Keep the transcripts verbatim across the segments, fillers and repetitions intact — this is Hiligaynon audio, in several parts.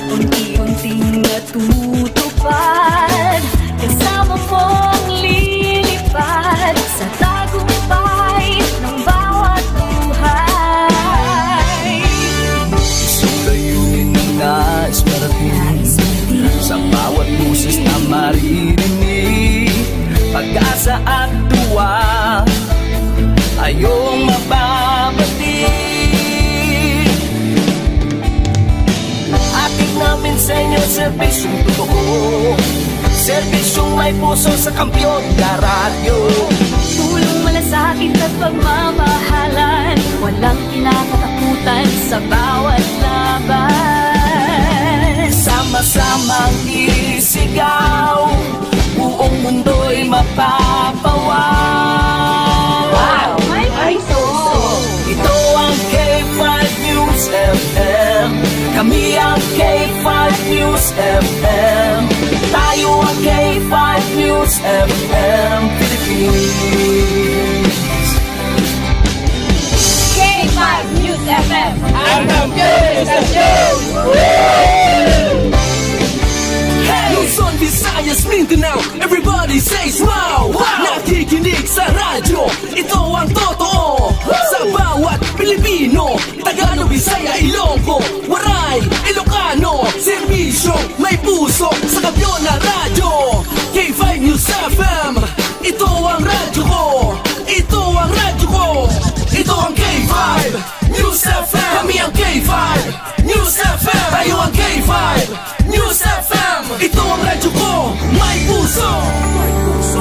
Unti-unting natutupad, kasama mong lilipad sa tagumpay ng bawat buhay. Isang layunin na nais marating sa bawat boses na maririnig, pag-asa at tuwa, ayong mababati. Hatid namin sa inyo serbisyong totoo, serbisyong may puso sa kampiyon na radyo. Tulong, malasakit at pagmamahalan, walang kinakatakutan sa bawat laban. Sama-samang isigaw, buong mundo'y mapapawaw. Wow! May puso! Ito ang K five News F M. Kami ang K five News F M. Tayo ang K five News F M Philippines. K five News F M. Ang kampiyon sa show! Luzon, Visayas, Mindanao, everybody says wow! Wow! Nakikinig sa radyo, ito ang totoo. Sa bawat Pilipino, Tagalog, Bisaya, Ilonggo, Waray, Ilocano, serbisyo, may puso, sa kampiyon na radyo. K five News F M, ito ang radyo ko. Ito ang radyo ko. Ito ang K five News F M. Kami ang K five News F M. Tayo ang K five News F M. Ito ang radyo ko. May puso.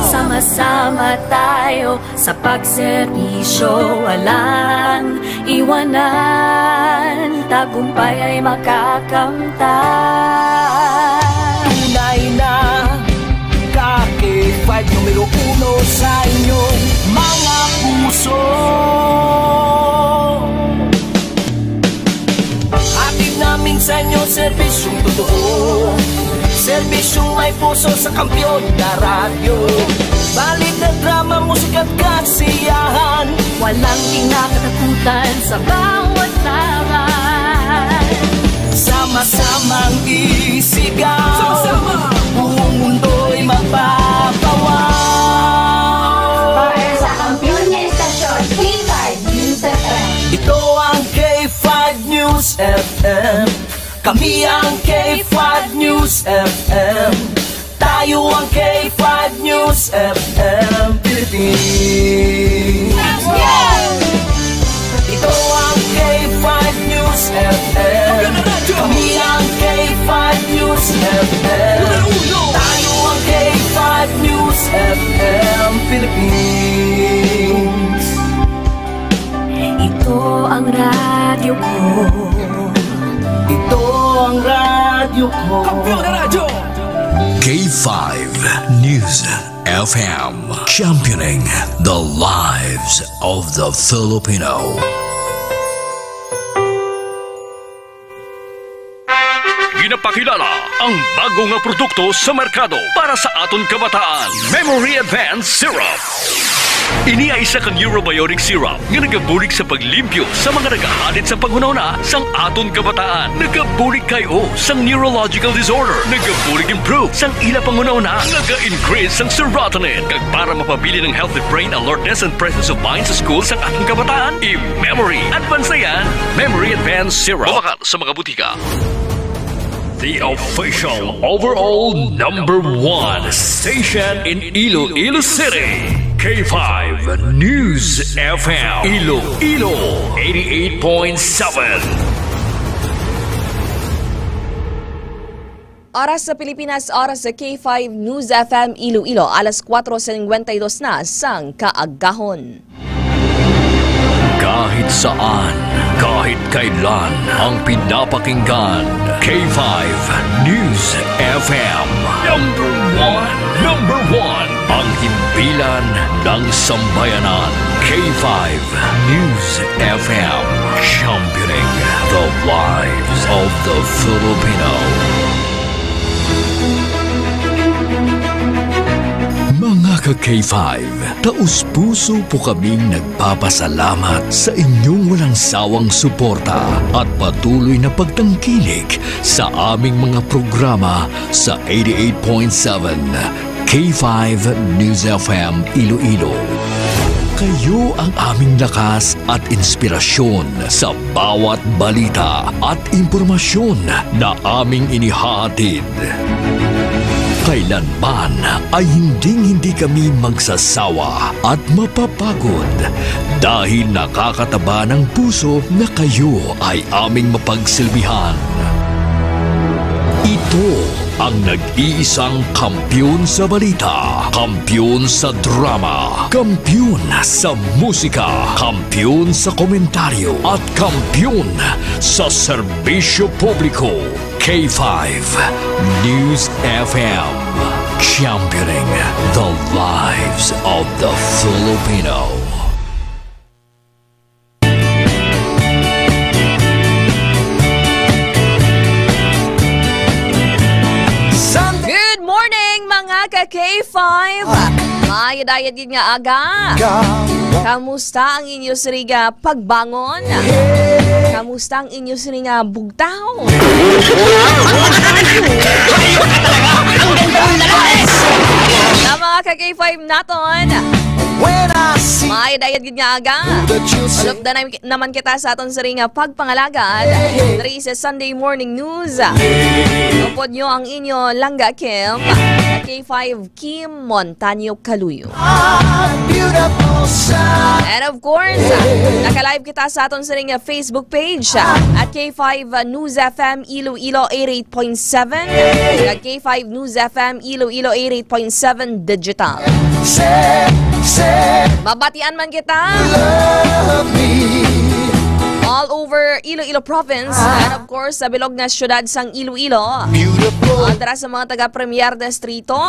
Sama-sama tayo sa pagserbisyo, walang iwanan. Tagumpay ay makakamtan. Tunay na ka K five numero uno sa inyong mga puso. Hatid namin sa inyo serbisyong totoo, serbisyong may puso sa kampiyon na radyo. Balita, drama, musika at kasiyahan, walang kinakatakutan sa bawat laban. Sama-samang isigaw, sama-sama, buong mundo'y mapapawaw. Para sa kampiyon nga estasyon, K five News F M. Ito ang K five News F M. Kami ang K five News F M. Tayo ang K five News F M Philippines. Ito ang K five News F M. Kami ang K five News F M. Tayo ang K five News F M Philippines. Ito ang radyo ko. Ito ang radyo ko. Kampiyon na radyo! K five News F M, championing the lives of the Filipino. Ginapakilala ang bago nga produkto sa merkado para sa aton kabataan, Memory Advance Syrup. Ini ay isa ka neurobiotic syrup nga nagabulig sa paglimpyo sa mga nagahadit sa panghunahuna sang aton kabataan. Nagabulig kay-o sang neurological disorder. Nagabulig improve sang ila panghunahuna. Naga-increase sang serotonin. Kag para mapabilin ang healthy brain alertness and presence of mind sa school sang aton kabataan, i-Memory Advance na yan. Memory Advance Syrup. Mabakal sa mga butika. The official overall number one station in Iloilo City. K five News F M Iloilo, eighty-eight point seven. Oras sa Pilipinas, oras sa K five News F M Iloilo, alas kuwatro singkwenta y dos na sang kaagahon. Kahit saan, kahit kailan, ang pinapakinggan, K five News F M. Number one, number one, ang himpilan ng sambayanan. K five News F M, championing the lives of the Filipino. Mga Ka K five, taus-puso po kaming nagpapasalamat sa inyong walang sawang suporta at patuloy na pagtangkilik sa aming mga programa sa eighty-eight point seven K five News F M Iloilo. Kayo ang aming lakas at inspirasyon sa bawat balita at impormasyon na aming inihahatid. Kailanman ay hinding-hindi kami magsasawa at mapapagod dahil nakakataba ng puso na kayo ay aming mapagsilbihan. Ito ang nag-iisang kampiyon sa balita, kampiyon sa drama, kampiyon sa musika, kampiyon sa komentaryo, at kampiyon sa serbisyo publiko. K five News F M, championing the lives of the Filipino. Good morning, mga ka K five. Maayong dayon gid nga aga. Kamusta ang inyo siring nga pagbangon? Kamusta ang inyo siring nga bugtaw? Sa mga ka K five naton, maayong dayon gid nga aga. Ulop na nam- naman kita sa aton siring nga pagpangalagad diri sa Sunday Morning News. Upod nyo ang inyo langga Kim, K five Kim Montaño Caluyo. And of course, naka-live kita sa aton siring nga Facebook page at K five News F M Iloilo eighty-eight point seven, at K five News F M Iloilo eighty-eight point seven Digital. Mabatian man kita all over Iloilo Province, and of course, sa bilog nga siyudad sang Iloilo. Beautiful. Dira sa mga taga Premier Distrito,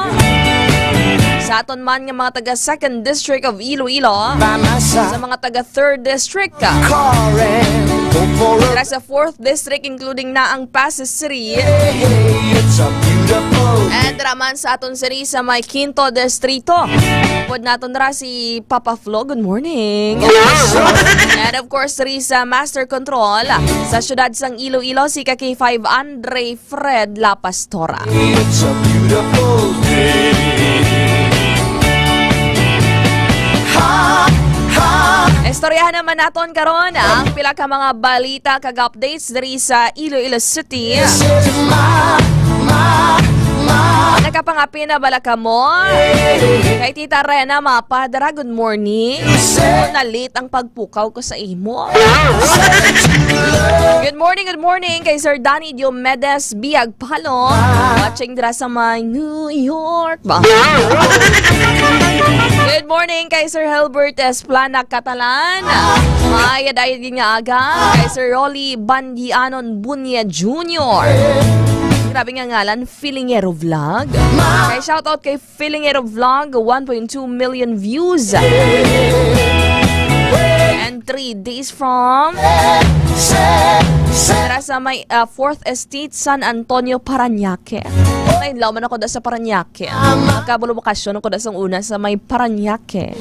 sa aton man nga mga taga Second District of Iloilo, sa mga taga Third District, dira sa Fourth District, including na ang Pasay City. And dira man sa aton siring sa may Quinto Distrito. Pwede naton ra si Papa Flo, good morning. And of course, diri sa Master Control, sa siyudad sang Iloilo, si ka K five Andre Fred La Pastora. It's a beautiful day. Ha, ha. Istoryahan naman naton karon ang pila ka mga balita kag updates diri sa Iloilo City. This is my, my, my. Nakapangapin na bala kamo? Kay Tita Rena Mapadra, good morning. Yes, sir. Nalit ang pagpukaw ko sa imo. Good morning, good morning kay Sir Danny Diomedes Biagpalo. Watching dira sa may New York ba? Good morning kay Sir Helbert Esplana Catalan. Maayong dayon gid nga aga kay Sir Rolly Bandianon Bunya Junior. Grabe nga ngalan, Filingero Vlog. Kay shoutout kay Filingero Vlog, one point two million views. And three days from, dira sa may, ah, Fourth Estate, San Antonio, Parañaque. Nainlaw man ako da sa Parañaque. Nakabulo bakasyon ako da sang una sa may Parañaque.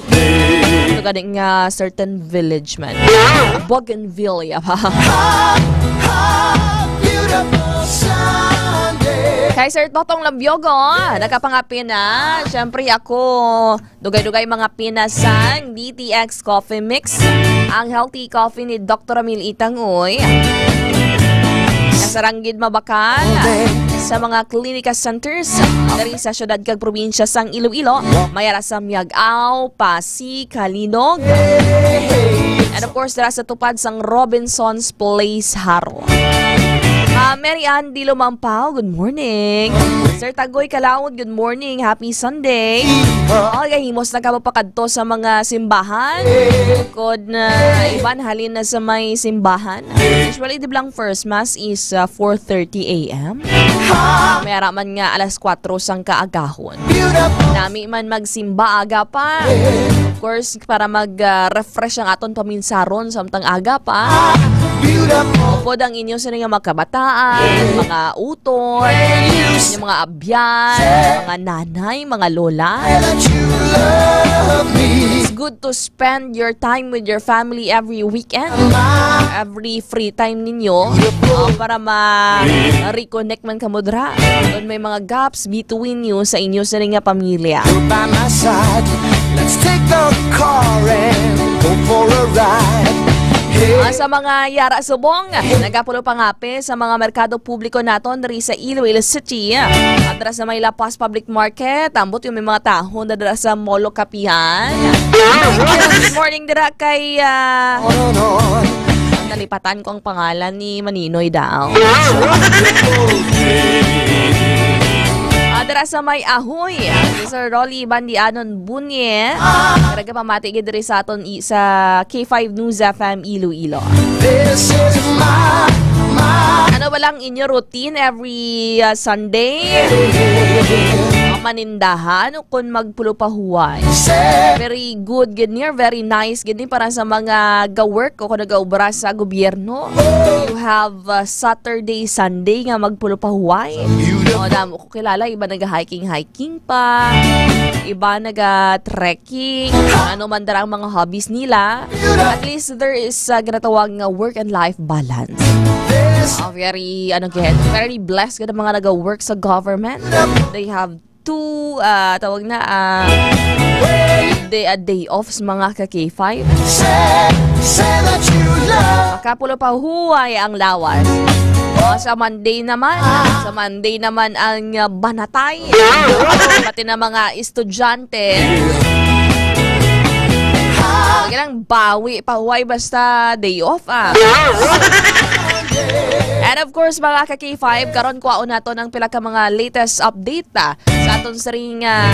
Ito gani nga certain village man. Bougainvillea pa. Kay Sir Totong Lambiogo, nakapangapin na. Siyempre ako, dugay-dugay mga pinasang D T X Coffee Mix. Ang healthy coffee ni Doktor Ramil Itangoy. Nasaranggid mabakal sa mga klinika centers diri sa syudad kag probinsya sang Iloilo. May ara sa Miag-ao, Pasig, Calinog. And of course, dira sa tupad sang Robinson's Place, Jaro. Ah, Mary Ann Di Lumampao, good morning. Sir Tagoy Kalaod, good morning. Happy Sunday. Olga Himos, nakapapakadto sa mga simbahan. Kod na iban halin na sa may simbahan. Usually, di ba lang first mass is, ah, four thirty A M? May ara man nga alas kuwatro sang kaagahon. Nami man magsimba aga pa. Of course, para mag, ah, refresh ang aton paminsaron samtang aga pa. Upod ang inyo sini nga mga kabataan, mga utod, inyong mga abyan, mga nanay, mga lola. It's good to spend your time with your family every weekend, every free time ninyo, uh, para ma-reconnect man kamo dira. Kung may mga gaps between you sa inyo sini nga pamilya. By my side, let's take the car and go for a ride. Hey. Ah, sa mga yara subong, nagapulo pangape sa mga merkado publiko naton diri sa Iloilo City. At dira sa may La Paz Public Market, ambot yung may mga taho na dira sa Molo Kapihan. Good morning dira kay, ah, nalipatan ko ang pangalan ni Maninoy daw. Ah, dira sa may Ahoy, si Sir Rolly Bandianon Bunye. Nagapamati gid diri sa aton i-, sa K five News F M Iloilo. This is my, my Ano ba lang inyo routine every, uh, Sunday? Manindahan o kung magpulo pa huway? Very good gid ni, very nice gid ni para sa mga ga-work o kung nag-aubra sa gobyerno. You have, uh, Saturday, Sunday nga magpulo pa huway. O, damo ko kilala, iba naga-hiking-hiking pa, iba naga-trekking, ano man dara ang mga hobbies nila. At least there is, uh, ginatawag nga work and life balance. Uh, very, ano gid, very blessed gid ang mga naga-work sa government. They have two, uh, tawag na, uh, day, uh, day off sa mga ka K five. Say, say that you love. Makapulo pa huway ang lawas. O, sa Monday naman, sa Monday naman ang, uh, banatay. Pati na mga estudyante. Kailang bawi pa huway basta day off, ah. And of course, mga ka K five, karon kuhaon naton ang pila ka mga latest update, ah, sa aton siring, ah,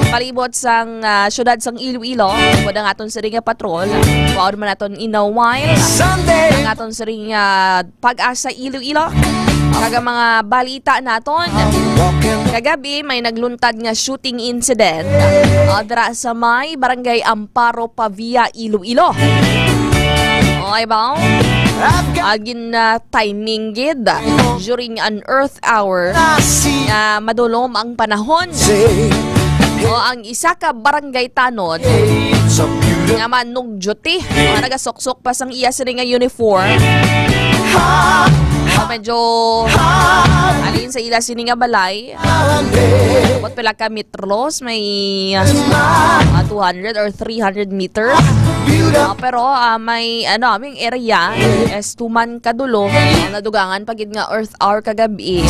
palibot sang, ah, syudad sang Iloilo. Upod ang aton siring nga patrol. Kuhaon man naton in a while. Sunday. Ang aton siring, ah, Pag-asa Iloilo. Kag ang mga balita naton. Kagabi, may nagluntad nga shooting incident, ah, dira sa may Barangay Amparo, Pavia, Iloilo. Okay ba? Agin na timing gid during an earth hour nga madulom ang panahon. O ang isa ka barangay tanod nga manugduty, nga nagasuksok pa sang iya sini nga uniform. O medyo alin sa ila sini nga balay. Abot pila ka metros, may, ah, two hundred or three hundred meters. Ah, pero, ah, may, ano, aming area is tuman kadulo. Ah, nadugangan pa gid nga earth hour kagabi.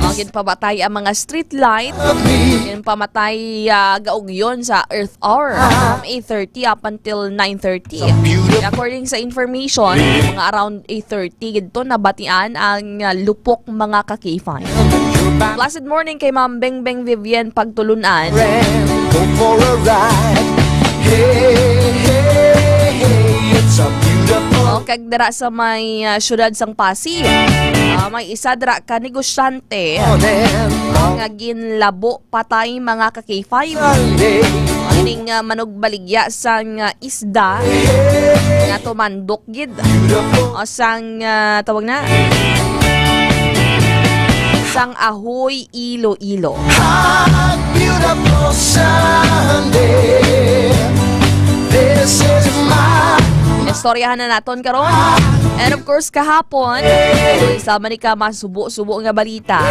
Ah, ginpamatay ang mga street light. Ginpamatay, ah, gaugyon sa earth hour from eight thirty up until nine thirty. According sa information, mga around eight thirty gid to nabatian ang, ah, lupok, mga ka K five. Blessed morning kay Ma'am Beng Beng Vivian Pagtulunan. Go for a ride. Hey, hey, hey, it's a beautiful O, kag dira sa may, ah, siyudad sang Pasig, ah, may isa dira ka negosyante, ah, nga ginlabo patay, mga ka K five. Ining, ah, manugbaligya sang, ah, isda nga tumandok gid. O sang, ah, tawag na? Sang Ahoy, Iloilo. Hot, beautiful Sunday. This is my Istoryahan na naton karon. And of course, kahapon, isa man ni ka masubo-subo nga balita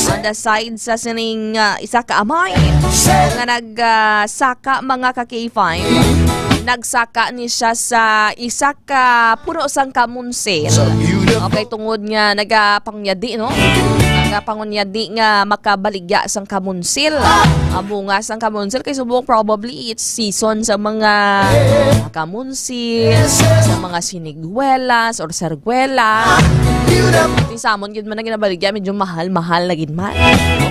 on the side sa sining, ah, isa ka amay nga nag, ah, saka, mga ka K five. Nagsaka ni siya sa isa ka puno sang kamunsil. Okay, tungod nga nagapangunyadi, no? Nagapangunyadi nga makabaligya sang kamunsil. Ang bunga sang kamunsil kay subong probably it's season sa mga kamunsil, sa mga siniguelas or serguela. Ti samon gid man ang ginabaligya, medyo mahal-mahal na gid man.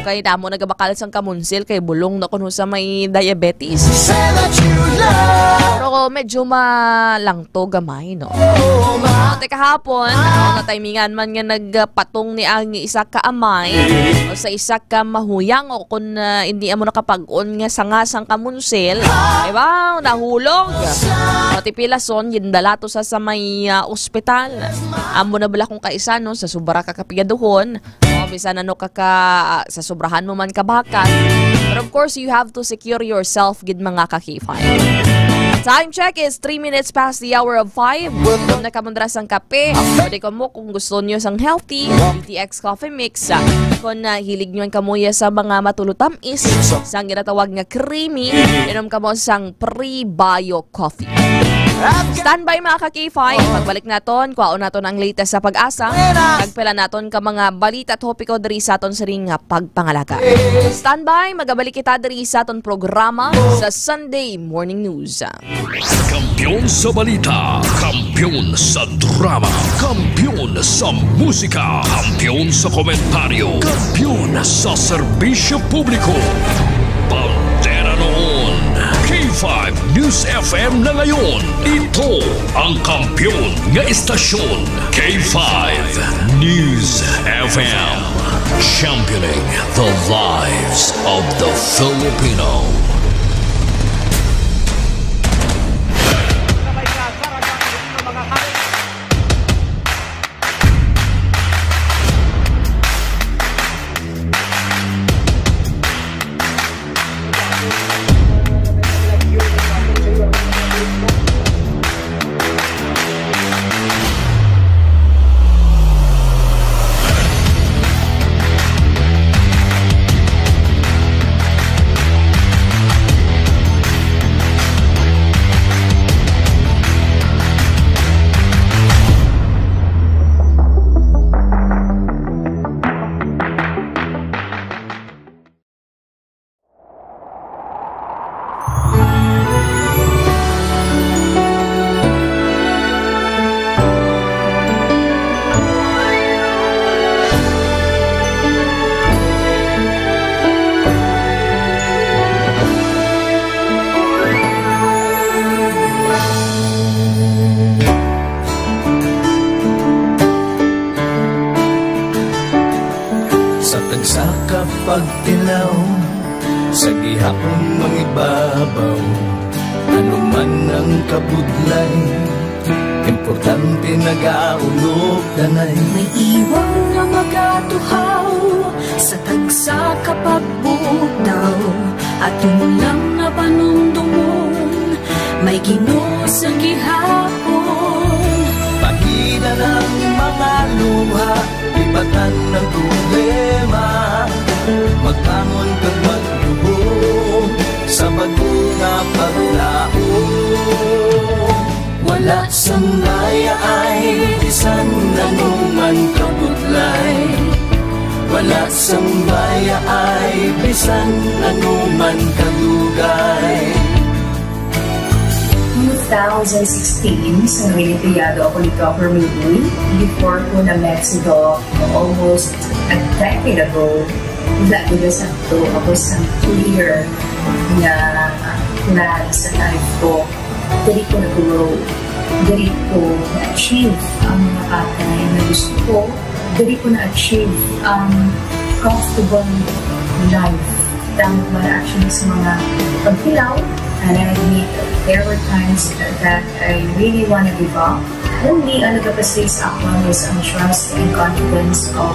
Okay, damo nagabakal sang kamunsil kay bulong na kuno sa may diabetes. Say that you love. Pero medyo malang to gamay, no? Oh, ma- Ate, kahapon, ano, natimingan man nga nagpatong ni ang isa ka amay o sa isa ka mahuyang o kung, ah, hindi amo nakapag-on nga sanga sang kamunsil, di ba? Nahulog. Matipilason, gindala to sa, sa may, ah, ospital. Amo na bala kung kaisa, no, sa sobra ka kapigaduhon, o bisan ano ka, ka, ah, sa sobrahan mo man ka bakat. But of course, you have to secure yourself, gid, mga ka-K five. Time check is three minutes past the hour of five. Kung nakamundra sang kape, pwede ko mo kung gusto nyo sang healthy, B T X Coffee Mix. Kung, ah, hilig nyo ang kamuya sa mga matulutamis, sang ginatawag nga creamy, inom ka mo sang Prebio Coffee. Standby, mga ka-K five. Pagbalik naton, kwaon naton ang latest sa PAGASA. Tagpila naton ka mga balita, topiko diri sa aton sining nga pagpangalaga. Standby, magabalik kita diri sa aton programa sa Sunday Morning News. Kampiyon sa balita, kampiyon sa drama, kampiyon sa musika, kampiyon sa komentaryo, kampiyon sa serbisyo publiko. Bandera noon, K five News F M na ngayon. Ito ang kampiyon nga istasyon, K five News F M. Championing the lives of the Filipino. Sa tagsa ka pagtilaw, sa gihapon mangibabaw, ano man ang kabudlay, importante nagaulog danay. May iwang nga magatuhaw sa tagsa ka pagbugtaw, aton lang nga panumdomon, may Ginoo sa gihapon. Pahina ang mga luha, ibatan ang problema, magbangon kag magluhod sa bag-o nga paglaom. Wala sang bayaay bisan anuman kabudlay. Wala sang bayaay bisan anuman kadugay. Two thousand sixteen, sa Olimpiado ako ni Governor Lee, before ko na Mexico, almost a decade ago, wala ko na sakto ako sa clear na plan sa life ko. Diri ko na-grow. Diri ko na-achieve ang mga bagay na gusto ko. Diri ko na-achieve ang comfortable life. Damo man actually sa mga pagtilaw, and I admit there were times that I really wanna give up. Only ang nagapasig sa akon is ang trust and confidence of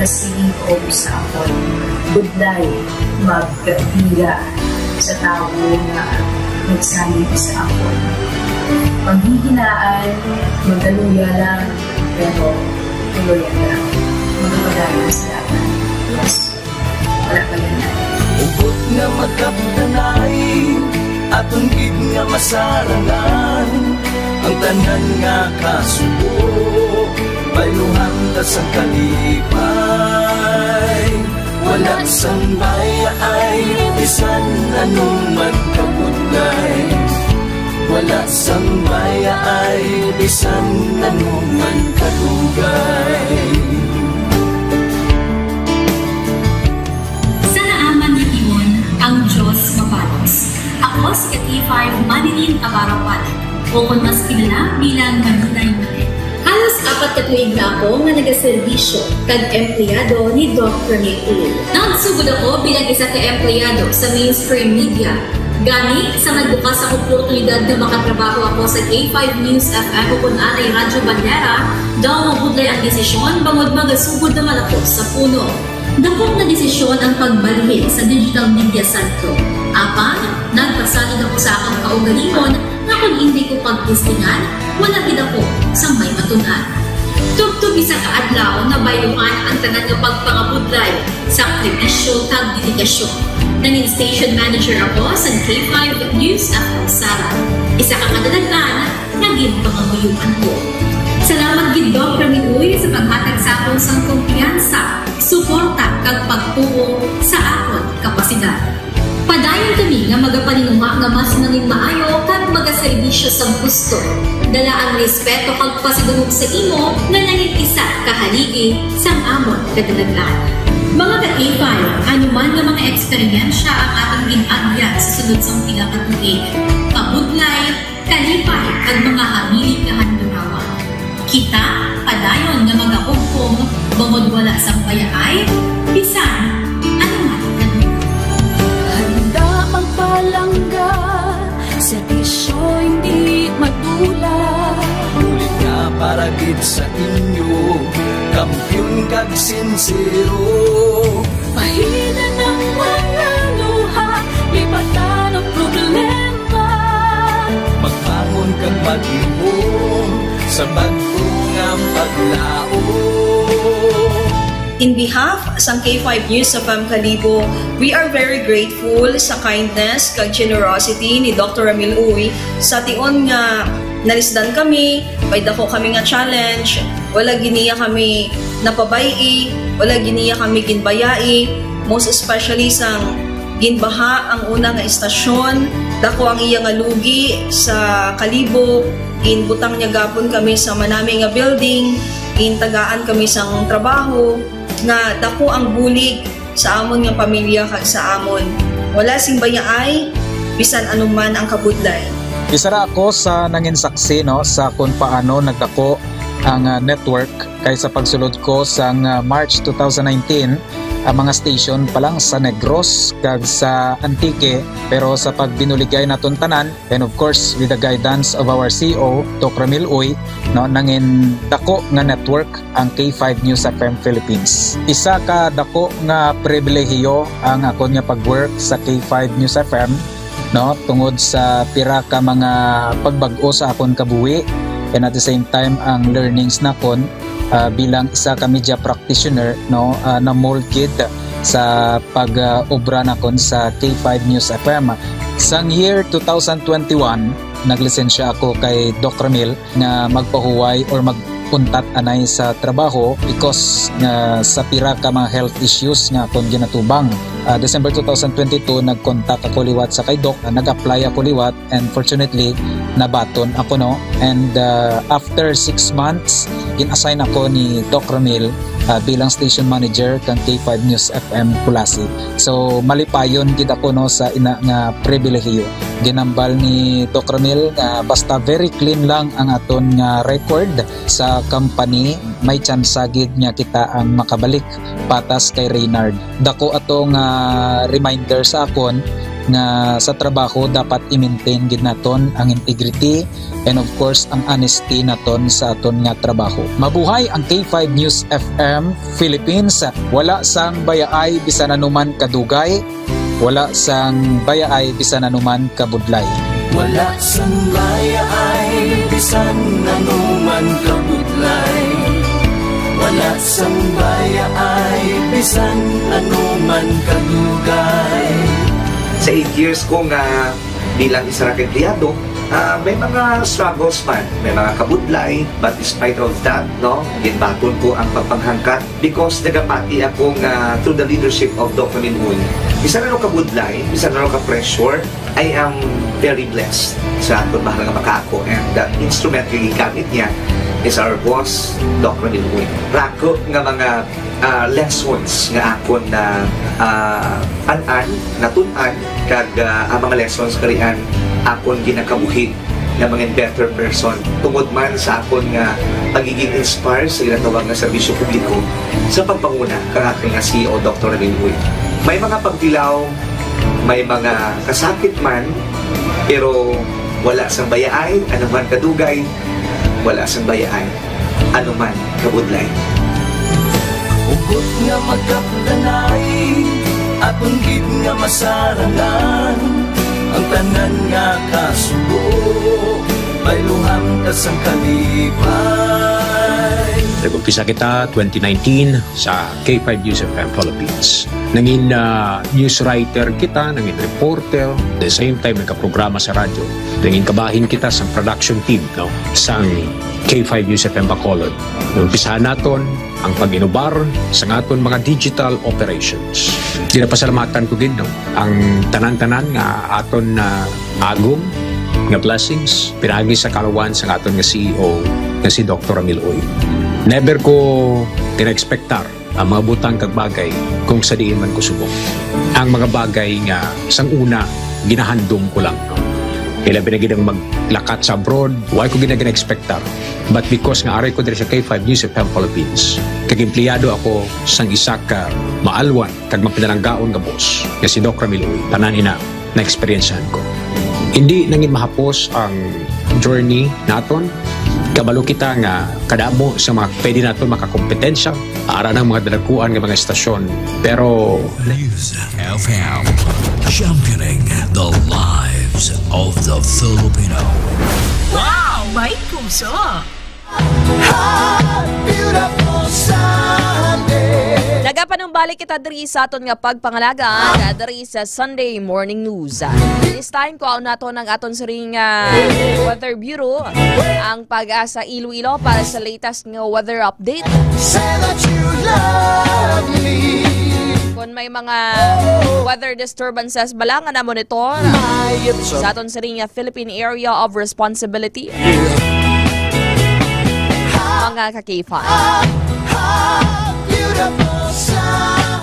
the C E O sa akon. Budlay magkapila sa tawo nga nagsalig sa akon. Panghihinaan, magaluya lang, pero tuloy lang. Magpadayon sa lahat. Yes. Wala pa yan. Hugot nga magkabtanay, aton gid nga masarangan ang tanan nga kasubo. Bayluhan ta sang kalipay, wala sang bayaay, bisan anuman kabudlay. Wala sang bayaay bisan ano man kadugay. Sa naaman nga timon, ang Diyos mabalos. Ako si K five Marilyn Abarapan, o kon mas kilala bilang Manunay Manay. Halos apat ka tuig na ako nga nagaserbisyo kag empleyado ni Doc Ramil Uy. Nagsugod ako bilang isa ka empleyado sa mainstream media. Gani, sa nagbukas ang oportunidad nga makatrabaho ako sa K five News F M o kon anay Radyo Bandera, daw mabudlay ang desisyon bangod magasugod naman ako sa puno. Dako nga desisyon ang pagbalhin sa digital media sentro. Apan, nagpasalig ako sa akon kaugalingon nga kon indi ko pagtistingan, wala gid ako sang may matun-an. Tubtob isa ka adlaw, nabayluhan ang tanan nga pagpangabudlay, sakripisyo, kag dedikasyon. Nangin station manager ako sa K five News F M Sara, isa ka kadalagan nga ginpangamuyoan ko. Salamat gid, Doc Ramil Uy, sa paghatag sa akon sang kumpiyansa, suporta, kag pagtuo sa akon kapasidad. Padayon kami nga magapaninguha nga mas nangin maayo kag magaserbisyo sa gusto. Dala ang respeto kag pasidungog sa imo nga nangin isa ka haligi sang amon kadalagan. Mga ka-K five, ano man nga mga eksperyensya ang aton gin-agyan sa sulod sang pila ka tuig, kabudlay, kalipay, kag mga hamili nga handurawa. Kita padayon nga magahugpong bangod wala sang bayaay bisan ano man kadugay. Handa magpalangga, serbisyo hindi madula. Bulig nga para gid sa inyo, kampiyon kag sinsero. Pahina ng mga luha, lipatan ang problema. Magbangon kag maghimom sa bag-o nga paglaom. In behalf sang K five News F M Kalibo, we are very grateful sa kindness kag generosity ni Doctor Ramil Uy. Sa tion nga nalisdan kami, may dako kami nga challenge, wala gid niya kami napabay-i, wala gid niya kami ginbayai, most especially sang ginbaha ang una nga istasyon. Dako ang iya nga lugi sa Kalibo. Ginbutang niya gapon kami sa manami nga building, gintagaan kami sang trabaho, nga dako ang bulig sa amon nga pamilya kag sa amon. Wala sing bayaay bisan ano man ang kabudlay. Isa ra ako sa nanginsaksi, no, sa kung paano nagdako ang, ah, network, kay sa pagsulod ko sang, ah, March two thousand nineteen, ang mga station pa lang sa Negros kag sa Antique, pero sa pagbinuligay naton tanan, and of course, with the guidance of our C E O, Doc Ramil Uy, no, nangin dako nga network ang K five News F M Philippines. Isa ka dako nga pribilehiyo ang akon nga pag-work sa K five News F M, no, tungod sa pira ka mga pagbag-o sa akon kabuhi, and at the same time, ang learnings nakon, ah, bilang isa ka media practitioner, no, ah, na-mold gid sa pag, ah, obra nakon sa K five News F M. Sang year two thousand twenty-one, naglisensya ako kay Doc Ramil nga magpahuway or mag-untat anay sa trabaho because nga sa pira ka mga health issues nga akon ginatubang. Ah, December two thousand twenty-two, nag-contact ako liwat sa kay Doc, ah, nag-apply ako liwat, and fortunately, nabaton ako, no. And, ah, after six months, gin-assign ako ni Doc Ramil, ah, bilang station manager kang K five News F M Culasi. So, malipayon gid ako, no, sa ina nga pribilehiyo. Ginambal ni Doc Ramil nga basta very clean lang ang aton nga record sa company, may tsansa gid nga kita ang makabalik patas kay Reynard. Dako ato nga reminder sa akon nga sa trabaho dapat i-maintain gid naton ang integrity and, of course, ang honesty naton sa aton nga trabaho. Mabuhay ang K five News F M Philippines. Wala sang bayaay bisan anuman kadugay, wala sang bayaay bisan anuman kabudlay. Wala sang bayaay bisan anuman kabudlay. Wala sang bayaay bisan anuman kadugay. Sa eight years ko nga bilang isa ra ka empleyado, Ah, may mga struggles man, may mga kabudlay, but despite of that, no, ginbaton ko ang pagpanghangkat because nagapati ako nga through the leadership of Doc Ramil Uy, bisan ano kabudlay, bisan ano ka-pressure, I am very blessed sa aton mahal nga makaako, and the instrument nga gigamit niya is our boss, Doc Ramil Uy. Rako nga mga ah, lessons nga akon na, ah, an-an, natun-an, kag, ah, ang mga lessons karian akon ginakabuhi nga mangin better person tungod man sa akon nga pagiging inspire sa ginatawag nga serbisyo publiko sa pagpanguna kang akon nga C E O, Doktor Ramil Uy. May mga pagtilaw, may mga kasakit man, pero wala sang bayaay, anuman kadugay, wala sang bayaay, anuman kabudlay. Hugot nga magkapdanay, aton gid nga masarangan, ang tanan nga kasubo, bayluhan ta sang kalipay. Nag-umpisa kita twenty nineteen sa K five News F M Philippines. Nangin, ah, news writer kita, nangin reporter, the same time nagkaprograma sa radyo. Nangin kabahin kita sa production team, no, sang K five News F M Bacolod. Naumpisahan naton ang pag-inubar sa aton mga digital operations. Ginapasalamatan ko gid, no, ang tanan-tanan nga aton na agom nga blessings pinaagi sa kaluwan sa aton nga C E O nga si Doktor Ramil Uy. Never ko gina-expectar ang mga butang kag bagay kung sa diin man ko subong. Ang mga bagay nga sang una ginahandom ko lang. Ilabi na gid ang maglakat sa abroad, wa ko gina-, gina-expectar. But because nga ari ko diri sa K five News F M Philippines, kag empleyado ako sang isa ka maalwan kag mapinalanggaon nga boss nga si Doc Ramil Uy, tanan ina na-eksperyensyahan ko. Hindi nangin mahapos ang journey naton. Kabalo kita nga kadamo sa mga pwede naton makakompetensya aran ang mga dalakuan nga mga estasyon. Pero News F M, championing the lives of the Filipino. Wow! May puso! Hot, beautiful Sunday. Nagapanumbalik kita diri sa aton nga pagpangalaga diri sa Sunday Morning News. This time, kuhaon naton ang aton siring, ah, Weather Bureau, ang PAGASA Iloilo, para sa latest nga weather update. Say that you love me. Kung may mga weather disturbances bala nga na-monitor sa aton siring nga Philippine Area of Responsibility, mga ka-K five.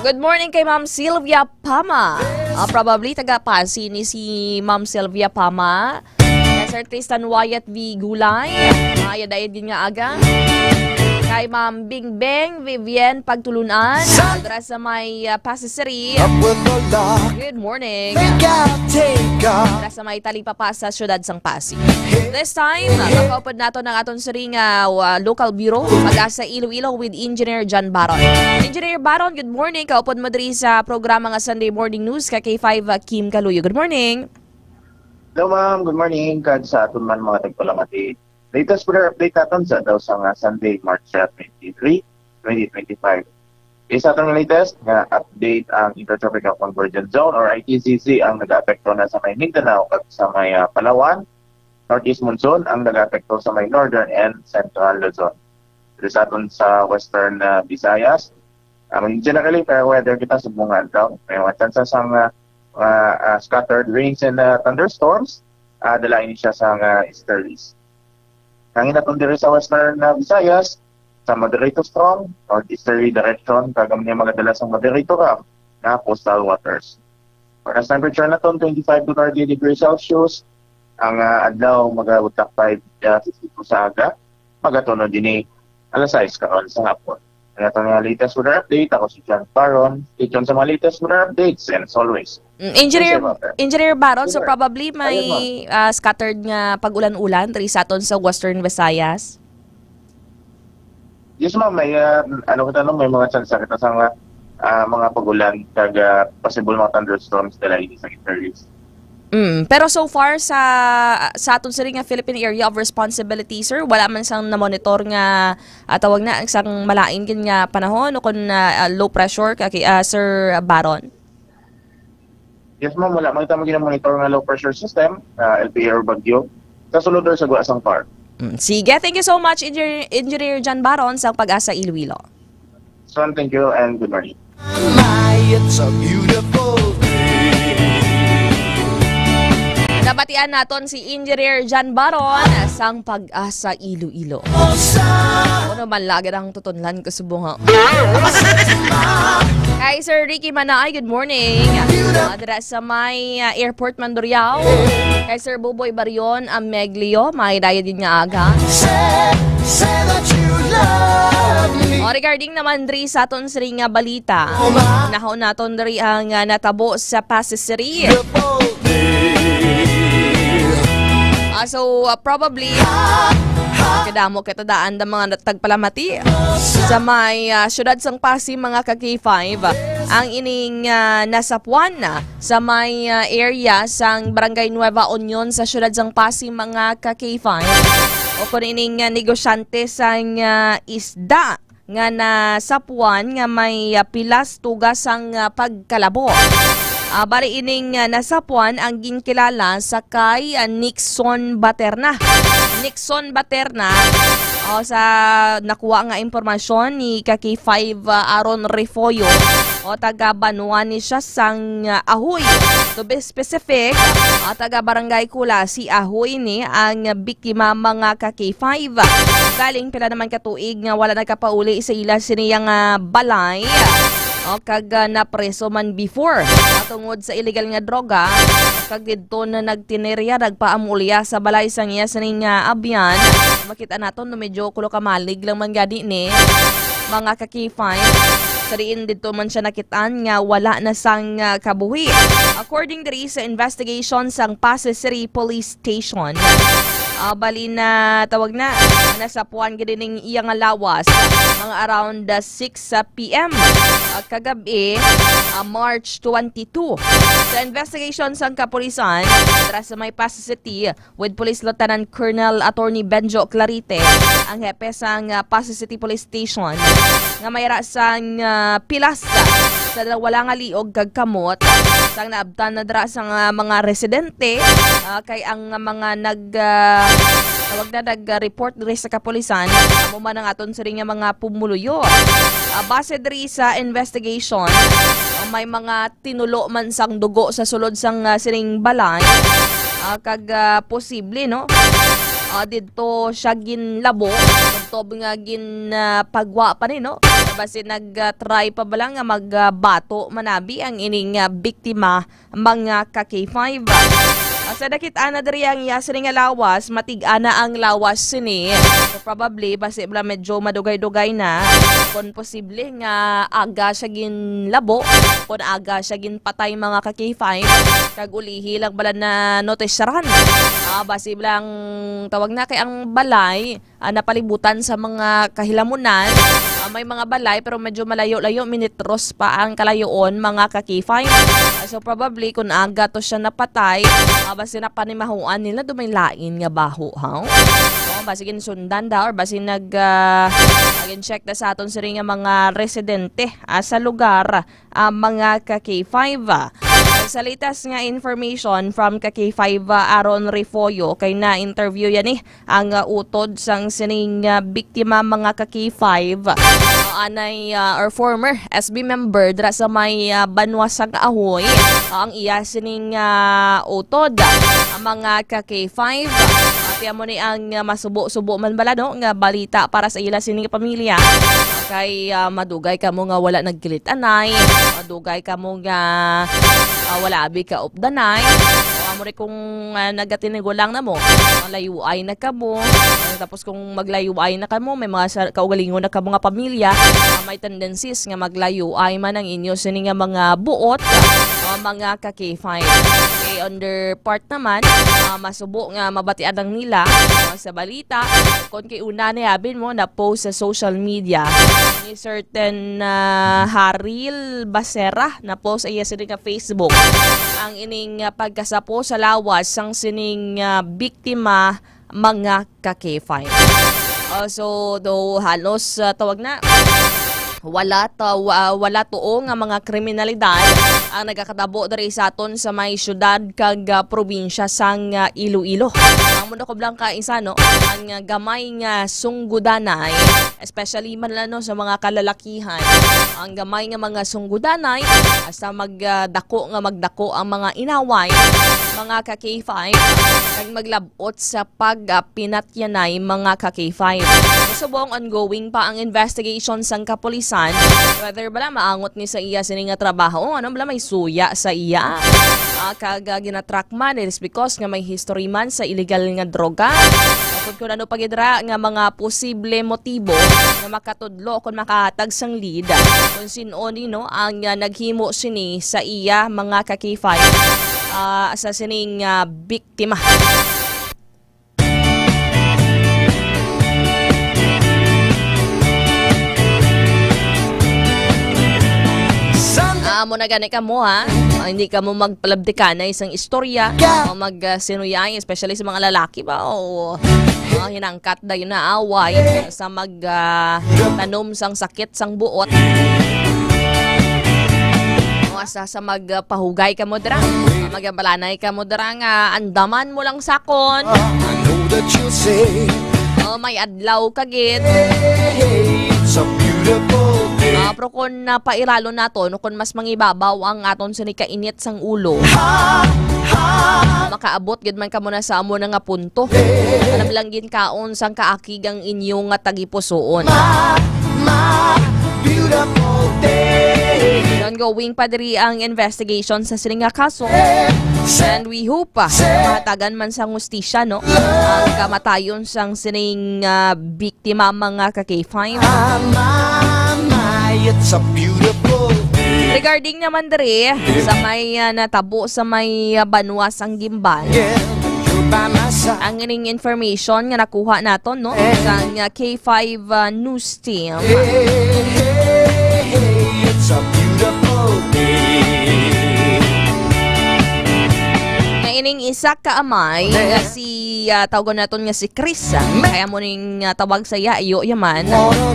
Good morning kay Ma'am Sylvia Pama. Ah, probably taga Passi ni si Ma'am Sylvia Pama. Kay Sir Tristan Wyatt V Gulay, maayad-ayad gid nga aga. Kay Ma'am Bingbeng Vivian Pagtulunan, dira sa may, ah, Passi City. Good morning. Dira sa may Talipapa sa siyudad sang Passi. This time, ah, makaupod naton ang aton siring nga, ah, local bureau, PAGASA Iloilo, with Engineer John Baron. Engineer Baron, good morning. Kaupod mo diri sa programa nga Sunday Morning News ka K five, ah, Kim Kaluyo. Good morning. Hello, ma'am. Good morning, kag sa aton man mga tagpalamati. Latest weather update naton sa daw sa nga Sunday, March, ah, twenty-three, twenty twenty-five. Isa sa aton nga latest nga update ang Intertropical Convergence Zone or I T C Z ang nag-aapekto na sa may Mindanao kag sa may, ah, Palawan. Northeast monsoon ang nag-aapekto sa may northern and central Luzon. Diri sa aton sa western, ah, Visayas, um, generally fair weather kita sa buong adlaw. May mga tsansa sang, ah, ah, ah, scattered rains and, ah, thunderstorms. Ah, dala ini siya sa, ah, easterlies. Hangin naton diri sa western, ah, Visayas, sa moderate to strong northeasterly direction, kag amo niya magadala sa moderate to rough na coastal waters. Para sa temperature naton, twenty-five to thirty degrees Celsius. Ang, ah, adlaw, mag-abot five, ah, fifty-two sa aga. Magatunod ini alas sais karon sa hapon. Ang aton nga latest weather update, ako si John Baron. Stay tuned sa mga latest weather updates, and as always, Mm, Engineer, Engineer Baron, so probably may, ah, scattered nga pag-ulan-ulan diri sa aton sa Western Visayas? Yes, ma'am. May, ah, ano kita, no, may mga tsansa kita sa mga, ah, mga pag-ulan kag, ah, possible mga thunderstorms dala ini sa easterlies. Mm, pero so far sa, sa aton siring nga Philippine Area of Responsibility, sir, wala man sang na-monitor nga, ah, tawag na, sang malain gid nga panahon o kon, ah, ah, low pressure, kay, ah, Sir Baron? Yes, ma'am. Wala man kita gina-monitor nga low pressure system, ah, L P A or bagyo. sa sulod ra sa gwa sang park. Mm, sige, thank you so much, Engineer, Engineer John Baron sa Pag-asa Iloilo. So, thank you and good morning. My, it's a beautiful day. Nabatian naton si Engineer John Baron sang Pag-asa Iloilo. Sa Ano man lagi ang tutunlan ko subong ha. Kay Sir Ricky Manaay, good morning. Ah, dira sa may ah, airport Mandurriao. Kay Sir Buboy Barion, Ameglio, may dayo din nga aga. say, say that you love me. O, regarding naman diri sa aton siri nga balita, nahon naton diri ang ah, natabo sa Pasay City. Beautiful day. Ah, so, ah, probably, kadamo kita daan ng mga tagpalamati sa may ah, siyudad sang Pasay, mga ka K five. Ang ining ah, nasapuan na sa may ah, area sang Barangay Nueva Union sa siyudad sang Pasay, mga ka K five. O kung ining ah, negosyante sang ah, isda nga nasapuan nga may ah, pilas tuga sang ah, pagkalabo. Ah, bali ining ah, nasapuan ang ginkilala sa kay ah, Nixon Baterna. Nixon Baterna, o sa nakuha nga impormasyon ni ka K five ah, Aaron Refollo, o taga Banwa ni siya sang ah, Ahoy. To be specific, ah, taga Barangay Culasi, Ahoy ni ang biktima, mga ka K five. Galing pila naman ka tuig nga wala nagkapauli sa ila sini nga balay. O kag ah, napreso man before tungod sa illegal nga droga, kag didto na nagtinerya, nagpaamulya sa balay sang iya sining nga abyan. Makita naton no medyo kulo ka malig lang man gani ni, mga ka K five. Sa diin didto man siya nakitaan nga wala na sang ah, kabuhi. According diri sa investigation sang Pasay City Police Station, ah, bali na tawag na, nasapuan gid ning iya nga lawas mga around ah, six sa P M, ah, kagabi, ah, March twenty-two. Sa investigation sang kapulisan, dira sa may Pasay City, with Police Lieutenant Colonel Attorney Benjo Clarite, ang hepe sang ah, Pasay City Police Station, nga may ra sang ah, pilas sa wala nga liog kag kamot sang naabtan na dira sa nga mga residente, ah, kay ang mga nag ah, tawag na nag-report diri sa kapulisan, amo man ang aton sini nga mga pumuluyo. Ah, base diri sa investigation, ah, may mga tinulo man sang dugo sa sulod sang ah, sining balay. Ah, kag ah, posible, no? Ah, didto siya ginlabo, tubtob nga gin ah, pagwa pa ni, no? Basi nag-try pa bala nga magbato manabi ang ining ah, biktima, mga ka K five. Ah, sa nakit-an na diri ang iya sini nga lawas, matig-a na ang lawas sini. So, probably basi bala medyo madugay-dugay na. Kon posible nga aga siya ginlabo, kon aga siya ginpatay, mga ka K five, kag ulihi lang bala na notisyaran. Ah, basi bala ang tawag na kay ang balay ah, napalibutan sa mga kahilamunan. Ah, may mga balay pero medyo malayo-layo, minitros pa ang kalayoon, mga ka K five. Ah, so probably kung aga to siya napatay, ah, basi na panimahuan nila do may lain nga baho, ha? Oh, basi ginsundan da or basi nag ah, nag-check da sa aton sini nga mga residente ah, sa lugar, ah, mga ka K five. Sa latest nga information from ka K five, ah, Aaron Refollo, kay na-interview yan eh ang ah, utod sang sining ah, biktima, mga ka K five. Ah, anay ah, or former S B member dira sa may ah, Banwa sang Ahoy, ah, ang iya sining ah, utod, ah, mga ka K five. Ati amo ni ang ah, masubo-subo man bala, no, nga balita para sa ila sining pamilya. Kay ah, madugay kamo nga wala nagkilit-anay, madugay kamo nga ah, wala abi ka updanay. O, amo rin kung ah, nagatinigulang na mo, malayuay na kamo. Tapos kung maglayuay na kamo, may mga sa, kaugalingon na kamo nga pamilya, ah, may tendencies nga maglayuay man ang inyo sini nga mga buot, ah, mga ka K five. Okay, on their part naman, ah, masubo nga mabatian lang nila ah, sa balita. Kung kay una ni abin mo na post sa social media ni certain ah, Haril Basera, na post sa iya sini nga Facebook ang ining ah, pagkasapo sa lawas sang sining ah, biktima, mga ka K five. Ah, so, do halos ah, tawag na wala ta-, wa-, wala tuo nga mga kriminalidad ang nagakatabo diri sa aton sa may syudad kag, ah, probinsya sang, ah, Iloilo. Ang mundo ko lang ka isa, no, ang, ah, gamay nga sunggudanay, especially man lang, no, sa mga kalalakihan, ang gamay nga mga sunggudanay, hasta mag, ah, dako nga magdako ang mga inaway, mga ka K five, kag maglab-ot sa pag, ah, pinatyanay, mga ka K five. Subong ongoing pa ang investigation sang kapulisan, whether bala maangot ni sa iya sini nga trabaho, ano bala may suya sa iya. Ah, kag, ah, ginatrack man, it is because nga may history man sa illegal nga droga. Kung, kung ano pa gid ra nga mga posible motibo nga makatudlo kung makahatag sang lead kung sin-o ni, no, ang, ah, naghimo sini sa iya, mga ka K five, ah, sa sining, ah, biktima. Ah, mo na gani kamo, ha? Ah, hindi kamo magpalabdikanay sang istorya o mag, ah, sinuyay, especially sa mga lalaki ba, o, ah, hinangkat dayon na away sa mag, ah, tanom sang sakit sang buot. O, sa, sa mag, ah, pahugay kamo dira. Magabalanay kamo dira nga andaman mo lang sakon. I know that you'll say, Oh, may adlaw ka gid. Hey, it's a beautiful day. Ah, pero kung napairalon nato, no, kung mas mangibabaw ang aton sini kainit sang ulo, Ha, ha, makaabot gid man kamo na sa amo na nga punto. Alam lang gid kaon sang kaakig ang inyo nga tagipusoon. My, my beautiful day. Ongoing pa diri ang investigation sa sini nga kaso. And we hope, ah, mahatagan man sang hustisya, no, ang kamatayon sang sining, ah, biktima, mga ka K five. Ah, my, my, it's a beautiful day. Regarding naman diri sa may, ah, natabo sa may, ah, banwa sang Guimbal, Yeah, you're by my side. Ang ining information nga nakuha naton, no, sang, ah, K five, ah, News Team. Hey, hey, hey, it's a beautiful day. Nga ining isa ka amay nga si, ah, tawgon naton nga si Chris, ah, kaya mo ning, ah, tawag sa iya, iyo yaman,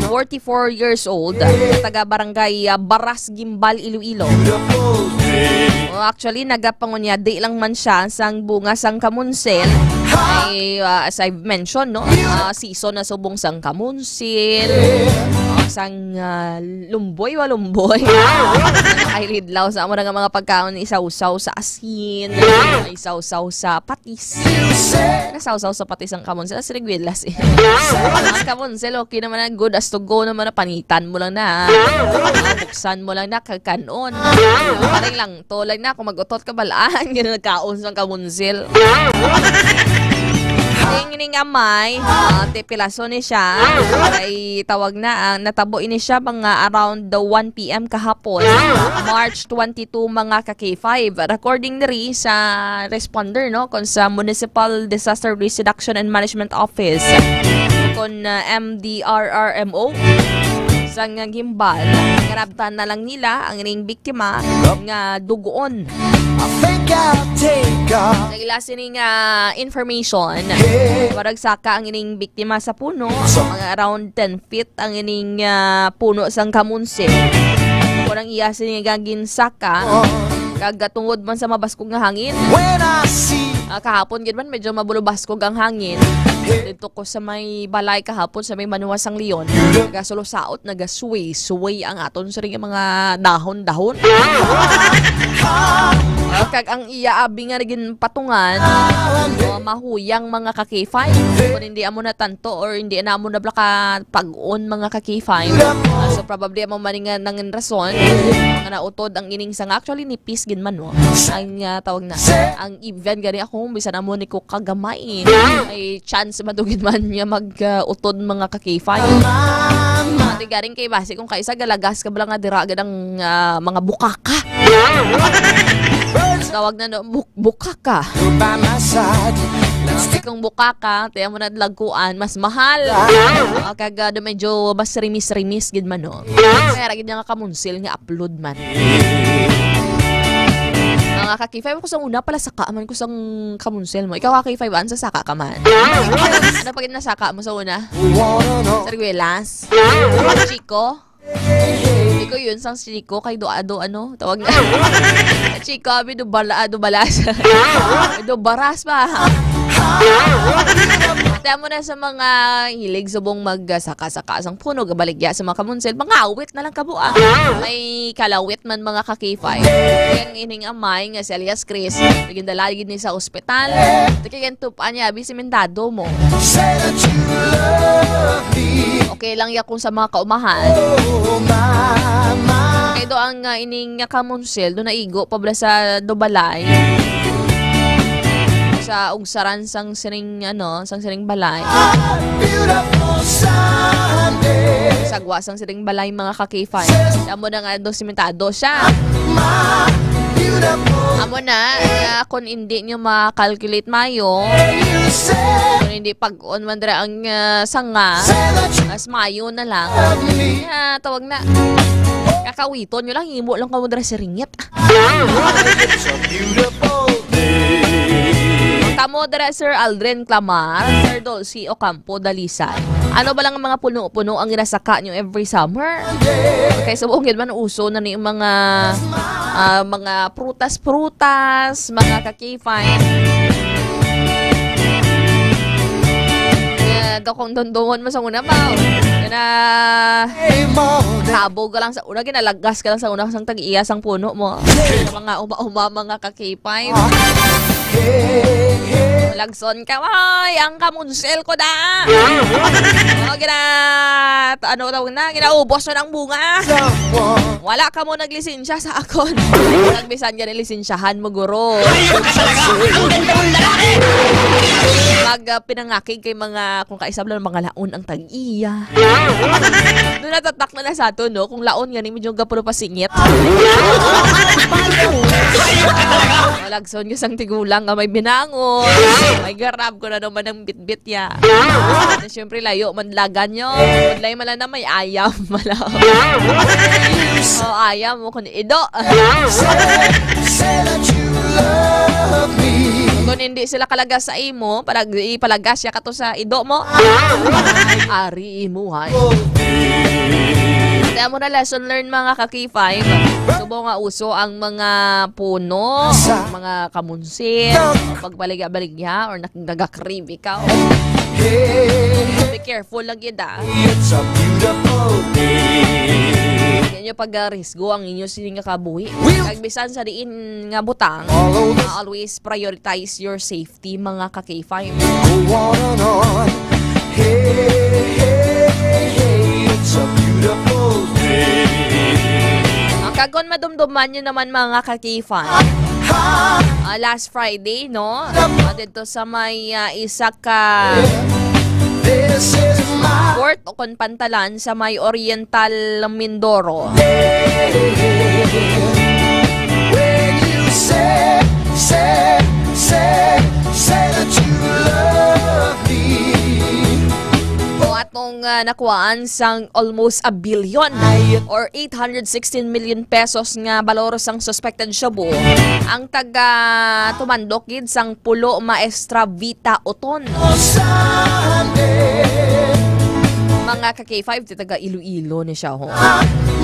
forty-four years old, taga barangay, ah, Baras, Guimbal, Iloilo. Beautiful day. Oh, actually, nagapangunyadi lang man siya sang bunga sang kamunsil. Ay, ah, as I've mentioned, no? Ah, season na subong sang kamunsil, ah, sang, ah, lumboy, wa lumboy. Ay, lidlaw sa amo na nga mga pagkaon, isawsaw sa asin, isawsaw sa patis. Nasawsaw sa patis ang kamunsil. Ah, sinigwilas eh. Ang kamunsil, okay naman na, good as to go naman na, panitan mo lang na. Ah, buksan mo lang na, kag kan-on. Paring lang to lang na, kung mag-utot ka, balaan, yun ang nagkaon sa kamunsil. Ning, ning amay, ah, tipilaso ni siya, ay tawag na, ang natabo ini siya mga around the one P M kahapon, March twenty-two, mga ka K five. According diri sa responder, no, kon sa Municipal Disaster Risk Reduction and Management Office, kon, ah, M D R R M O, sa nga Guimbal, karabtan na lang nila ang ining biktima nga dugoon. I think I'll take off. Sa ila sini nga information, Yeah. Marag saka ang ining biktima sa puno, mga around ten feet ang ining, ah, puno sang kamunsil. Kon ang iya sini nga ginsaka, kag tungod man sa mabaskog nga hangin. When I see Ah, kahapon gid man, medyo mabulubaskog ang hangin. Dito ko sa may balay kahapon, sa may Manuwa sang Leon. Nagasulosaot, nagasuwi-suwi ang aton siring nga mga dahon-dahon. Ah, kag ang iya abi nga ginpatungan, oh, mahuyang mga ka-K five. Kung hindi amo na tanto or hindi na amo na bala ka pag-on mga ka-K five. Ah, so probably amo man nga nangin rason nga nautod ang ining sanga. Actually, nipis gid man, no? Ang, ah, tawag na, ang even gani ako, bisan amo ni ko kagamay. May chance madugid man niya mag, ah, utod mga ka-K five. Ate garing kay basi kung kaisa galagas ka bala nga dira gid ang, ah, mga bukaka. Tawag na, no, buk-, bukaka. By my side. Basi kung bukaka, tiyan mo na lagkuan, mas mahal. Ah, kag, ah, do medyo mas rimis-rimis gid man, no? Kaya ra gid nga kamunsil nga upload man. Mga ka-K five, ako sa una pala saka man ko sang kamunsil mo. Ikaw ka-K five, an sa saka ka man. Ano pa gid nasaka mo sa una? Sariguelas? Chico? Ko yun, sang Chico, kay do, do, ano, tawag na. Chico, abi, do, bala, do, balas. Do, baras pa. Ate, amo na sa mga hilig subong magsaka-saka sang puno, gabaligya sa mga kamunsil, mga awit na lang kamo, ah. May kalawit man, mga ka-K five. Ang ining amay nga si alias Chris, naging dalagid ni sa ospital. Ito kay tupan niya, abi, simendado mo. Say that you love me. Okay lang ya kung sa mga kaumahan. Oh, mama. Kay do ang, ah, ining nga kamunsil, do naigo pa bala sa do balay. Sa ugsaran sang sining, ano, sang sining balay. Beautiful Sunday. Sagwa sang sining balay, mga ka-K five. Amo na nga do simentado siya. My beautiful. Amo na, nga kung hindi nyo ma-calculate mayo, you say kung hindi pag-on man dira ang, ah, sanga, say that you mas mayo na lang. Love me. Ah, tawag na. Kakawiton nyo lang, himo lang kamo dira sa ringit. It's a beautiful day. Kamo dira, Sir Aldrin Clamar, Sir Dulcie Ocampo Dalisay. Ano ba lang ang mga puno-puno ang ginasaka nyo every summer? Kay sa buong man, uso na ni mga, ah, mga prutas-prutas, mga ka-K five. Yeah, do kung dondongon mo sa una pa. Kana, Hey, mo, tabo ka lang sa una, ginalagas ka lang sa una, sang tag-iya sang puno mo. Mga uma-uma, mga ka-K five. Hey, hey. Lagson ka, ay, ang kamunsil ko da. Oh, gina-, ano tawag na, ginaubos mo ng bunga. Someone. Wala ka mo naglisensya sa akon. Nagbisan ka lisensyahan mo, guro. Mag, ah, pinangakig kay mga, kung kaisab lang, mga laon ang tag-iya. Doon natatak na na sa ato, no? Kung laon nga ni, medyo gapulo pa singit. Malagson ka sang tigulang nga may binangon. May garab ko na naman ang bitbit ya. Na siyempre, layo man lagan nyo. Kung layo man lang na may ayam, mala. O, ayam mo kung ido. Say, say that you love me. Kung hindi sila kalagas sa imo, palag-, ipalagas siya kato sa ido mo. Ari imuhay. Kaya mo na lesson learned, mga ka-K five. Subo nga uso ang mga puno, ang mga kamunsin, pagbaligya-baligya, or nag-, nagakribi ka. Be careful lang yun, ah. It's a beautiful day. Yan yung pag-arisgo ang inyo sini nga kabuhi. Kag bisan sa diin nga butang, always prioritize your safety, mga ka-K five. Go on and on. Hey, hey, hey, it's a beautiful day. Ang kagon madumduman nyo naman, mga ka-K five. Ah, last Friday, no? Ah, dito sa may, ah, isa ka This is my court o kon pantalan sa may Oriental Mindoro. When you say, say, say, say that you love me. O atong, ah, nakuhaan sang almost a billion or eight hundred sixteen million pesos nga balor sang suspected shabu ang taga tumandok gid sang Pulo Maestra Vita Oton. Mga ka-K five, ti taga Iloilo ni siya, ho.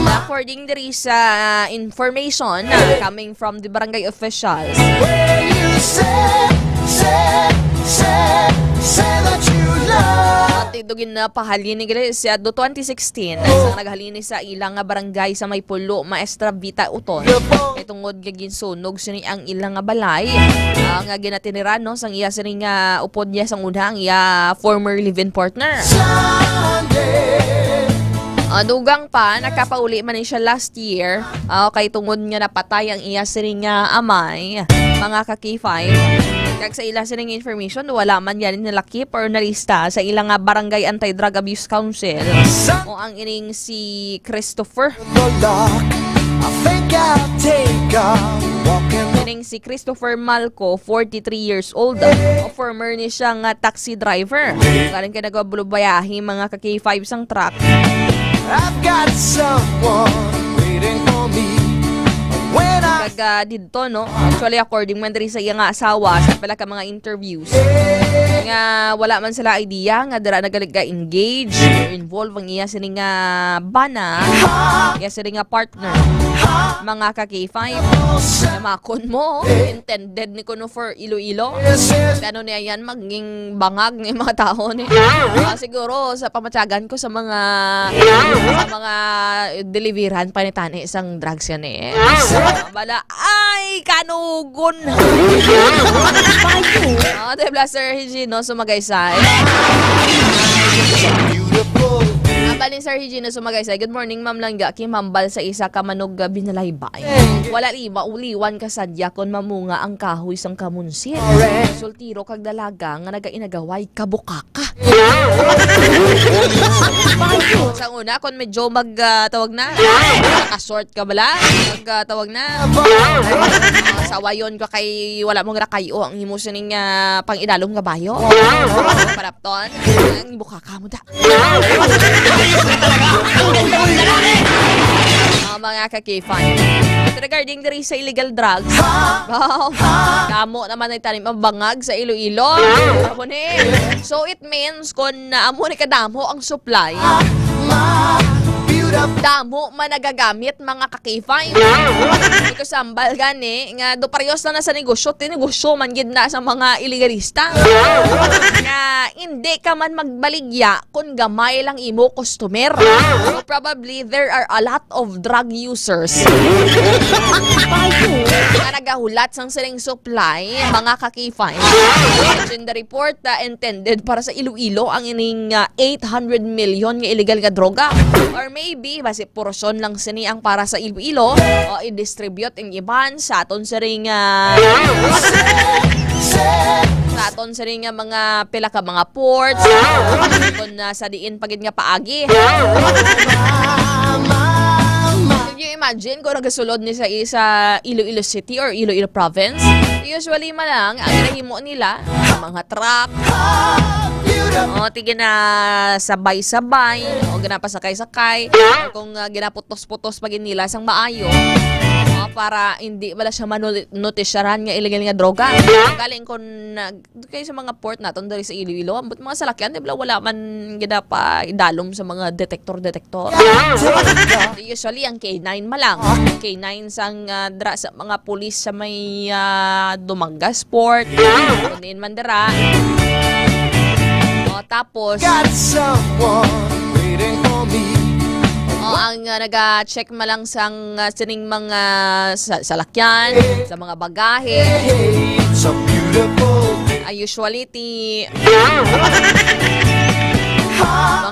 According diri sa information, ah, coming from the barangay officials. When you say, say, say, say that you love. Pati do ginapahalin ni Gracia do twenty sixteen, sa naghalin ni sa ilang nga barangay sa may Pulo Maestra Vita Oton. Kay tungod nga ginsunog sini ang ilang nga balay, ah, nga ginatiniran, no, sang iya sini nga upod niya sang una ang iya former live-in partner. Sunday. Ah, dugang pa, nakapauli man ni siya last year, ah, kay tungod nga napatay ang iya sini nga amay, mga ka-K five. Kag sa ila sining information, wala man gani nalakip or nalista sa ila nga Barangay Anti-Drug Abuse Council. O ang ining si Christopher. The lock. I think I'll take a walk in the Ining si Christopher Malco, forty-three years old, o former ni siya nga taxi driver. Galing kay nagabulubayahi, mga ka-K five sang truck. I've got someone waiting for me. When I Kag, ah, didto, no? Actually, according man diri sa iya nga asawa, sa pala ka mga interviews. nga wala man sila idea nga dira nagaga-engage or involve ang iya sini nga bana, iya sini nga partner. Mga ka-K five, namakon mo, intended ni kuno for Iloilo. Ano niya yan, maging bangag ni mga tao ni. Ah, siguro sa pamatyagan ko sa mga, sa mga deliveran pa ni tani sang drugs yan eh. Bala, ay, kanugon. Oh, de Blaster Higino, sumagaysay. Hambal ni Sir Higino, sumagaysay. Good morning, Ma'am Langga. Kimambal sa isa ka manog, ah, binalaybay. Wala liwa, uliwan ka sadya kon mamunga ang kahoy sang kamunsin. Soltero kag dalaga nga nagainagaway, kabukaka. Sa una, kon medyo mag, ah, tawag na, nakasort ka bala, mag, ah, tawag na, ah, sawayon ka kay wala mo ginakayo ang imo sining, ah, pang-idalom nga bayo. Parapton, ang bukaka mo da. Ah, mga ka-K five. Regarding diri sa illegal drugs, wow, damo naman ay tanim ang bangag sa Iloilo. Amo ni. So, it means, kung amo ni kadamo ang supply, damo man nagagamit, mga ka-K five. Ito sambal gani nga do parehas na, na sa negosyo, tinegosyo man gid na sa mga ilegalista. Nga hindi ka man magbaligya kung gamay lang imo customer. So, probably there are a lot of drug users nga nagahulat sang sining supply, mga ka-K five. Imagine the report, uh, intended para sa Iloilo ang ining, uh, eight hundred million nga illegal nga droga. Or maybe, basi portion lang sini ang para sa Iloilo. O i-distribute ang iban sa aton siring, uh, sa aton siring nga mga pila ka mga ports. Kung, uh, sa diin pa gid nga paagi. Can you imagine kung nagasulod ni sa isa Iloilo City or Iloilo Province? Usually man lang, ang ginahimo nila, mga truck. O, tige na sabay-sabay, o ginapasakay-sakay, o kung, ah, ginaputos-putos pa gid nila sang maayo, o, para hindi wala siya manutisyaran nga illegal nga droga. Galing kung nag-, kay sa mga port naton diri sa Iloilo, ambot mga salakyan, di ba, wala man gid pa idalom sa mga detector-detector. Usually, ang K nine man lang. K nine sang, ah, dra sa mga pulis sa may, ah, Dumangas Port. Kunin man dira. O, tapos, Got someone waiting for me. O, ang, ah, naga-check man lang sang, ah, sining mga sa-, salakyan, sa mga bagahe. Hey, it's a beautiful day. Ah, usually, ti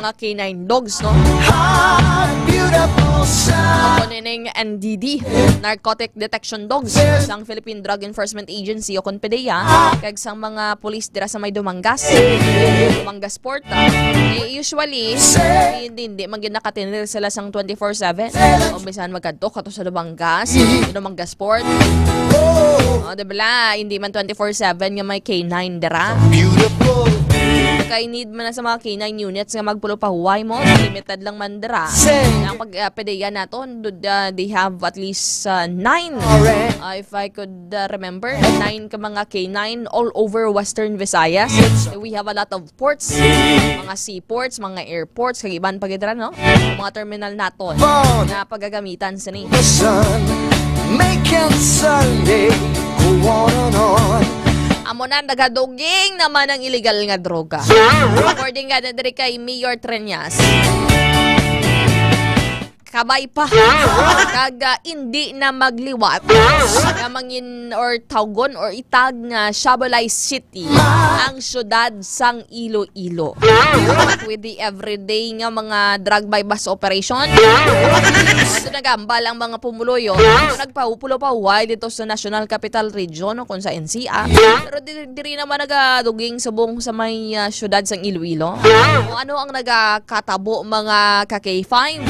mga K nine dogs, no? Beautiful sun. Ako nining N D D, Narcotic Detection Dogs, sang Philippine Drug Enforcement Agency o kon PDEA, kag sang mga pulis dira sa may Dumangas. Dumangas Port, ah. Eh, usually, hindi, hindi man gid nakatinir sila sang twenty-four seven. O bisan magkadto ka to sa Dumangas, Dumangas Port. O, di bala, hindi man twenty-four seven nga may K nine dira. Kay need man na sa mga K nine units nga magpulo pa huway mo, limited lang man dira. Ang pag, ah, PDEA naton, do-, ah, they have at least, ah, nine. Ah, if I could, ah, remember, nine ka mga K nine all over Western Visayas. We have a lot of ports, mga seaports, mga airports, kag iban pa gid ra, no? Mga terminal naton na pagagamitan sini. The sun, making Sunday go on and on. Amo na, nagaduging naman ang illegal nga droga. According nga na diri kay Mayor Treñas, kabay pa. Kag, ah, indi na magliwat nga mangin or tawgon or itag nga Shabolay City ang syudad sang Iloilo. But with the everyday nga mga drug buy bust operation, so nagambal ang mga pumuluyo. So, nagpahupulo pa huway dito sa National Capital Region o kung sa N C R. Pero di-, diri naman nagaduging subong sa may, ah, syudad sang Iloilo. O ano ang nagakatabo, mga ka-K five?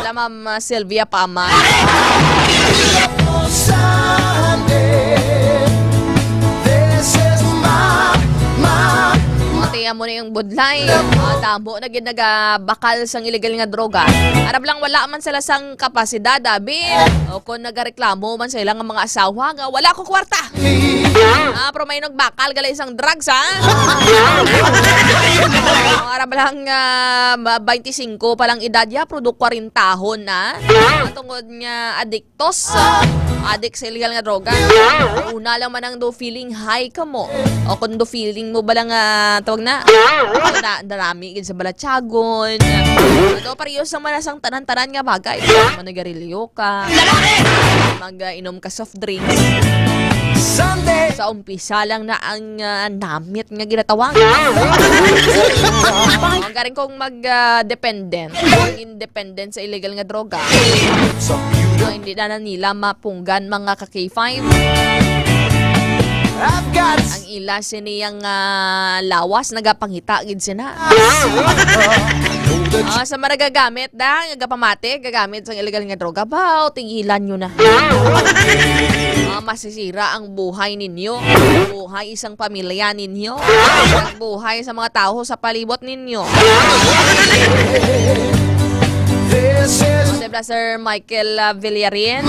Wala, Ma'am Sylvia Pama. Sunday. This is my, my, my Ate, Amo na yung budlay. Ah, damo na gid nagabakal sang illegal nga droga. Arab lang wala man sila sang kapasidad, abi. O kung nagareklamo man sa ilang mga asawa nga wala ko kwarta. Ah, pero may nagbakal gali sang drugs, ha? Arab lang, ah, ba-, twenty-five pa lang edad ya, pero do kwarentahon na. Tungod nga adik tos, ah, adik sa illegal nga droga. Una lang man ang do feeling high ka mo. O kung do feeling mo ba lang, ah, tawag na, na, narami gid sa balatyagon. Ito, pareho sa man sang tanan-tanan nga bagay. Manigarilyo ka, mag-inom ka soft drinks. Sa umpisa lang na ang, ah, namit nga ginatawag. Ang garing kong mag, ah, dependent. Ang independent sa illegal nga droga. Ah, hindi na, na nila mapunggan, mga ka K five. Ang ila sini ang, ah, lawas nagapangita gid sina. Ah, sa maragagamit da, nagapamati, gagamit sang illegal nga droga, baw, tigilan nyo na. Ah, masisira ang buhay ninyo, buhay isang pamilya ninyo, ang buhay sa mga tao sa palibot ninyo. This is Sir Michael, ah, Villarin.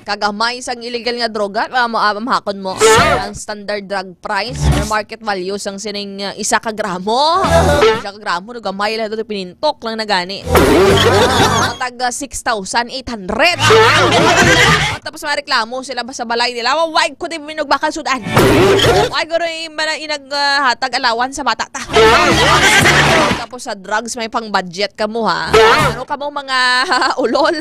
Kagamay sang illegal nga droga, ah, mo, ah, mahakon mo ang standard drug price or market value sang sining, ah, isa ka gramo. Isa ka gramo, no, gamay lang ito, pinintok lang na gani. Mga tag, ah, six thousand eight hundred. Tapos mareklamo sila ba sa balay nila, "Wa-, why ko di minugbakal sudan? Why ko rin mana inag, ah, hatag alawan sa bata ta?" Tapos sa drugs, may pang-budget ka mo, ha? Ano ka mo, mga ulol?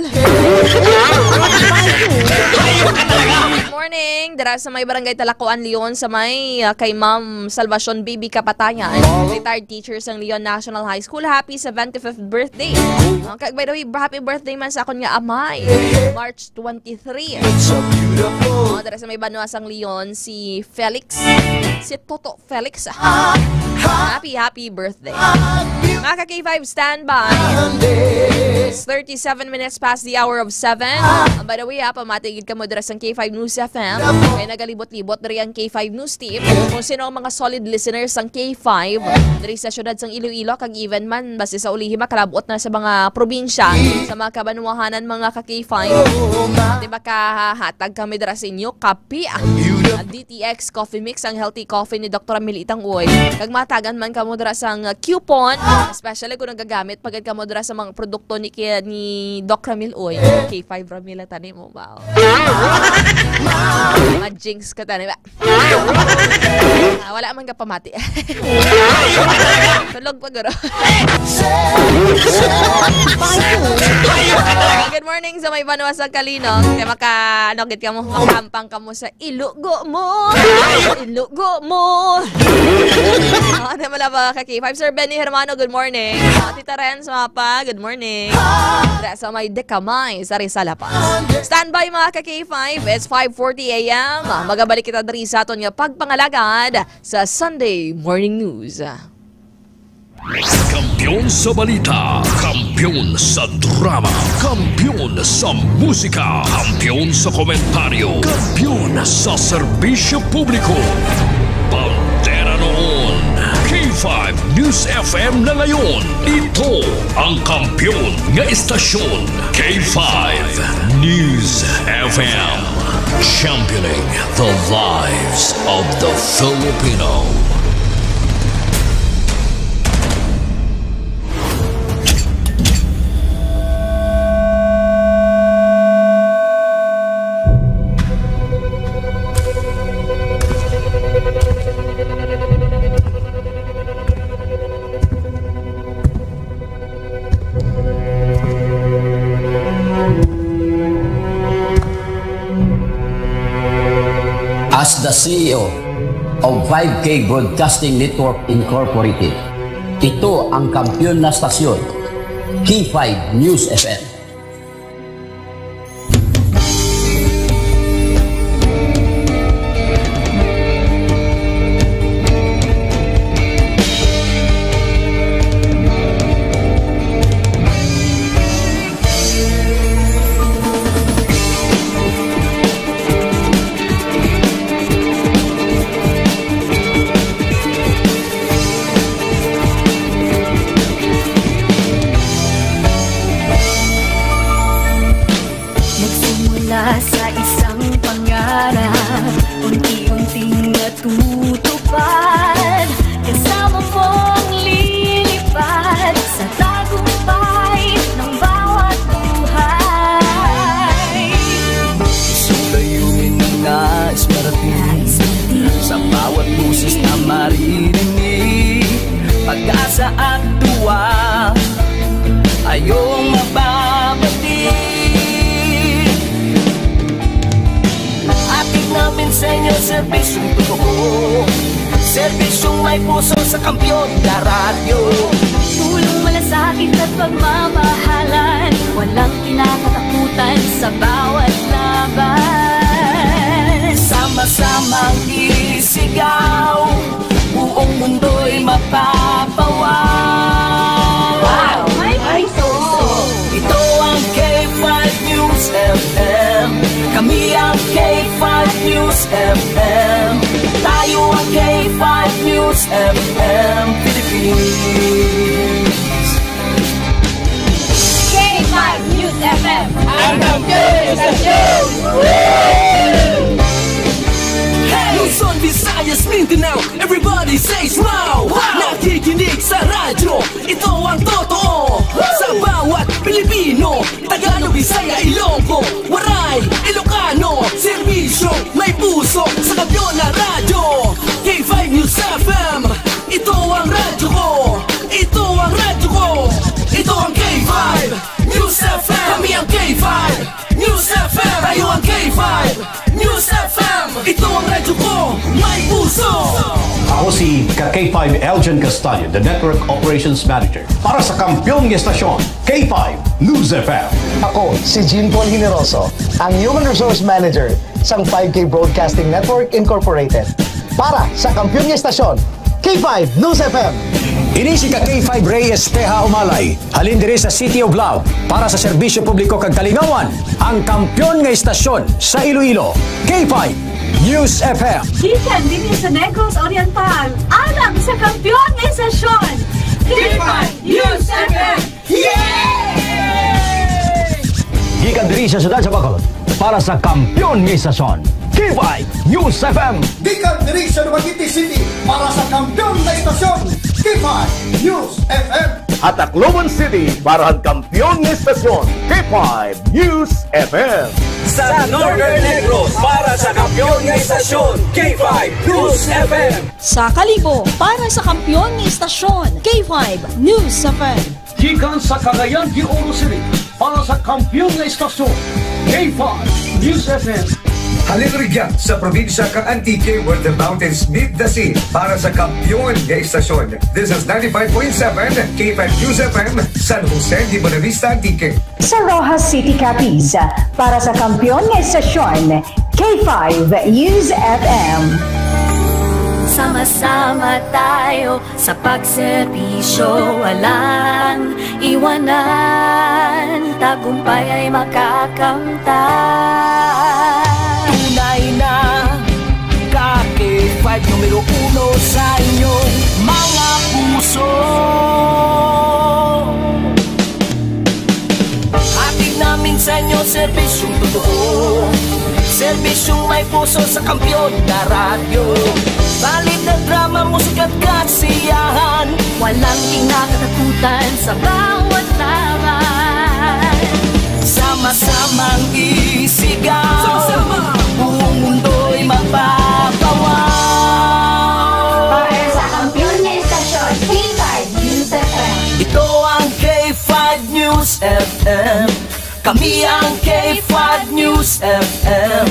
Good morning. Dira sa may Barangay Talacoan, Leon, sa may, ah, kay Ma'am Salvacion Bibi Kapatayan, retired teacher sang Leon National High School. Happy seventy-fifth birthday. Ah, kag, by the way, happy birthday man sa akon nga amay. March twenty-three. Oh, dira sa may banwa sang Leon, si Felix. Si Toto Felix. Happy, happy birthday. Mga ka K five, standby. It's thirty-seven minutes past the hour of seven. And by the way, ah, pamati gid kamo dira sang K five News F M. Kay nagalibot-libot diri ang K five News team. Kung sino ang mga solid listeners sang K five diri sa siyudad sang Iloilo, kag even man basi sa ulihi makalabot na sa mga probinsya, sa mga kabanwahanan, mga ka K five. Di ba, kahatag kami dira sa inyo kape, ah. D T X Coffee Mix, ang healthy coffee ni Doktor Militang Uy. Kag matagan man kamo dira sang coupon, especially kung nagagamit pa gid kamo dira sa mga produkto ni ki-, ni Doc Ramil Uy. K five Ramil ang tanim mo ba? Ma-jinx ka tani ba? Ah, wala man ka pamati. Tulog pa, guro. Good morning sa may banwa sa Kalinog. Kaya maka, ano, gid ka mo, makahampang ka mo sa ilugo mo. Ilugo mo. Oh, ano mo lang ba, ka K five? Sir Benny Hermano, good morning. Oh, Tita Renz, mapa, good morning. Dira sa may Dekamay, sa Rizal, Paz. Standby, mga ka K five. It's five forty A M. Magabalik kita diri sa aton nga pagpangalagad sa Sunday Morning News. Kampiyon sa balita, kampiyon sa drama, kampiyon sa musika, kampiyon sa komentaryo, kampiyon sa serbisyo publiko. Bandera noon, K five News F M na ngayon. Ito ang kampiyon nga istasyon, K five News F M. Championing the lives of the Filipino. As the C E O of five K Broadcasting Network Incorporated, ito ang kampiyon na stasyon, K five News F M. Serbisyong totoo, serbisyong may puso sa Kampiyon na Radyo. Tulong, malasakit at pagmamahalan, walang kinakatakutan sa bawat laban. Sama-samang isigaw, buong mundo'y mapapawaw. Wow! May puso! Ito ang K five News F M. Kami ang K five News F M. Tayo ang K five News F M Philippines. K five News F M. Ang kampiyon sa show! Luzon, Visayas, Mindanao, everybody say smile! Wow! Nakikinig sa radyo, ito ang totoo. Sa bawat Pilipino, Tagalog, Bisaya, Ilonggo, Waray, Ilocano, serbisyo, may puso, sa Kampiyon na Radyo. K five News F M, ito ang radyo ko. Ito ang radyo ko. Ito ang K five News F M. Kami ang K five News F M. Tayo ang K five News F M. Ito ang radyo ko. May puso. Ako si ka K five Elgin Castaño, the Network Operations Manager, para sa kampiyon nga estasyon, K five News F M. Ako si Jean Paul Generoso, ang Human Resource Manager sang five K Broadcasting Network Incorporated, para sa kampiyon nga estasyon, K five News F M. Ini si ka K five Ray Espeha Umalay, halin diri sa City of Love, para sa serbisyo publiko kag kalingawan, ang kampiyon nga estasyon sa Iloilo, K five News F M. Gikan dinhi sa Negros Oriental, alang sa kampiyon nga estasyon, K five News F M. Yay! Gikan diri sa siyudad sa Bacolod, para sa kampiyon nga estasyon, K five News F M. Gikan diri sa Dumaguete City, para sa kampiyon nga estasyon, K five News F M. Ha Tacloban City, para sa kampiyon nga estasyon, K five News F M. Sa Northern Negros, para sa kampiyon nga estasyon, K five News F M. Sa Kalibo, para sa kampiyon nga estasyon, K five News F M. Gikan sa Cagayan de Oro City, para sa kampiyon nga estasyon, K five News F M. Halin rugya sa probinsya kang Antique, where the mountains meet the sea, para sa kampiyon nga estasyon. This is ninety-five point seven K five News F M, San Jose de Buenavista, Antique. Sa Roxas City, Capiz, para sa kampiyon nga estasyon, K five News F M. Sama-sama tayo sa pagserbisyo, walang iwanan, tagumpay ay makakamtan. Tunay na ka K five, numero uno sa inyong mga puso. Hatid namin sa inyo serbisyong totoo, serbisyong may puso sa kampiyon na radyo. Balita, drama, musika at kasiyahan, walang kinakatakutan sa bawat laban. Sama-samang isigaw, sama-sama, buong mundo'y mapapawaw. Para sa kampiyon nga estasyon, K five News F M. Ito ang K five News F M. Kami ang K five News F M.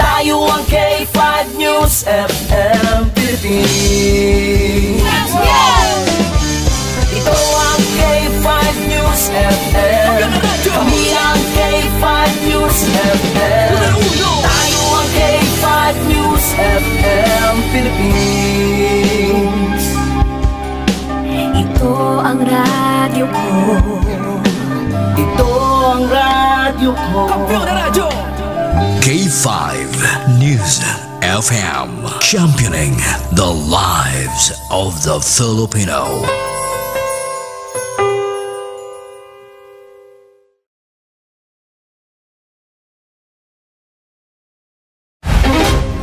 Tayo ang K five News F M Philippines. Ito ang K five News F M. Kami ang K five News F M. Tayo ang K five News F M Philippines. Ito ang radyo ko. Ito ang radyo ko. Kampiyon na radyo. K five News F M, championing the lives of the Filipino.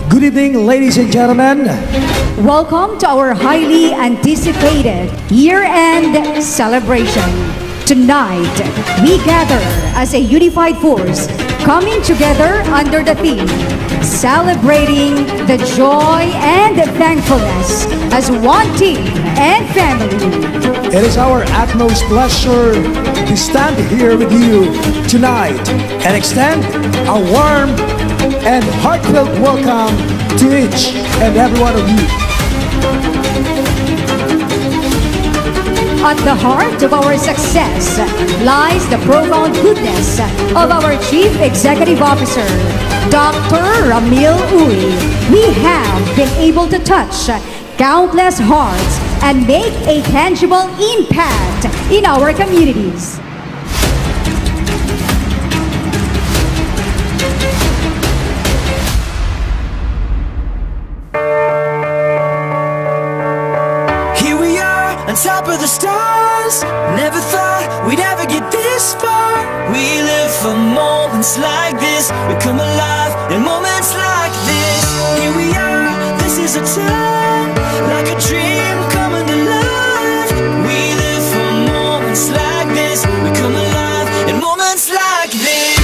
Good evening, ladies and gentlemen. Welcome to our highly anticipated year-end celebration. Tonight, we gather as a unified force, coming together under the theme, Celebrating the Joy and Thankfulness as One Team and Family. It is our utmost pleasure to stand here with you tonight and extend a warm and heartfelt welcome To each and every one of you. At the heart of our success lies the profound goodness of our Chief Executive Officer, Doctor Ramil Uy. We have been able to touch countless hearts and make a tangible impact in our communities. Here we are on top of the stars. Never thought we'd ever get this far. We live for moments like this. We come alive in moments like this. Here we are, this is a time, like a dream coming to life. We live for moments like this. We come alive in moments like this.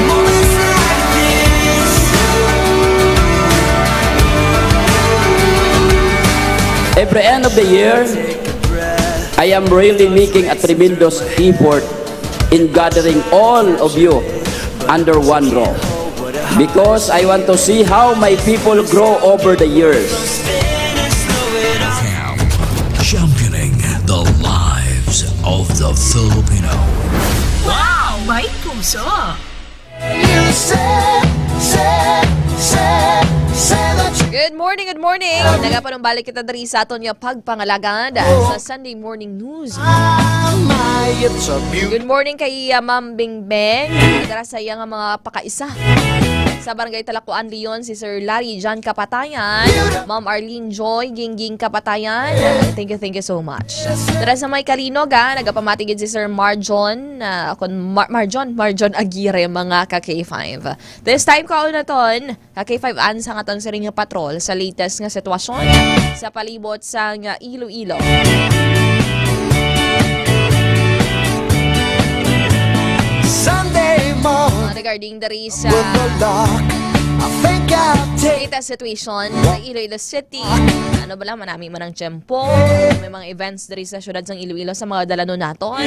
Moments like this. Every end of the year, I am really making a tremendous effort in gathering all of you under one roof because I want to see how my people grow over the years. Championing the lives of the Filipino. Wow! May puso! You say, say, say, say that you Good morning, good morning. Nagapanumbalik kita diri sa aton nga pagpangalagad sa Sunday Morning News. are my, it's a beautiful. Good morning kay uh, Ma'am Bingbeng. Dara sa iya nga mga pakaisa. Sa Barangay Talakuan, Leon, si Sir Larry John Kapatayan, Ma'am Arlene Joy Gingging Kapatayan. Thank you, thank you so much. Dara sa may Kalinog, ah, nagapamati gid si Sir Marjon, ah, kun Mar- Marjon, Marjon Aguirre, mga ka K five. This time, kaunaton, ka K five, an sa aton siring nga patrol sa latest nga sitwasyon sa palibot sang Iloilo. Sunday morning Uh, regarding diri sa with the lock. I think I'll take latest situation sa Iloilo City. Ano bala, manami man ang tiyempo. May mga events diri sa syudad sang Iloilo sa mga dalanon naton.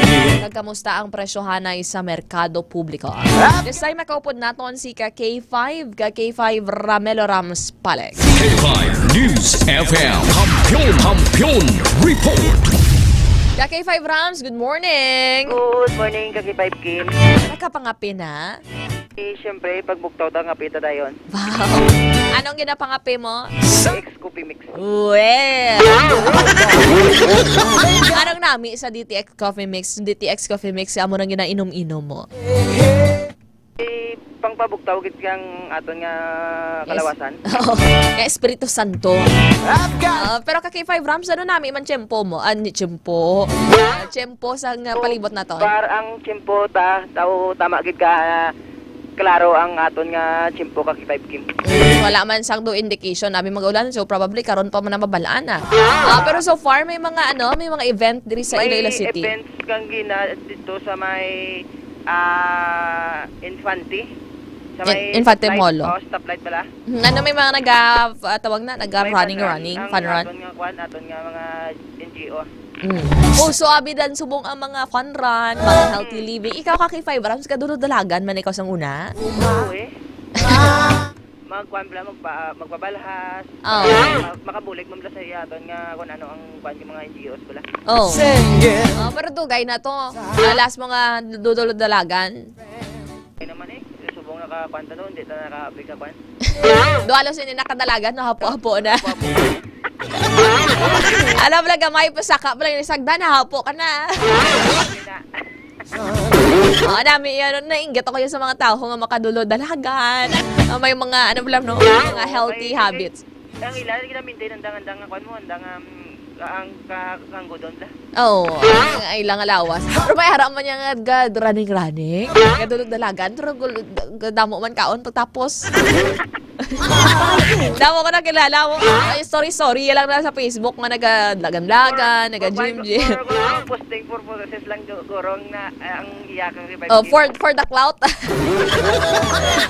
Kag kamusta ang presyohanay sa merkado publiko? This time, makaupod naton si ka K five, ka K five Ramelo Rams Palex. K five News F M. Kampiyon, Kampiyon Report. Ka K five Rams, good morning! Good morning, ka K five Kim. Nakapangape na? Eh, siyempre, pag bugtaw ta, kape ta dayon. Wow! Anong ginapangape mo? X Coffee Mix. Well! Anong nami sa D T X Coffee Mix? D T X Coffee Mix, amo nang ginainom-inom mo. Eh, pangpabugtaw gid kang aton nga Yes. Kalawasan. Oo. Nga Espiritu Santo. I've got Ah, pero ka K five Rams, ano nami man tiyempo mo? Ah, ni tiyempo. Ah, tiyempo sa nga palibot naton. Par ang tiyempo ta, tao tama gid ka klaro ang aton nga tiyempo, ka K five Kim. Mm, wala man sang do indication abi mag-ulan, so probably karon pa man nababalaan na. Ah, pero so far may mga ano, may mga event diri sa May Iloilo City. events kang gina dito sa may ah Infante. Sa In- may Infante stoplight, Mall, oh. Oh, stoplight pala. Hmm, ano may mga naga ah, tawag na, naga May running fun run. running, Ang fun run. Aton nga kwan, aton nga mga N G O. Mm. Oh, so abi dan subong ang mga fun run, mga healthy living. Ikaw ka K five Rams, kadulod dalagan man ikaw sang una. Oo eh. Magkuan pala, magpa, magpabalhas. Oh. Mag, makabulig man pala sa iya aton nga kung ano ang kuan yung mga N G Os pala. Oh. singing. Oh, pero dugay na to. Alas mga dudulod dalagan. Kaya naman eh, subong nakakuan ta doon, hindi ta nakabig ka kuan. Do alas ini nakadalagan, no, hapo-hapo na. Alam lang gamay pa saka pa lang yung sagda, nahapo ka na. Oh, nami yan, nainggit ako yun sa mga tao nga makadulod dalagan. Ah, may mga, ano lang, no, mga healthy habits. Ang ila, ginamintain ang dangan-dangan kuan mo, ang dangan ang ka, kanggo doon la. Oh, ang ilang alawas. Pero may harap man niya nga ga- running-running. Kadulog dalagan, pero gul- ga- damo man kaon pagtapos. Damo ko nakilala mo. Ay, sorry, sorry. Yan lang na sa Facebook nga nagalagan-lagan, naga-gym-gym. For, for, for, for posting purposes lang, gu-, gurong na, eh, ang iya kang revive Oh, kit. for, for the clout.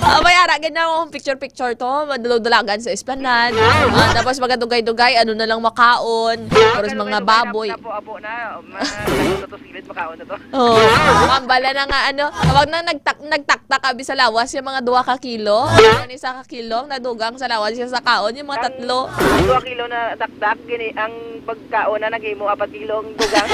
Ah, may ara, ganyan akong picture-picture to. Madulog-dulagan sa esplanade. Ah, tapos magadugay-dugay, ano na lang makaon. Tapos mga Madugay-dugay na baboy. po, abo na. Ma-, ano to, sa gilid, makaon na to. Oh, mambala na nga, ano, tawag na, nagtak-, nagtaktak abi sa lawas yung mga duha ka kilo. Ano ni sa kilong, nadugang sa lawas siya sa kaon, yung mga Ang tatlo. Duha kilo na taktak, gini, ang pagkaon na naghimo apat kilo ang dugang.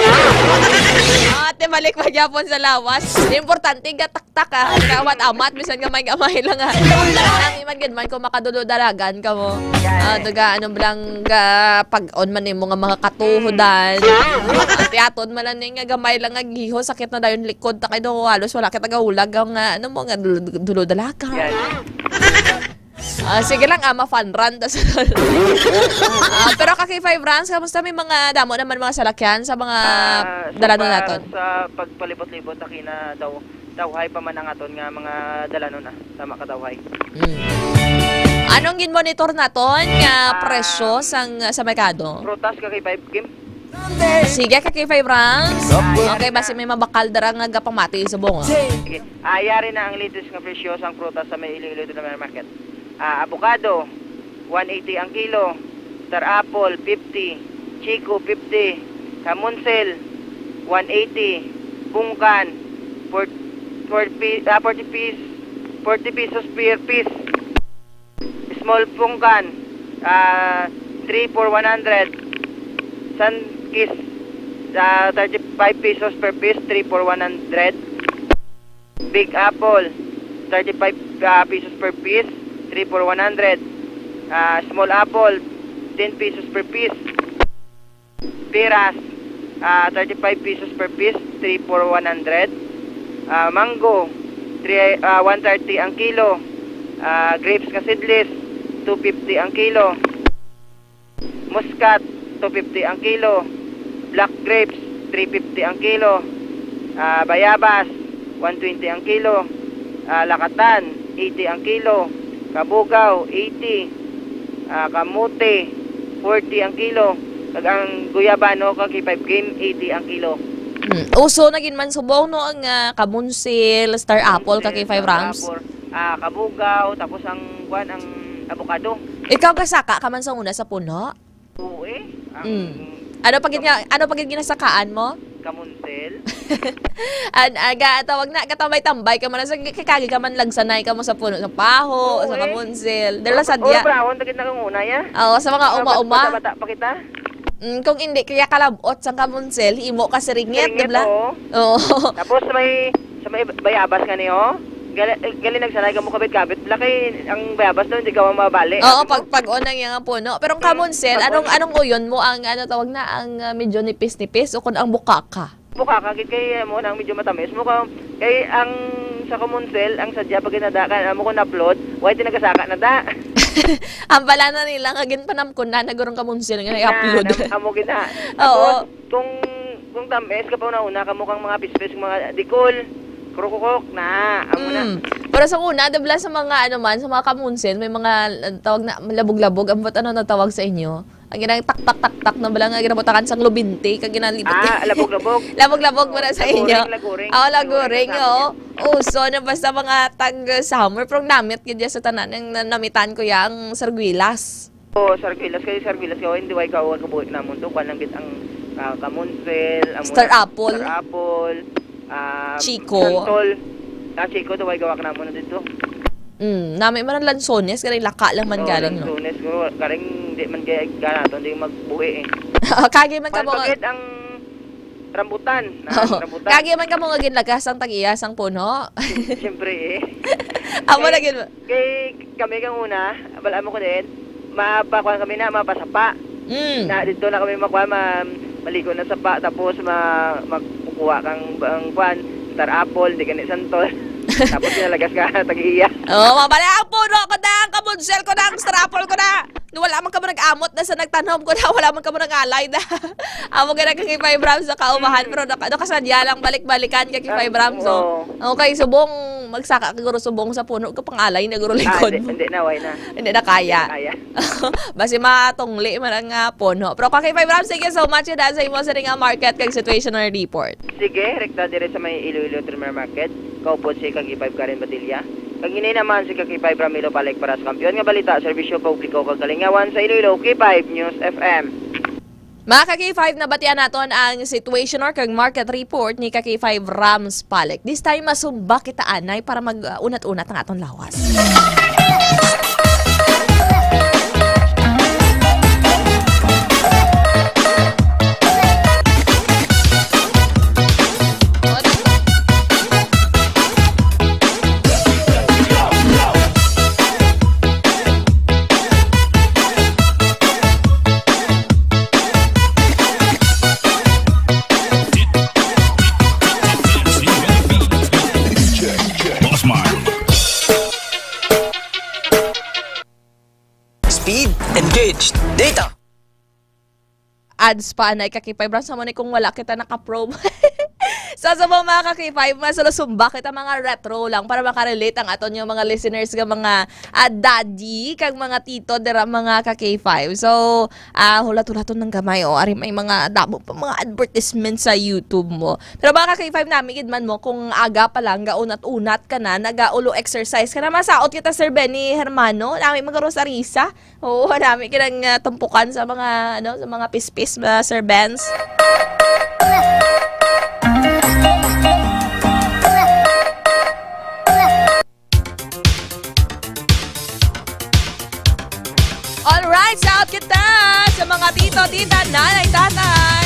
Ah, ate, balik pa gyapon sa lawas. Importante, gataktak, ah. Kaamat-amat, bisan gamay-gamay lang, ah. Ang iman gid man kung makadulodalagan ka mo. Ah, duga, ano lang, ga, pag-on man nimo nga mga katuhodan. Ate, aton man lang ni nga gamay lang nga giho, sakit na dayon likod, ta kay do, halos wala kita gahulag ang, ah, ano mo, nga dul-, dulodalagan. Yan. Ah, sige lang, ah, ma-fun run. Tas, ah, pero ka K five Rams, kamusta? May mga damo naman mga salakyan sa mga Ah, so dalanon far naton? Sa pagpalibot-libot, aki na daw, dawhay pa man ang aton nga mga dalanon, ah. Tama ka, dawhay. Mm. Anong ginmonitor naton nga Ah, presyo sang, sa merkado? Prutas ka kay five Kim? Sige, ka K five Rams. Okay, basi may mabakal dara nga gapamati subong, ah. Sige. Ah, yari na ang latest nga presyo sang prutas sa may Iloilo Market. Ah, avocado, one eighty ang kilo. Star apple, fifty. Chico, fifty. Kamunsel, one eighty. Pungkan, four-, four pi-, ah, forty pis-, forty pesos per piece. Small pungkan, ah, three for one hundred. Sunkist, ah, thirty-five pesos per piece, three for one hundred. Big apple, thirty-five, ah, pesos per piece, three for one hundred. Ah, small apple, ten pesos per piece. Peras, ah, thirty-five pesos per piece, three for one hundred. Ah, mango, three, ah, one thirty ang kilo. Ah, grapes nga seedless, two fifty ang kilo. Muscat, two fifty ang kilo. Black grapes, three fifty ang kilo. Ah, bayabas, one twenty ang kilo. Ah, lakatan, eighty ang kilo. Kabugaw, eighty. Ah, kamote, forty ang kilo. Kag ang guyabano, ka K five Kim, eighty ang kilo. Hmm. Uso na gid man subong, no, ang, ah, kamunsel, star apple, ka K five Rams. Kamunsel, star apple. Ah, kabugaw, tapos ang, kuwan, ang avocado. Ikaw, gasaka ka man sa una sa puno? Oo, eh. Ang Mm. Ano pa gid nga, ano pa gid ginasakaan mo? Kamunsel. An-, aga, tawag na, katambay-tambay ka man. Sa, kay kagi ka man lagsanay ka mo sa puno, sa paho, Oo, sa eh. Kamunsel. Dala Tapos, sadya. Oro, brahon, takit na kang una, ya. Oo, sa mga Mga bat-, uma-uma. Bata-bata pa kita. Mm, kung hindi, kaya kalabot sa kamunsel, himo ka siringit, Siringit, di ba? Oo. Oo. Tapos may, sa may bayabas nga niyo, gali, gali nagsanay ka mo kabit-kabit. Laki ang bayabas doon, hindi ka mabali. Oo, Sabi mo? Pag, pag-on ang iyang puno. Pero ang Mm, kamunsel, pag-on. Anong, anong uyon mo ang, ano tawag na, ang, ah, medyo nipis-nipis o kung ang bukaka? Bukaka, gid kay, ah, mo nang medyo matamis. Mo ka, kay ang sa kamunsel, ang sadya pag ginada, kan, amo ko na-upload, why tinagasaka na da? Ang bala na nila, nga ginpanamkon na, nagurong kamunsel nga Na, i-upload. nam-, amo gid na. Oo. Tapos, kung, kung tamis ka pa una-una, kamo kang mga pispis, mga dikol, krukukok, na, amo na. Mm. Pero sa una, di ba, sa mga, ano man, sa mga kamunsel, may mga, uh, tawag na, labog-labog. Ambot, ano na tawag sa inyo? Ang ginang tak, tak, tak, tak na bala nga ginabutakan sang lubinti, kag ginalibot. Ah, labog-labog. Labog-labog mo na sa inyo. Laguring, laguring. Ah, laguring, Laguring sa oo. Amin. Uso na basta mga tag summer, pero namit gid ya sa tanan. Ang na-, namitan ko ya ang sarguilas. Oo, sarguilas. Kay sarguilas ka, hindi way ka, way kabuhi namon to. Kuwan lang gid ang, ah, kamunsel, ang Star mga apple. Star apple, ah, Chico. Santol. Ah, Chico, to way gawak namon na dito. Mm, nami man ang lansones, galing laka lang man Oo, galing, no? Lansones, ko, galing di man kaya ganaton, di magbuhi eh. Kagi man ka Ang mga pagit ang rambutan, na Oo. Rambutan. Kagi man ka mga ginlagas ang tag-iya sang puno. Siyempre eh. Amo Kay, na gid. Kay kami kang una, abal amo ko din, mapakuan kami na, mapasapa. Mm. Na dito na kami makuha, ma-, maligo na sapa, tapos ma-, magkukuha kang, ang kuan, star apple, di gani santol. Tapos nalagas ka, tag-iya. Oh, mabala ang puno ko na, ang kamunsel ko na, ang star apple ko na. Wala man kamo nag-amot na sa nagtanom ko na, wala man kamo nangalay na. Amo ka na ka K five Rams sa kaumahan, pero naka-, ano, kasadya lang balik-balikan ka K five Rams, oh. Oo. Okay, subong magsaka ka, guro, subong sa puno ka pangalay na, guro, Ah, likod hindi, mo. hindi na, why na? Hindi na kaya. Hindi na kaya. Basi matungli man ang, ah, puno. Pero ka K five Rams, thank you so much, yun, ah, sa imo sa ring, ah, market kag situational report. Sige, rekta dire sa may Iloilo Terminal Market. Kaupod si ka K five Karen Badilla. Kag ini naman si ka K five Ramilo Palik para sa Kampiyon nga Balita, Serbisyo Publiko kag Kalingawan sa Iloilo, K five News F M. Mga ka K five, nabatian naton ang situation or kag market report ni ka K five Rams Palik. This time, masumba kita anay para mag-unat-unat ang aton lawas. Speed, engaged, data. Ads pa, anay ka K five Rams, amo ni kung wala kita naka-probe. So, sa mga, mga ka K five, mas sumba kita mga retro lang para makarelate ang aton yung mga listeners nga mga, ah, daddy kag mga tito dira mga ka K five. So, ah, hulat-hulaton ng gamay, oh. Ari may mga damo pa mga advertisement sa YouTube mo. Pero mga ka K five, nami gid man mo kung aga pa lang gaunat-unat ka na, nagaulo exercise ka na, masaot kita, Sir Benny Hermano, nami mga rosarisa. Oo, nami kinang, ah, tumpukan sa mga, ano, sa mga pispis, mga Sir Benz. Alright, shout kita sa mga tito, tita, nanay, tatay.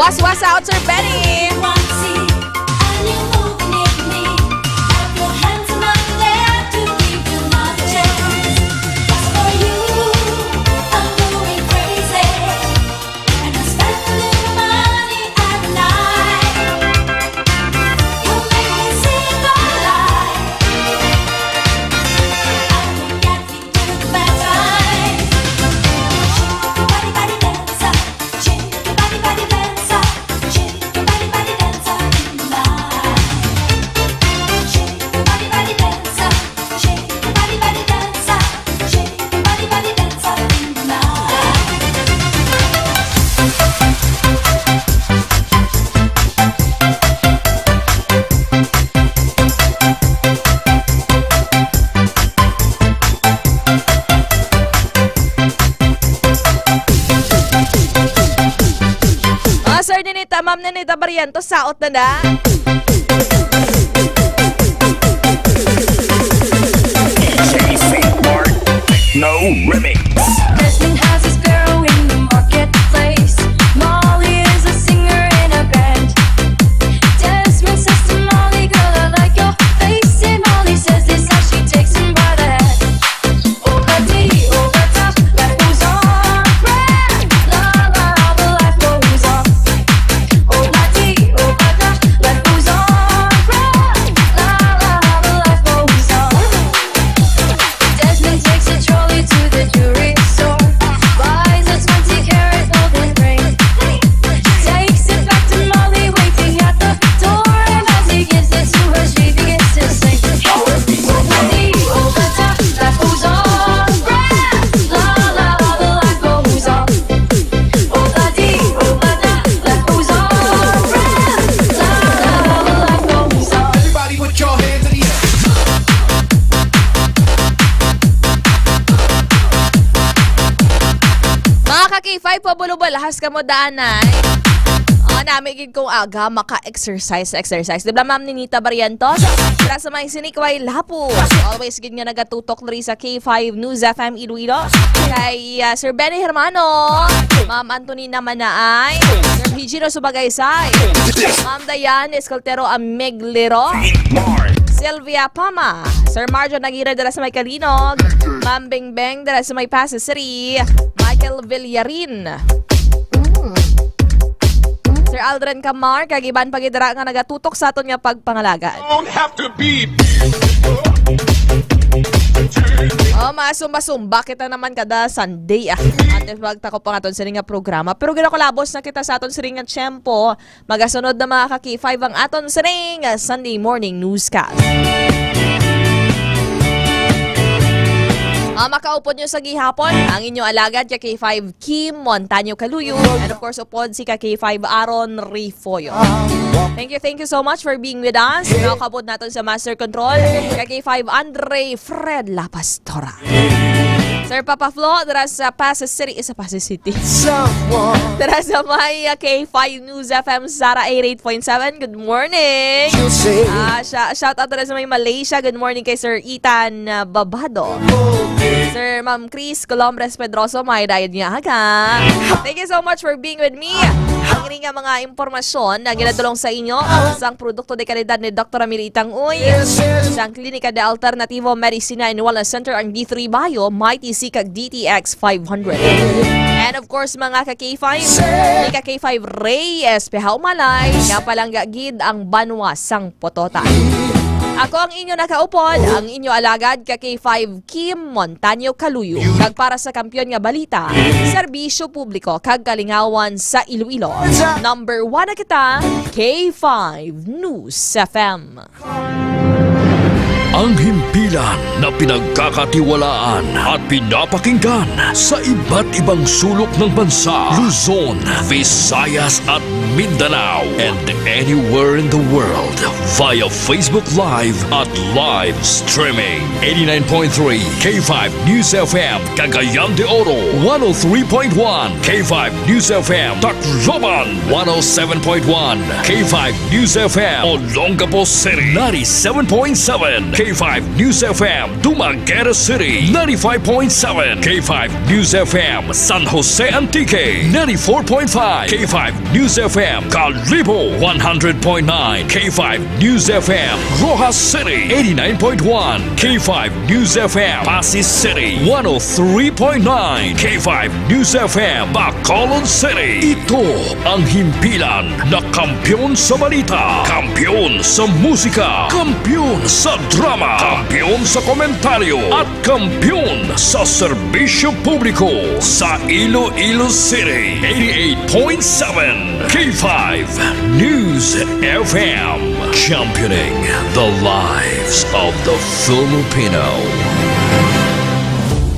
What's, what's out, Sir Benny? Ah, Sir Ninita, Ma'am Ninita Barrientos, saot na na. No remix. Jasmine has this girl in the marketplace. Molly is a singer in a band. Jasmine says to Molly, "Girl, I like your face." And Molly says this as she takes him by the hand. Oh, la dee, oh, la da, life goes on. La, la, la, the life goes on. Oh, la dee, oh, la da, life goes on. La, la, la, the life goes on. Jasmine takes a trolley to the jewelry store, buys a twenty carat golden ring, takes it back to Molly waiting at the door, and as he gives it to her, she begins to sing. Oh, la dee, oh, la da, life goes on. La, la, la, the life goes on. Oh, la dee, oh, la da, life goes on. La, la, la, the life goes on. Everybody put your hands in the air. Mga ka-K five, pabulubal, has ka mo daan, ay. O, Nami gid kong aga maka-exercise, exercise. Di ba, Ma'am Ninita Barrientos? Dira sa may Sinikway, Lapu. Always gid nga nagatutok diri sa K five News F M Iloilo. Kay, ah, Sir Benny Hermano, Ma'am Antonina Manaay, Sir Higino Subagaysay, Ma'am Diane Escoltero Ameglero, Sylvia Pama, Sir Marjo Nagira dira sa may Calinog, Ma'am Bengbeng dira sa may Pasay City, Michael Villarin. Sir Aldrin Camar, kag iban pa gid dira nga nagatutok sa aton nga pagpangalaga. Don't have to be. Oh, masumba-sumba kita naman kada Sunday, ah. Atin pagtakop ang aton sining nga programa. Pero ginakulabos na kita sa aton sining nga tiyempo. Magasunod na, mga ka-K five, ang aton sining nga Sunday morning newscast. Ah, makaupod nyo sa gihapon ang inyo alagad ka K five Kim Montaño Caluyo, and of course, upod si ka K five Aaron Refollo. Thank you, thank you so much for being with us. Nakakabot naton sa Master Control, ka K five Andre Fred La Pastora. Sir Papa Flo, dira sa Pasay City, sa Pasay City. Dira sa may, uh, K five News F M, Sara eighty-eight point seven. Good morning. Ah, sya-, shout out dira sa may Malaysia. Good morning kay Sir Ethan, uh, Babado. Sir Ma'am Chris Colombres Pedroso, may dayod nga aga. Thank you so much for being with me. Ang ini nga mga impormasyon na ginadulong sa inyo sang produkto de kalidad ni Doktor Ramil Itang Uy, sang Klinika de Alternativo Medicina and Wellness Center, ang D three Bio, Mighty C, kag D T X five hundred. And of course, mga ka K five, ni ka K five Reyes, piha umalay, nga palangga gid ang banwa sang Potota. Ako ang inyo nakaupod, ang inyo alagad ka K five Kim Montaño Caluyo. Kag para sa kampiyon nga balita, serbisyo publiko kag kalingawan sa Iloilo, number one na kita, K five News F M. Ang himpilan na pinagkakatiwalaan at pinapakinggan sa iba't ibang sulok ng bansa, Luzon, Visayas at Mindanao, and anywhere in the world via Facebook Live at live streaming. Eighty-nine point three K five News F M, Cagayan de Oro, one oh three point one K five News F M, Tacloban, one oh seven point one K five News F M, Olongapo City, ninety-seven point seven K five News F M, Dumaguete City, ninety-five point seven K five News F M, San Jose Antique, ninety-four point five K five News F M, Kalibo, one hundred point nine K five News F M, Roxas City, eighty-nine point one K five News F M, Passi City, one oh three point nine K five News F M, Bacolod City. Ito ang himpilan na kampiyon sa balita, kampiyon sa musika, kampiyon sa drama, kampiyon sa komentaryo, at kampiyon sa serbisyo publiko sa Iloilo City. Eighty-eight point seven K five News F M, championing the lives of the Filipino.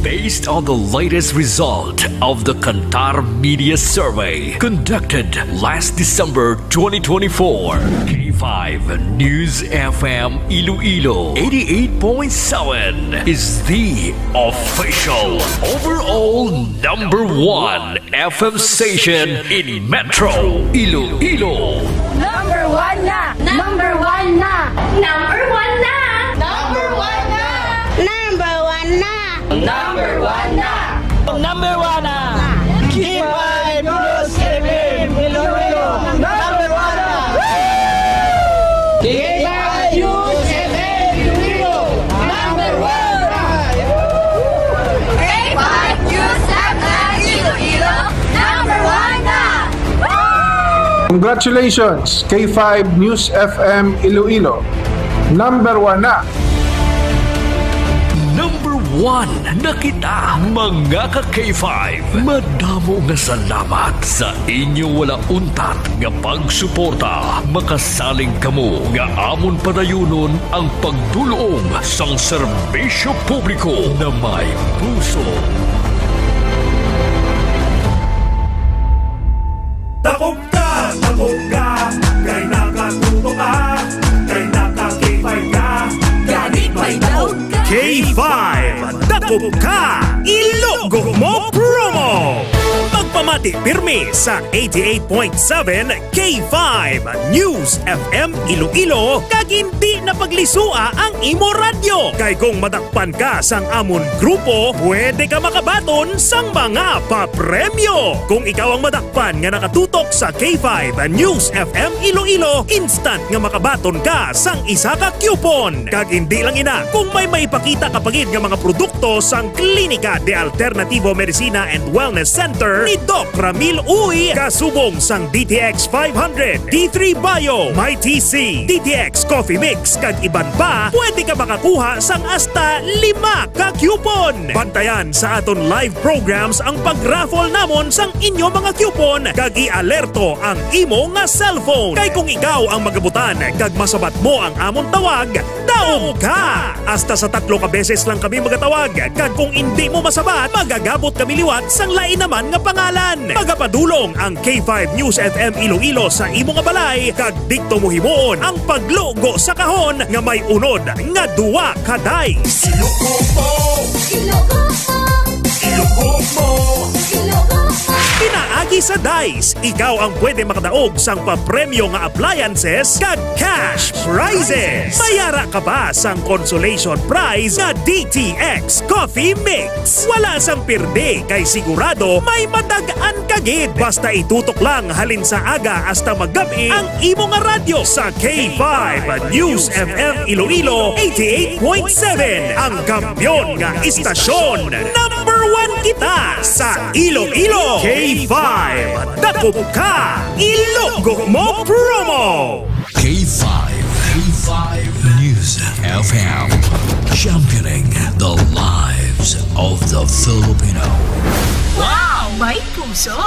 Based on the latest result of the Kantar Media Survey conducted last December twenty twenty-four, K five News F M Iloilo eighty-eight point seven is the official overall number one F M station in Metro Iloilo. Number one na! Number one na! Number one na! Number one na! Number one na! Number one na! Number one na! K five News F M Iloilo! Number one na! K five News F M Iloilo! Number one na! K five News F M Iloilo! Number one na! Congratulations, K five News F M Iloilo. Number one na. Number one na kita, mga ka K five. Madamo nga salamat sa inyo wala untat nga pagsuporta. Makasalig kamo nga amon padayunon ang pagdul-ong sang serbisyo publiko na may puso. Takop ka, takop ka, kay nakatuto ka, kay naka K five ka, gani may daog ka. K five, takop ka, ilugo mo promo! Magpamati pirmi sa eighty-eight point seven K five News F M Iloilo, kag hindi na paglisua ang imo radyo. Kay kung madakpan ka sang amon grupo, pwede ka makabaton sang mga papremyo. Kung ikaw ang madakpan nga nakatutok sa K five News F M Iloilo, instant nga makabaton ka sang isa ka coupon. Kag hindi lang ina, kung may maipakita ka pa gid nga mga produkto sang Klinika de Alternativo Medicina and Wellness Center ni Doc Ramil Uy, kasubong sang D T X five hundred, D three Bio, My T C, D T X Coffee Mix, kag iban pa, pwede ka makakuha sang hasta lima ka coupon. Bantayan sa aton live programs ang pag-raffle namon sang inyo mga coupon, kag i-alerto ang imo nga cellphone. Kay kung ikaw ang magabutan kag masabat mo ang amon tawag, daog ka! Hasta sa tatlo ka beses lang kami magatawag, kag kung indi mo masabat, magagabot kami liwat sang lain naman nga pangalan. Magapadulong ang K five News F M Iloilo sa imo nga balay, kag didto mo himuon ang paglugo sa kahon nga may unod nga duwa ka dice. Iluko mo! Iluko mo! Iluko mo! Iluko mo! Pinaagi sa dice, ikaw ang pwede makadaog sang papremyo nga appliances kag cash prizes. May ara ka pa sang consolation prize nga D T X Coffee Mix. Wala sang pirdi kay sigurado may matag-an ka gid. Basta itutok lang halin sa aga hasta magab-i ang imo nga radyo sa K five News F M Iloilo eighty-eight point seven, ang kampiyon nga istasyon. Number one kita sa Iloilo. K five, dakop ka, ilugo mo promo. K five, K five News F M, championing the lives of the Filipino. Wow! May puso!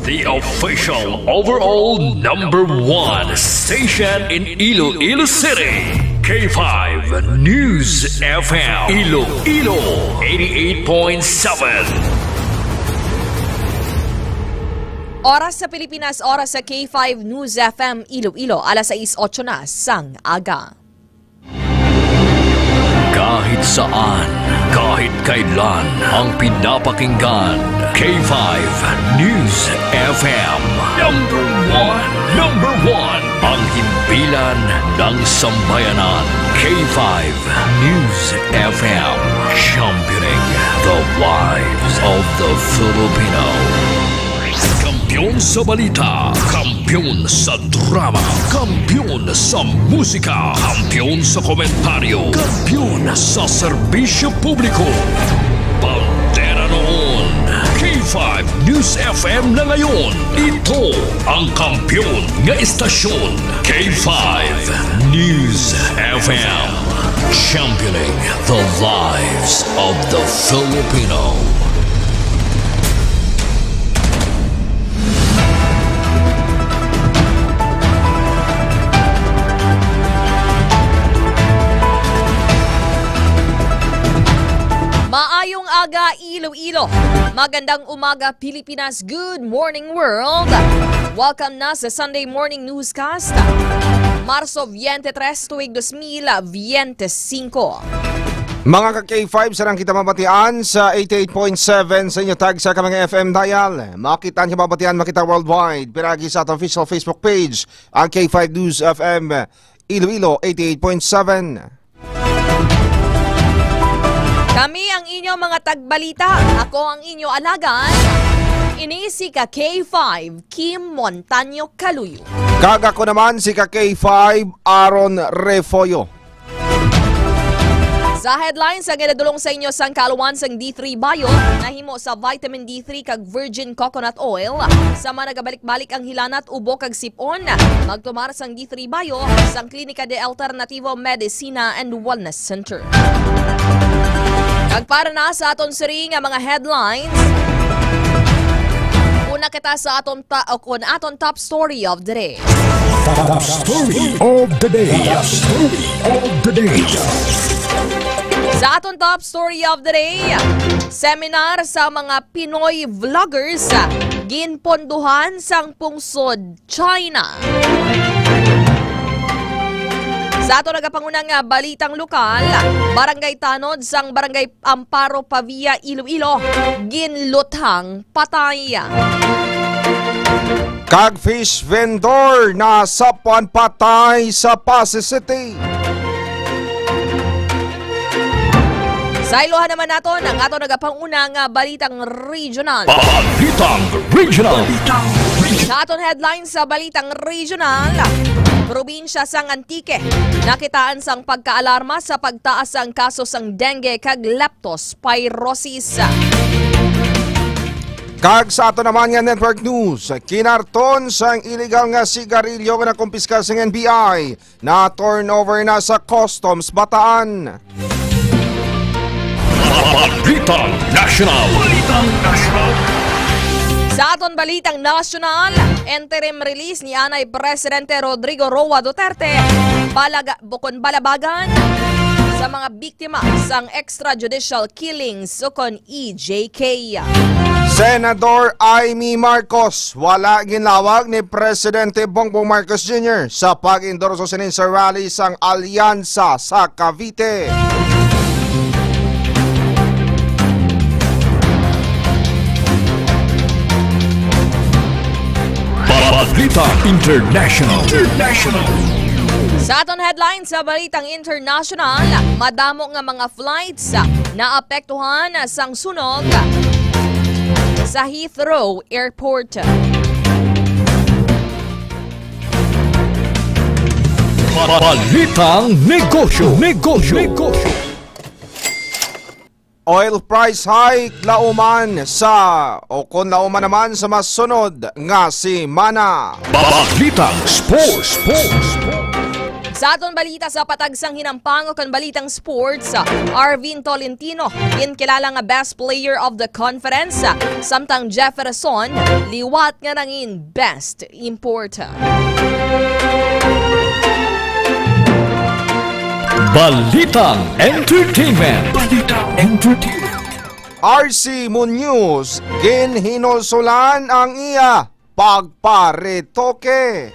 The official overall number one station in Iloilo City, K five News F M, Iloilo eighty-eight point seven. Oras sa Pilipinas, oras sa K five News F M Iloilo, alas sais otso na sang aga. Kahit saan, kahit kailan, ang pinapakinggan, K five News F M. Number one, number one, ang himpilan ng sambayanan. K five News F M, championing the lives of the Filipino. Kampiyon sa balita, kampiyon sa drama, kampiyon sa musika, kampiyon sa komentaryo, kampiyon sa serbisyo publiko. Bandera noon, K five News F M na ngayon. Ito ang kampiyon nga istasyon, K five News F M. Championing the lives of the Filipino. Maayong aga, Iloilo. Magandang umaga, Pilipinas. Good morning, world. Welcome na sa Sunday Morning Newscast. Marso twenty-three, tuig dos mil veinticinco. Mga ka-K five, sarang kita mabatian sa eighty-eight point seven sa inyo tagsa ka mga F M dial. Makita ang kababatian, makita worldwide. Piragi sa aton official Facebook page, ang K five News F M Iloilo eighty-eight point seven. Kami ang inyo mga tagbalita. Ako ang inyo alagad. Ini si ka K five, Kim Montaño Caluyo. Kag ako naman si ka K five, Aaron Refollo. Sa headlines, ang ginadulong sa inyo sang kaaluan sang D three Bio, nahimo sa vitamin D three kag virgin coconut oil. Sama nagabalik-balik ang hilanat, ubo kag sip-on. Magtumar sang D three Bio, sang Klinika de Alternativo Medicina and Wellness Center. Kag para na sa aton siri nga mga headlines, una kita sa aton ta-, o kun aton top story of the day. Top story of the day. Top story of the day. Sa aton top story of the day, seminar sa mga Pinoy vloggers ginpondohan sang pungsod China. Sa aton nagapanguna nga balitang lokal, barangay tanod sang Barangay Amparo Pavia, Iloilo, ginluthang patay. Kag fish vendor nasapwan patay sa Passi City. Sa ilohan naman naton ang aton nagapanguna nga balitang regional. Balitang regional. Sa aton headline sa balitang regional, probinsya sang Antique nakitaan sang pagkaalarma sa pagtaas sang kaso sang dengue kag leptospirosis. Kag sa ato naman nga network news, kinarton sang illegal nga sigarilyo nga nakumpiska sang N B I, na-turnover na sa Customs Bataan. Balitang National. Sa aton balitang nasyonal, interim release ni anay Presidente Rodrigo Roa Duterte, balaga-, bukon balabagan sa mga biktima sang extrajudicial killings ukon E J K. Senador Imee Marcos, wala ginlawag ni Presidente Bongbong Marcos Junior sa pag-endorso sini sa rally sang Alyansa sa Cavite. Balita International. International. Sa aton headline sa balitang international, madamo nga mga flights naapektuhan sang sunog sa Heathrow Airport. Balitang negosyo, negosyo, negosyo. Oil price hike lauman sa, o kon lauman naman sa masunod nga semana. Balitang sports, sports, sports. Sa aton balita sa patagsang hinampang o kon balitang sports, Arvin Tolentino, ginkilala nga best player of the conference, samtang Jefferson liwat nga nangin best importer. Balitang entertainment. Balitang entertainment. R C Munoz, ginhinulsolan ang iya pagparetoke.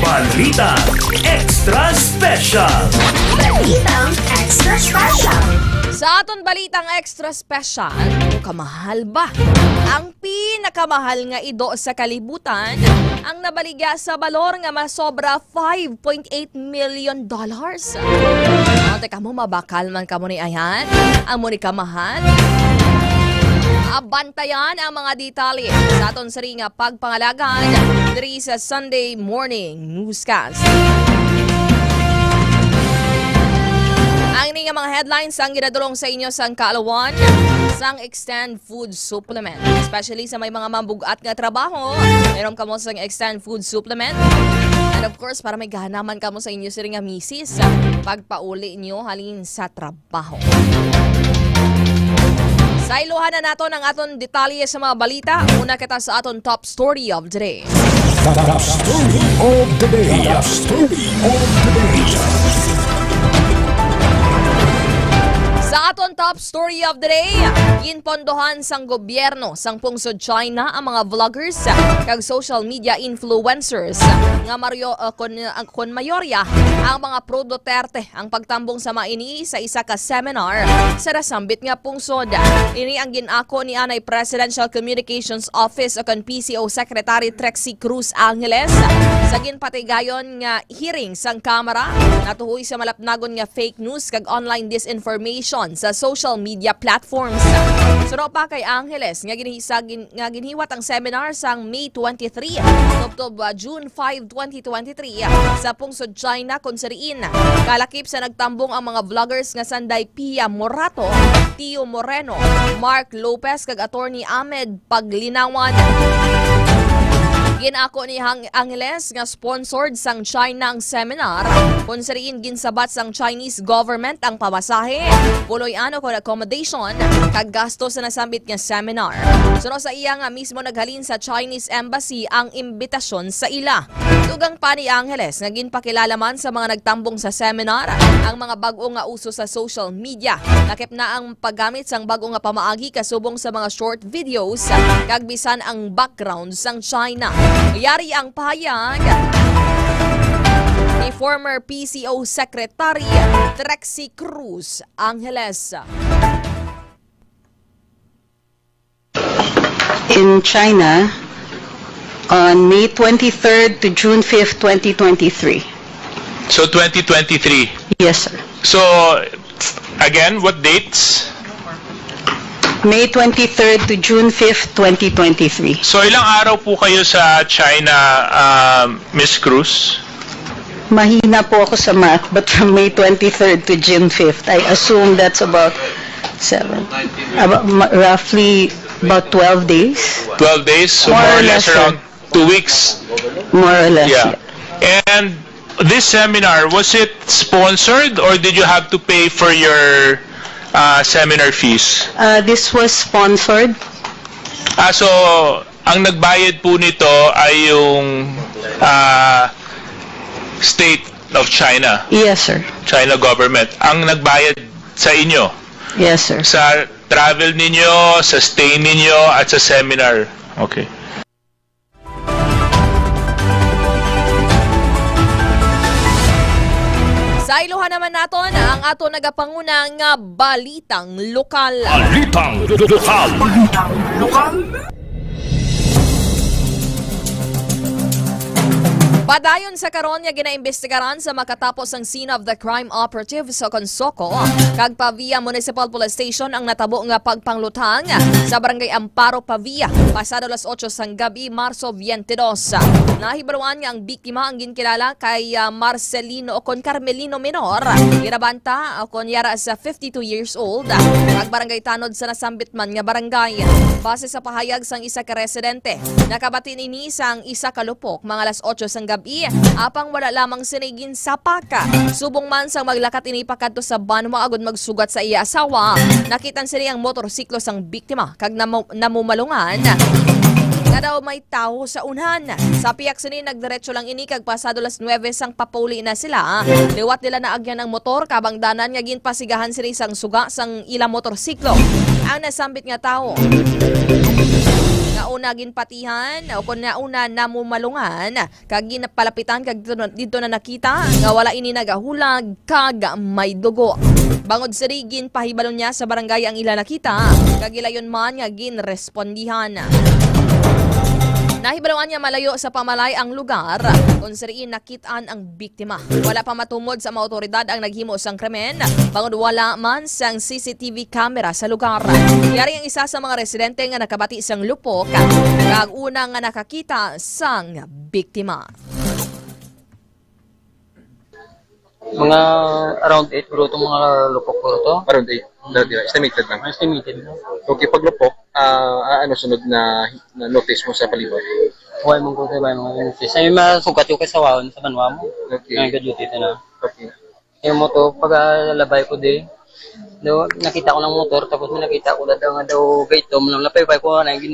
Balita Extra Special. Balitang Extra Special. Sa aton balitang extra special, ano kamahal ba ang pinakamahal nga ido sa kalibutan ang nabaligya sa balor nga masobra five point eight million dollars. Ate kamo, mabakal man kamo ni ayan? Amo ni kamahal? Abantayan ang mga detalye sa aton sari nga pagpangalagan diri sa Sunday Morning Newscast. Ang ini nga mga headlines ang ginadulong sa inyo sang kaalawan sang Extend Food Supplement, especially sa may mga mambug-at nga trabaho. Inom kamo sang Extend Food Supplement. And of course, para may ganaman kamo sa inyo siri nga misis, pagpauli nyo halin sa trabaho. Sa ilohan na naton ang aton detalye sa mga balita. Una kita sa aton top story of the day. Top story of the day. Top story of the day. Sa aton top story of the day, ginpondohan sang gobyerno sang pungsod China ang mga vloggers kag social media influencers nga mario-, uh, kon, uh, kon mayorya ang mga pro-Duterte ang pagtambong sa maini sa isa ka seminar sa nasambit nga pungsod. Ini ang gin-ako ni anay Presidential Communications Office o kon P C O Secretary Trixie Cruz Angeles sa ginpatigayon nga hearing sang Kamara natuhoy sa malapnagon nga fake news kag online disinformation sa social media platforms. Suno pa kay Angeles nga ginhi-, sa gin-, nga ginhiwat ang seminar sang May twenty-three tubtob, ah, June five, twenty twenty-three sa pungsod China, kon sa diin kalakip sa nagtambong ang mga vloggers nga sanday Pia Morato, Tio Moreno, Mark Lopez, kag Attorney Ahmed Paglinawan. Gin-ako ni Hang-, Angeles nga sponsored sang China ang seminar, kon sa diin ginsabat sang Chinese government ang pamasahe, puloy-an o kon accommodation, kag gasto sa nasambit nga seminar. Suno sa iya nga mismo naghalin sa Chinese Embassy ang imbitasyon sa ila. Dugang pa ni Angeles nga ginpakilala man sa mga nagtambong sa seminar ang mga bag-o nga uso sa social media. Lakip na ang paggamit sang bag-o nga pamaagi kasubong sa mga short videos kag bisan ang background sang China. Yari ang pahayag ni former P C O Secretary Trixie Cruz Angeles. In China on May twenty-third to June fifth, twenty twenty-three. So twenty twenty-three. Yes, sir. So again, what dates? May twenty-third to June fifth, twenty twenty-three. So ilang araw po kayo sa China, um, Miss Cruz? Mahina po ako sa math, but from May twenty-third to June fifth, I assume that's about seven, about, ma- roughly about twelve days. Twelve days, so More more, or or less, less, sir. Around two weeks. More or less, yeah. And this seminar, was it sponsored or did you have to pay for your uh, seminar fees? Uh, this was sponsored. Ah, so ang nagbayad po nito ay yung ah, state of China, Yes, sir. China government. Ang nagbayad sa inyo, Yes, sir. sa travel ninyo, sa stay ninyo, at sa seminar. Okay. Sa iluhan naman naton ang ato nagapanguna nga balitang lokal. Balitang lokal. Padayon sa karon nga ginaimbestigaran sa makatapos ang scene of the crime operative sa Consoko kag Pavia Municipal Police Station ang natabo nga pagpangluthang sa Barangay Amparo, Pavia, pasado alas otso sang gabi, Marso twenty-two. Nahibaluan nga ang biktima ang ginkilala kay ah, Marcelino o kon Carmelino Menor, ginabanta o kon yara sa fifty-two years old, kag barangay tanod sa nasambit man nga barangay. Base sa pahayag sang isa ka residente, nakabati ini sang isa ka lupok mga alas otso sang gabi, apang wala lamang sini ginsapaka. Subong man sang maglakat ini pakadto sa banwa agud magsugat sa iya asawa, nakitan sini ang motorsiklo sang biktima kag namu- namumalungan nga daw may tawo sa unhan. Sa piyak sini, nagdiretso lang ini kag pasado las nuwebe sang papauli na sila, liwat nila naagyan ang motor, kabangdanan nga ginpasigahan sini sang suga sang ila motorsiklo ang nasambit nga tawo. Nga una ginpatihan o kon nga una namumalungan, kag ginpalapitan kag didto na, didto na nakita nga wala ini nagahulag kag may dugo. Bangod sini, ginpahibalo niya sa barangay ang ila nakita, kag gilayon man nga ginrespondihan. Nahibaluan nga malayo sa pamalay ang lugar kon sini nakit-an ang biktima. Wala pa matumod sa mga awtoridad ang naghimo sang krimen, bangod wala man sang C C T V camera sa lugar. Yari ang isa sa mga residente nga nakabati sang lupok kag una nga nakakita sang biktima. Mga around eight bro itong mga lupok bro to. Around eight. Dati, estimated lang. Estimated lang. Okay, paglupok, ah, ano sunod na, na notice mo sa palibot? Why mong ko ba mga notice? Ay, masugat yung kasawawan sa banwa mo. Okay. Ang gaduti ito na. Okay. Yung motor, pag ah, labay ko di, do, nakita ko ng motor, tapos may nakita ko na daw nga daw gaitom lang. Lapay pa ko na gin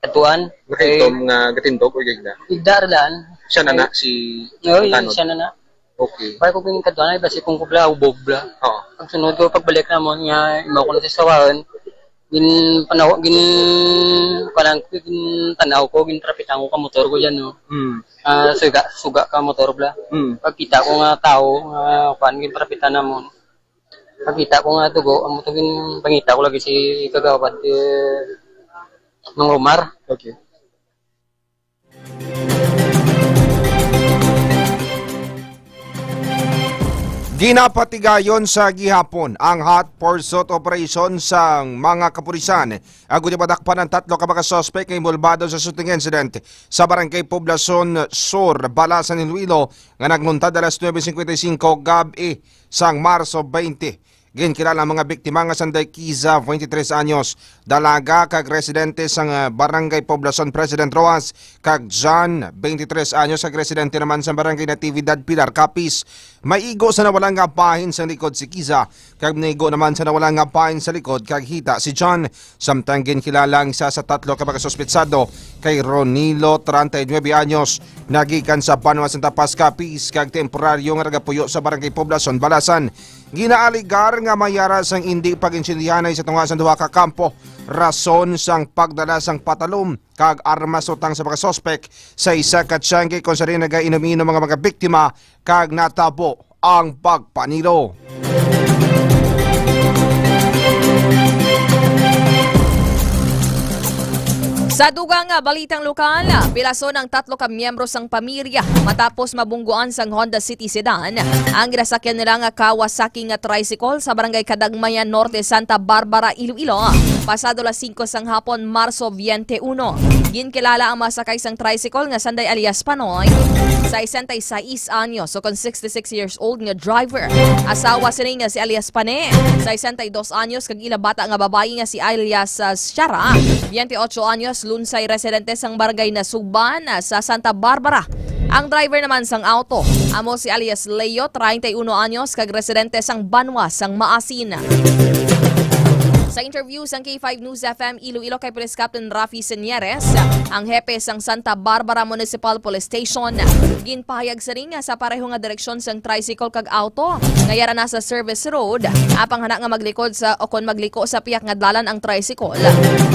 katuan. Nakaitom nga gatindog o gigda? Igda ra daan. Siya na na, si Oo, yun, Tanod? Siya na na. Okay. Pag ko gin katuan, ay basi kung kubla, ubog bla. Oo. Pag sunod ko, pagbalik na mo, nga imaw ko na sa sawahan, gin panaw, gin, kanang, gin tanaw ko, gin trapitan ko ka motor ko dyan, no. Hmm. Ah, suga, suga ka motor bla. Hmm. Pagkita ko nga tao, nga kuan, gin trapitan na mo. Pagkita ko nga dugo, amo to gin pangita ko lagi si Kagawad, eh, Mang Omar. Okay. Ginapatigayon sa gihapon ang hot pursuit operation sang mga kapulisan agud ipadakpan ang tatlo ka mga suspek nga inbolbado sa shooting incident sa Barangay Poblacion Sur, Balasan, Iloilo nga nagluntad alas nuebe cincuenta y cinco gab-i sang Marso twenty. Ginkilala ang mga biktima nga sanday Kiza, twenty-three anyos, dalaga kag residente sang, ah, Barangay Poblacion President Roxas, kag John, twenty-three anyos, kag residente naman sa Barangay Natividad, Pilar, Capiz. May igo sa nawala nga bahin sang likod si Kiza, kag naigo naman sa nawala nga bahin sa likod kag hita si John. Samtang ginkilala ang isa sa tatlo ka mga suspetsado kay Ronilo, treinta y nueve anyos, nagikan sa banwa Santa Paz, Capiz, kag temporaryo nga nagapuyo sa Barangay Poblacion, Balasan. Ginaaligar nga may yara sang indi pag-intindihanay sa tunga sang duha ka kampo, rason sang pagdala sang patalom kag armas utang sa mga suspek sa isa ka tiyangge, kung sa diin nagainom-inom ang mga biktima kag natabo ang pagpanilo. Sa dugang nga balitang lokal, pilason ang tatlo ka miyembro sang pamilya matapos mabungguan sang Honda City Sedan ang ginasakyan nila nga Kawasaki nga tricycle sa Barangay Kadagmayan Norte, Santa Barbara, Iloilo, pasado las singko sang hapon, Marso twenty-one. Ginkilala ang mga sakay sang tricycle nga sanday alias Panoy, sesenta y seis anyos, o kon sixty-six years old, nga driver. Asawa sini nga si alias Pane, sesenta y dos anyos, kag ila bata nga babayi nga si alias, ah, Shara, twenty-ocho anyos, Lunsay residente sang Barangay Nasugban, ah, sa Santa Barbara. Ang driver naman sang auto amo si alias Leo, treinta y uno anyos, kag residente sang banwa sang Maasin. Sa interview sang K five News F M Iloilo kay Police Captain Rafi Senieres, ang hepe sang Santa Barbara Municipal Police Station, ginpahayag sini nga sa pareho nga direksyon sang tricycle kag auto nga yara na sa service road, apang hana nga maglikod sa, o kon magliko sa piyak nga dalan ang tricycle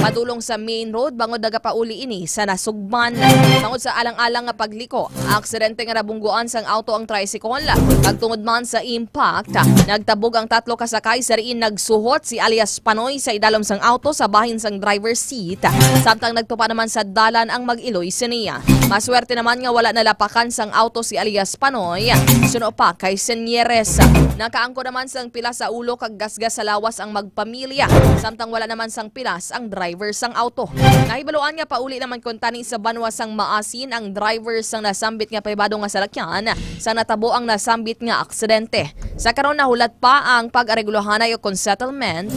padulong sa main road, bangod nagapauli ini sa Nasugban. Bangod sa alang-alang nga pagliko, aksidente nga nabungguan sang auto ang tricycle, kag tungod man sa impact, nagtabog ang tatlo ka sakay, sa diin nagsuhot si alias Panoy sa idalom sang auto sa bahin sang driver's seat, samtang nagtupa naman sa dalan ang mag-iloy siniya. Maswerte naman nga wala nalapakan sang auto si alias Panoy, suno pa kay Senieres. Nakaangko naman sang pilas sa ulo kag gasgas sa lawas ang magpamilya, samtang wala naman sang pilas ang driver sang auto. Nahibaluan nga pauli naman kuntani sa banwa sang Maasin ang driver sang nasambit nga pribado nga salakyan sa natabo ang nasambit nga aksidente. Sa karon, nahulat pa ang pag-areglohanay o kon settlement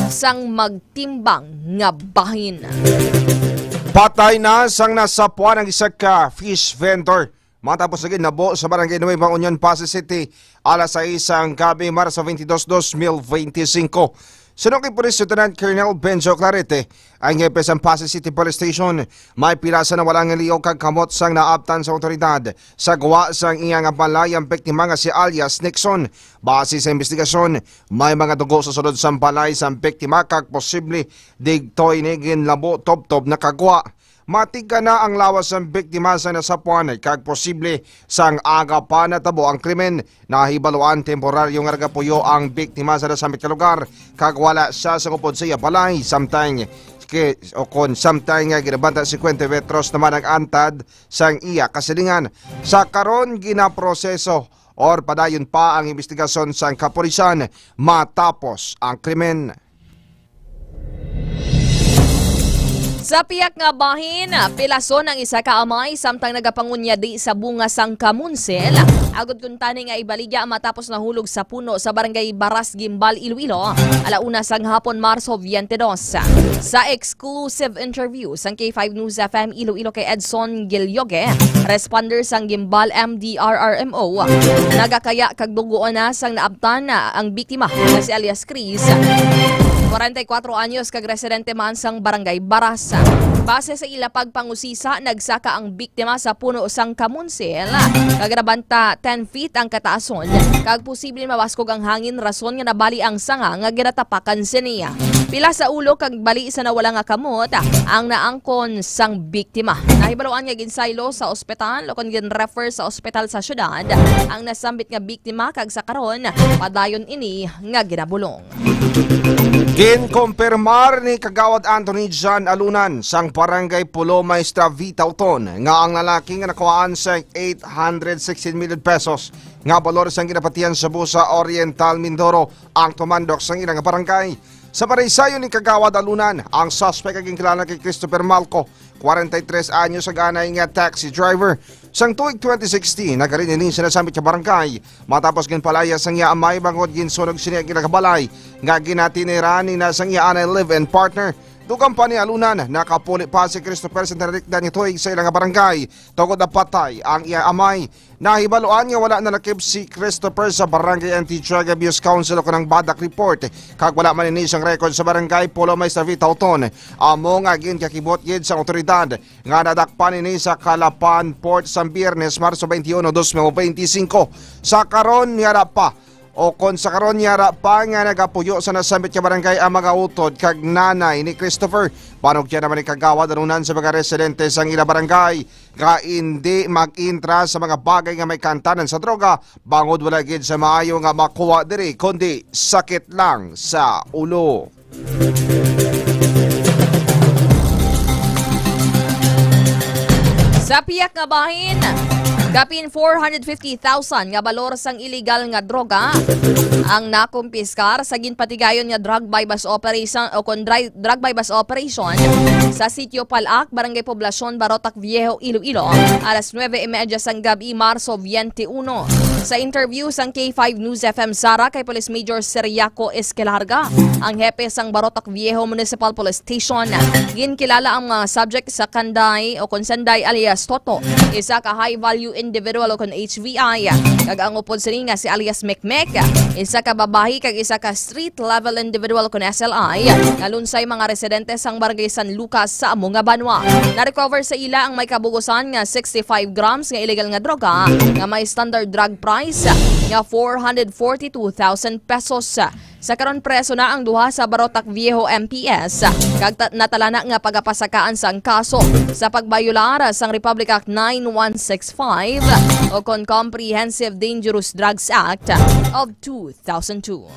sang magtimbang nga bahin. Patay na sang nasapuan ang isa ka fish vendor matapos lagi nabo sa Barangay Nueva Union, Passi City, alas sais sang gabi, Marso twenty-dos, dos mil veinticinco. Suno kay Police Lieutenant Colonel Benjo Clarete, ang hepe sang Passi City Police Station, may pila sa nawala nga liog kag kamot sang naabtan sa awtoridad. Sa gwa sang iya nga balay ang biktima nga si alias Nixon. Base sa investigasyon, may mga dugo sa sulod sang balay sang biktima kag posible digto ini ginlabo tubtob na kagwa. Matigana ang lawas sang biktima sa nasapuan kag posible sang aga pa natabo ang krimen. Nahibaluan temporaryo nga nagapuyo ang biktima sa nasambit nga lugar kag wala siya sa upod sa iya balay, samtang ke-, o kon samtang nga ginabanta cincuenta metros naman ang antad sang iya kasilingan. Sa karon, ginaproseso or padayon pa ang investigasyon sang kapulisan matapos ang krimen. Sa piyak nga bahin, pilason ang isa ka amay samtang nagapangunyadi sa bunga sang kamunsel, agod kuntani nga ibaligya matapos nahulog sa puno sa Barangay Baras, Guimbal, Iloilo, ala una sang hapon, Marso twenty-dos. Sa exclusive interview sang K five News F M Iloilo kay Edson Giliogue, responder sang Guimbal M D R R M O, nagakaya kag dugoon na sang naabtan ang biktima nga si alias Chris, kwarenta y kuwatro anyos, kag residente man sang Barangay Baras. Base sa ila pagpangusisa, nagsaka ang biktima sa puno sang kamunsil, kag nabanta ten feet ang kataason, kag posible mabaskog ang hangin, rason nga nabali ang sanga nga ginatapakan siniya. Pila sa ulo kag bali sa nawala nga kamot ang naangkon sang biktima. Nahibaluan nga ginsaylo sa ospital o kon gin-refer sa ospital sa syudad ang nasambit nga biktima, kag sa karon, padayon ini nga ginabulong. Ginkumpirmar ni Kagawad Anthony John Alunan sang Barangay Pulo, Maestra Vita Uton, nga ang lalaki nga nakuhaan sang eight hundred sixteen million pesos nga balor sang ginapatihan sa Busa Oriental, Mindoro, ang tumandok sang ilang barangay. Sa panaysayon ni Kagawad Alunan, ang suspect nga ginkilala kay Christopher Malco, kwarenta y tres anyos, ag anay nga taxi driver. Sang tuig twenty sixteen, nagari ini sa nasambit nga barangay matapos ginpalayas ang iya amay bangod ginsunog sini ang ila ka balay nga ginatiniran ni na sang iya anay live-in partner. Dugang pa ni alunan, nakapuli pa si Christopher sa nalikdan nga tuig sa ilang barangay tungod napatay ang iya amay. Nahibaluan nga wala nalakip si Christopher sa Barangay Anti-Drug Abuse Council o kanang BADAC report, kag wala man ini sang record sa barangay Pulo Maestra V. Tauton. Amo nga ginkakibot gid sang awtoridad nga nadakpan ini sa Calapan Port sang Biyernes, Marso twenty-one, twenty twenty-five. Sa karon, yara pa o kon sa karon, yara pa nga nagapuyo sa nasambit nga barangay ang mga utod kag nanay ni Christopher. Panugyan naman ni Kagawad anunan sa mga residente sang ila barangay nga indi mag-intra sa mga bagay nga may kaantanan sa droga, bangod wala gid sa maayo nga makuha diri, kundi sakit lang sa ulo. Sa piyak nga bahin, kapin four hundred fifty thousand nga balor sang iligal nga droga ang nakumpiskar sa ginpatigayon nga drug buy-bust operation o kon dry, drug buy-bust operation sa Sitio Palak, Barangay Poblacion, Barotac Viejo, Iloilo, alas nuebe y media sang gab-i, Marso twenty-one. Sa interview sang K five News F M Sara kay Police Major Seriaco Esquelarga, ang hepe sang Barotac Viejo Municipal Police Station, ginkilala ang mga subject sa Kanday o kon Sanday alias Toto, isa ka high value individual o kon H V I, kag ang upod sini nga si alias Mekmek, isa ka babayi kag isa ka street level individual o kon S L I, nga lunsay mga residente sang Barangay San Lucas sa amo nga banwa. Na-recover sa ila ang may kabugusan nga sixty-five grams nga illegal nga droga nga may standard drug price nga four hundred forty-two thousand pesos. Sa karon, preso na ang duha sa Barotac Viejo M P S, kag ta-, natalana nga pagapasakaan sang kaso sa pagbayolar sang Republic Act nine one six five o kon Comprehensive Dangerous Drugs Act of two thousand two.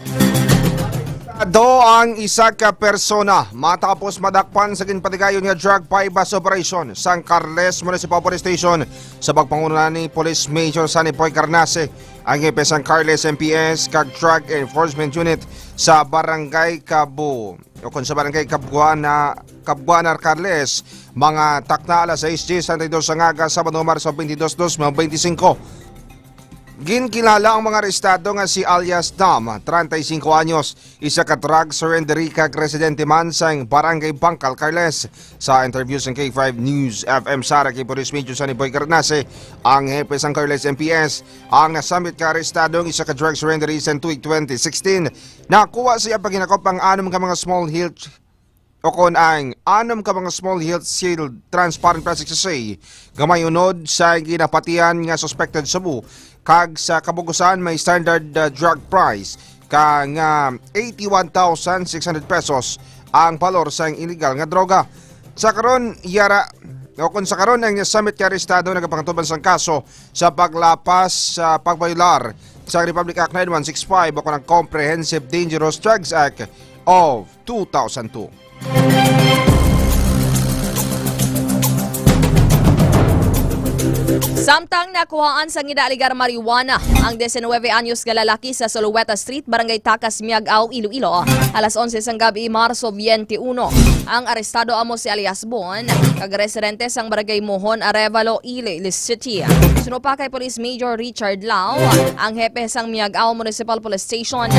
Arestado ang isa ka persona matapos madakpan sa ginpatigayon nga drug buy-bust operation sang Carles Municipal Police Station sa pagpanguna ni Police Major Sunny Boy Carnase, ang hepe sang Carles M P S kag Drug Enforcement Unit sa Barangay Cabu, o kon sa Barangay Cabuana, Cabuana, Carles, mga takna alas sais treinta y dos sang aga, Sabado, Marso twenty-two, twenty twenty-five. Ginkilala ang mga arestado nga si alias Dam, treinta y cinco anyos, isa ka drug surrenderee kag residente man sang Barangay Bangkal, Carles. Sa interview sang K five News F M Sara kay Police Major Sunny Boy Carnase, ang hepe sang Carles M P S, ang nasambit ka arestado ang isa ka drug surrenderee sa tuig twenty sixteen. Nakuha sa iya paghinakop ang anom ka mga small hilt o kon ang anom ka mga small hilt sealed transparent plastic sachet nga may unod sa ginapatihan nga suspected shabu, kag sa kabugusan may standard, uh, drug price ka nga eighty-one thousand six hundred pesos ang balor sang illegal nga droga. Sa karon, yara, o kon sa karon, ang nasambit ka arestado nagapangatuban sang kaso sa paglapas sa pagbayolar sa Republic Act nine one six five o kon ang Comprehensive Dangerous Drugs Act of two thousand two. Samtang nakuhaan sang ginaaligar marijuana ang diecinuebe anyos nga lalaki sa Solueta Street, Barangay Tacas, Miag-ao, Iloilo, alas onse sang gabi, Marso twenty-one, ang arestado amo si alias Bon, kag residente sang Barangay Mohon, Arevalo, Iloilo City. Suno pa kay Police Major Richard Lau, ang hepe sang Miag-ao Municipal Police Station,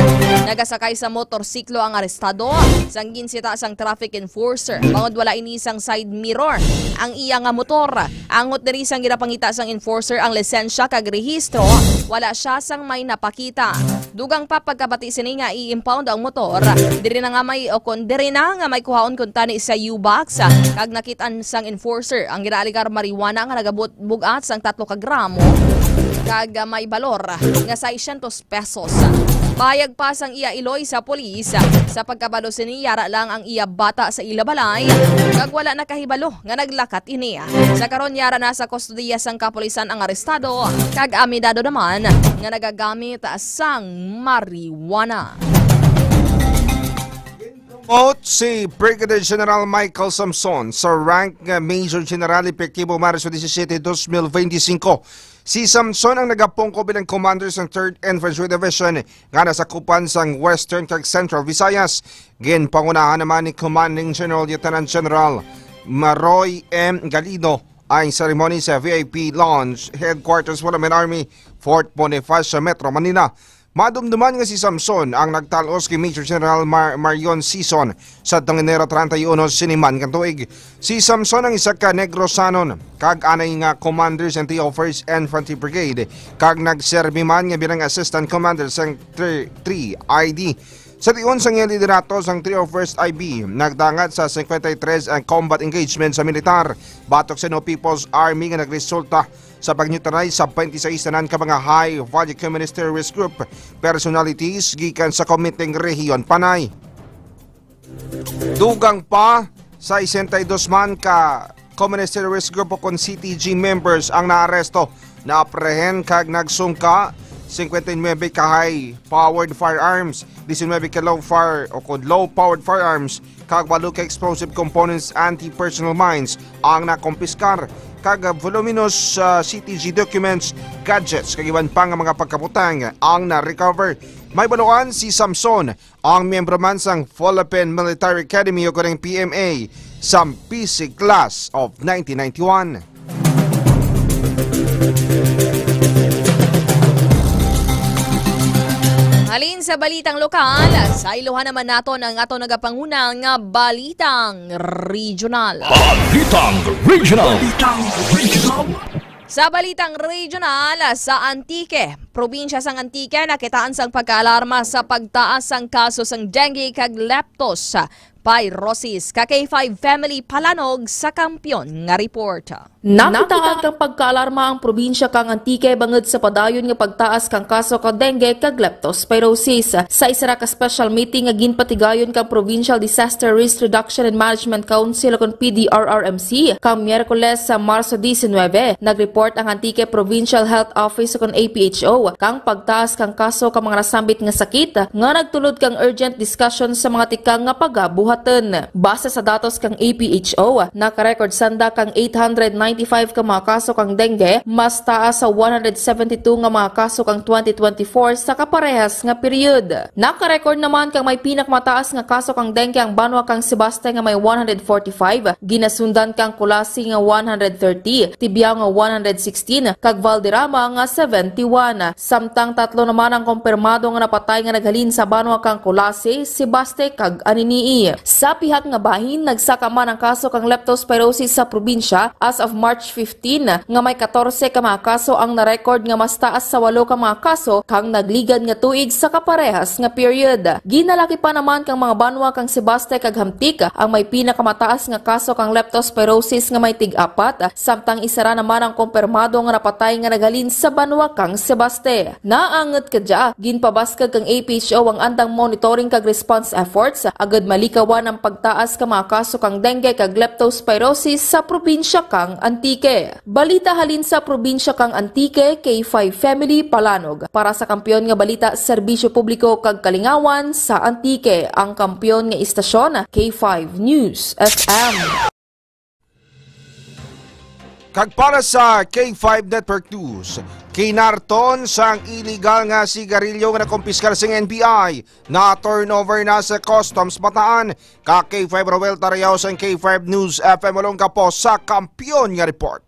nagasakay sa motorsiklo ang arestado sang ginsita sang traffic enforcer, bangod wala ini sang side mirror ang iya nga motor. Angot diri sang ginapangita sang enforcer ang lisensya kag rehistro, wala sia sang may napakita. Dugang pa, pagkabati sini nga i-impound ang motor, diri na nga may, o kon diri na nga may kuhaon kuntani sa U-box, kag nakit-an sang enforcer ang ginaaligar marijuana nga nagabug-at sang tatlo ka gramo kag may balor nga seiscientos pesos. Pahayag pa sang iya iloy sa pulis, sa pagkabalo sini, yara lang ang iya bata sa ila balay, kag wala nakahibalo nga naglakat ini. Sa karon, yara na sa kustodiya sang kapulisan ang arestado, kag aminado naman nga nagagamit sang marijuana. Promote si Brigadier General Michael Samson sa rank nga Major General, epektibo Marso disisiete, dos mil benti singko. Si Samson ang nagapungko bilang commander sa Third Infantry Division nga nasakupan sang Western kag Central Visayas. Ginpangunahan naman ni Commanding General Lieutenant General Maroy M. Galindo ang seremony sa V I P Lounge, Headquarters, Philippine Army, Fort Bonifacio, Metro Manila. Madumduman nga si Samson ang nagtal-os kay Major General Mar-, Marion Sison sa tong Enero treinta y uno sini man nga tuig. Si Samson ang isa ka Negrosanon, kag anay nga Commander sang three oh first Infantry Brigade, kag nagserbi man nga bilang Assistant Commander sang three, three I D. Sa tion sang iyang liderato sang three oh first I B, nagdangat sa cincuenta y tres ang combat engagement sa militar, batok sa New People's Army nga nagresulta sa pag-neutralize sa twenty-six tanan ka mga high-value communist terrorist group personalities gikan sa Komiteng Rehiyon Panay. Dugang pa, sesenta y dos man ka communist terrorist group o kon C T G members ang naaresto, naaprehend kag nagsungka, cincuenta y nueve ka high-powered firearms, diecinuebe ka low fire o kon low-powered firearms, kag walo ka explosive components, anti-personnel mines ang nakumpiskar, kag voluminous, ah, C T G documents, gadgets, kag iban pa nga mga pagkabutang ang na-recover. May baluan si Samson, ang miyembro man sang Philippine Military Academy o kuning P M A, sa P C class of nineteen ninety-one. Halin sa balitang lokal, saylohan naman naton ang aton nagapanguna nga balitang regional. Balitang regional. Sa balitang regional, sa Antique, probinsya sang Antique, nakitaan sang pagkaalarma sa pagtaas sang kaso sang dengue kag leptospirosis. Ka K five Family palanog sa kampiyon nga report. Nakitaag kang pagkaalarma ang probinsya kang Antique bangod sa padayon nga pagtaas kang kaso ka dengue kag leptospirosis. Sa isa ra ka special meeting nga ginpatigayon kang Provincial Disaster Risk Reduction and Management Council, kon P D R R M C, kang Miyerkules sa Marso diecinuebe, nag-report ang Antique Provincial Health Office, kon A P H O, kang pagtaas kang kaso ka mga nasambit nga sakit nga nagtulod kang urgent discussion sa mga tikang nga pagabuhaton. Base sa datos kang A P H O, nakarecord sanda kang eight hundred ninety-five ka mga kaso kang dengue, mas taas sa one hundred seventy-two nga mga kaso kang twenty twenty-four sa kaparehas nga period. Nakarecord naman kang may pinakamataas nga kaso kang dengue ang banwa kang Sebaste nga may one hundred forty-five, ginasundan kang Culasi nga one hundred thirty, Tibiao nga one hundred sixteen, kag Valderrama nga seventy-one. Samtang tatlo naman ang kumpirmado nga napatay nga naghalin sa banwa kang Culasi, Sebaste, kag Anini-y. Sa pihak nga bahin, nagsaka man ang kaso kang leptospirosis sa probinsya as of March fifteen, nga may katorse ka mga kaso ang na-record, nga mas taas sa walo ka mga kaso kang nagligad nga tuig sa kaparehas nga period. Ginalaki pa naman kang mga banwa kang Sebaste kag Hamtic ang may pinakamataas nga kaso kang leptospirosis nga may tig-apat, samtang isa ra naman ang kumpirmado nga napatay nga naghalin sa banwa kang Sebaste. Naangot kadya, ginpabaskag kang A P H O ang andang monitoring kag response efforts agud malikawan ang pagtaas ka mga kaso kang dengue kag leptospirosis sa probinsya kang Antique. Balita halin sa probinsya kang Antique, K five Family palanog. Para sa kampiyon nga balita, serbisyo publiko kag kalingawan sa Antique, ang kampiyon nga istasyon, K five News F M. Kag para sa K five Network News, kinarton sang iligal nga sigarilyo nga nakumpiskar sang N B I, na-turnover na sa Customs Bataan. Ka K five Roel Tarayaw sang K five News F M Olongapo sa kampiyon nga report.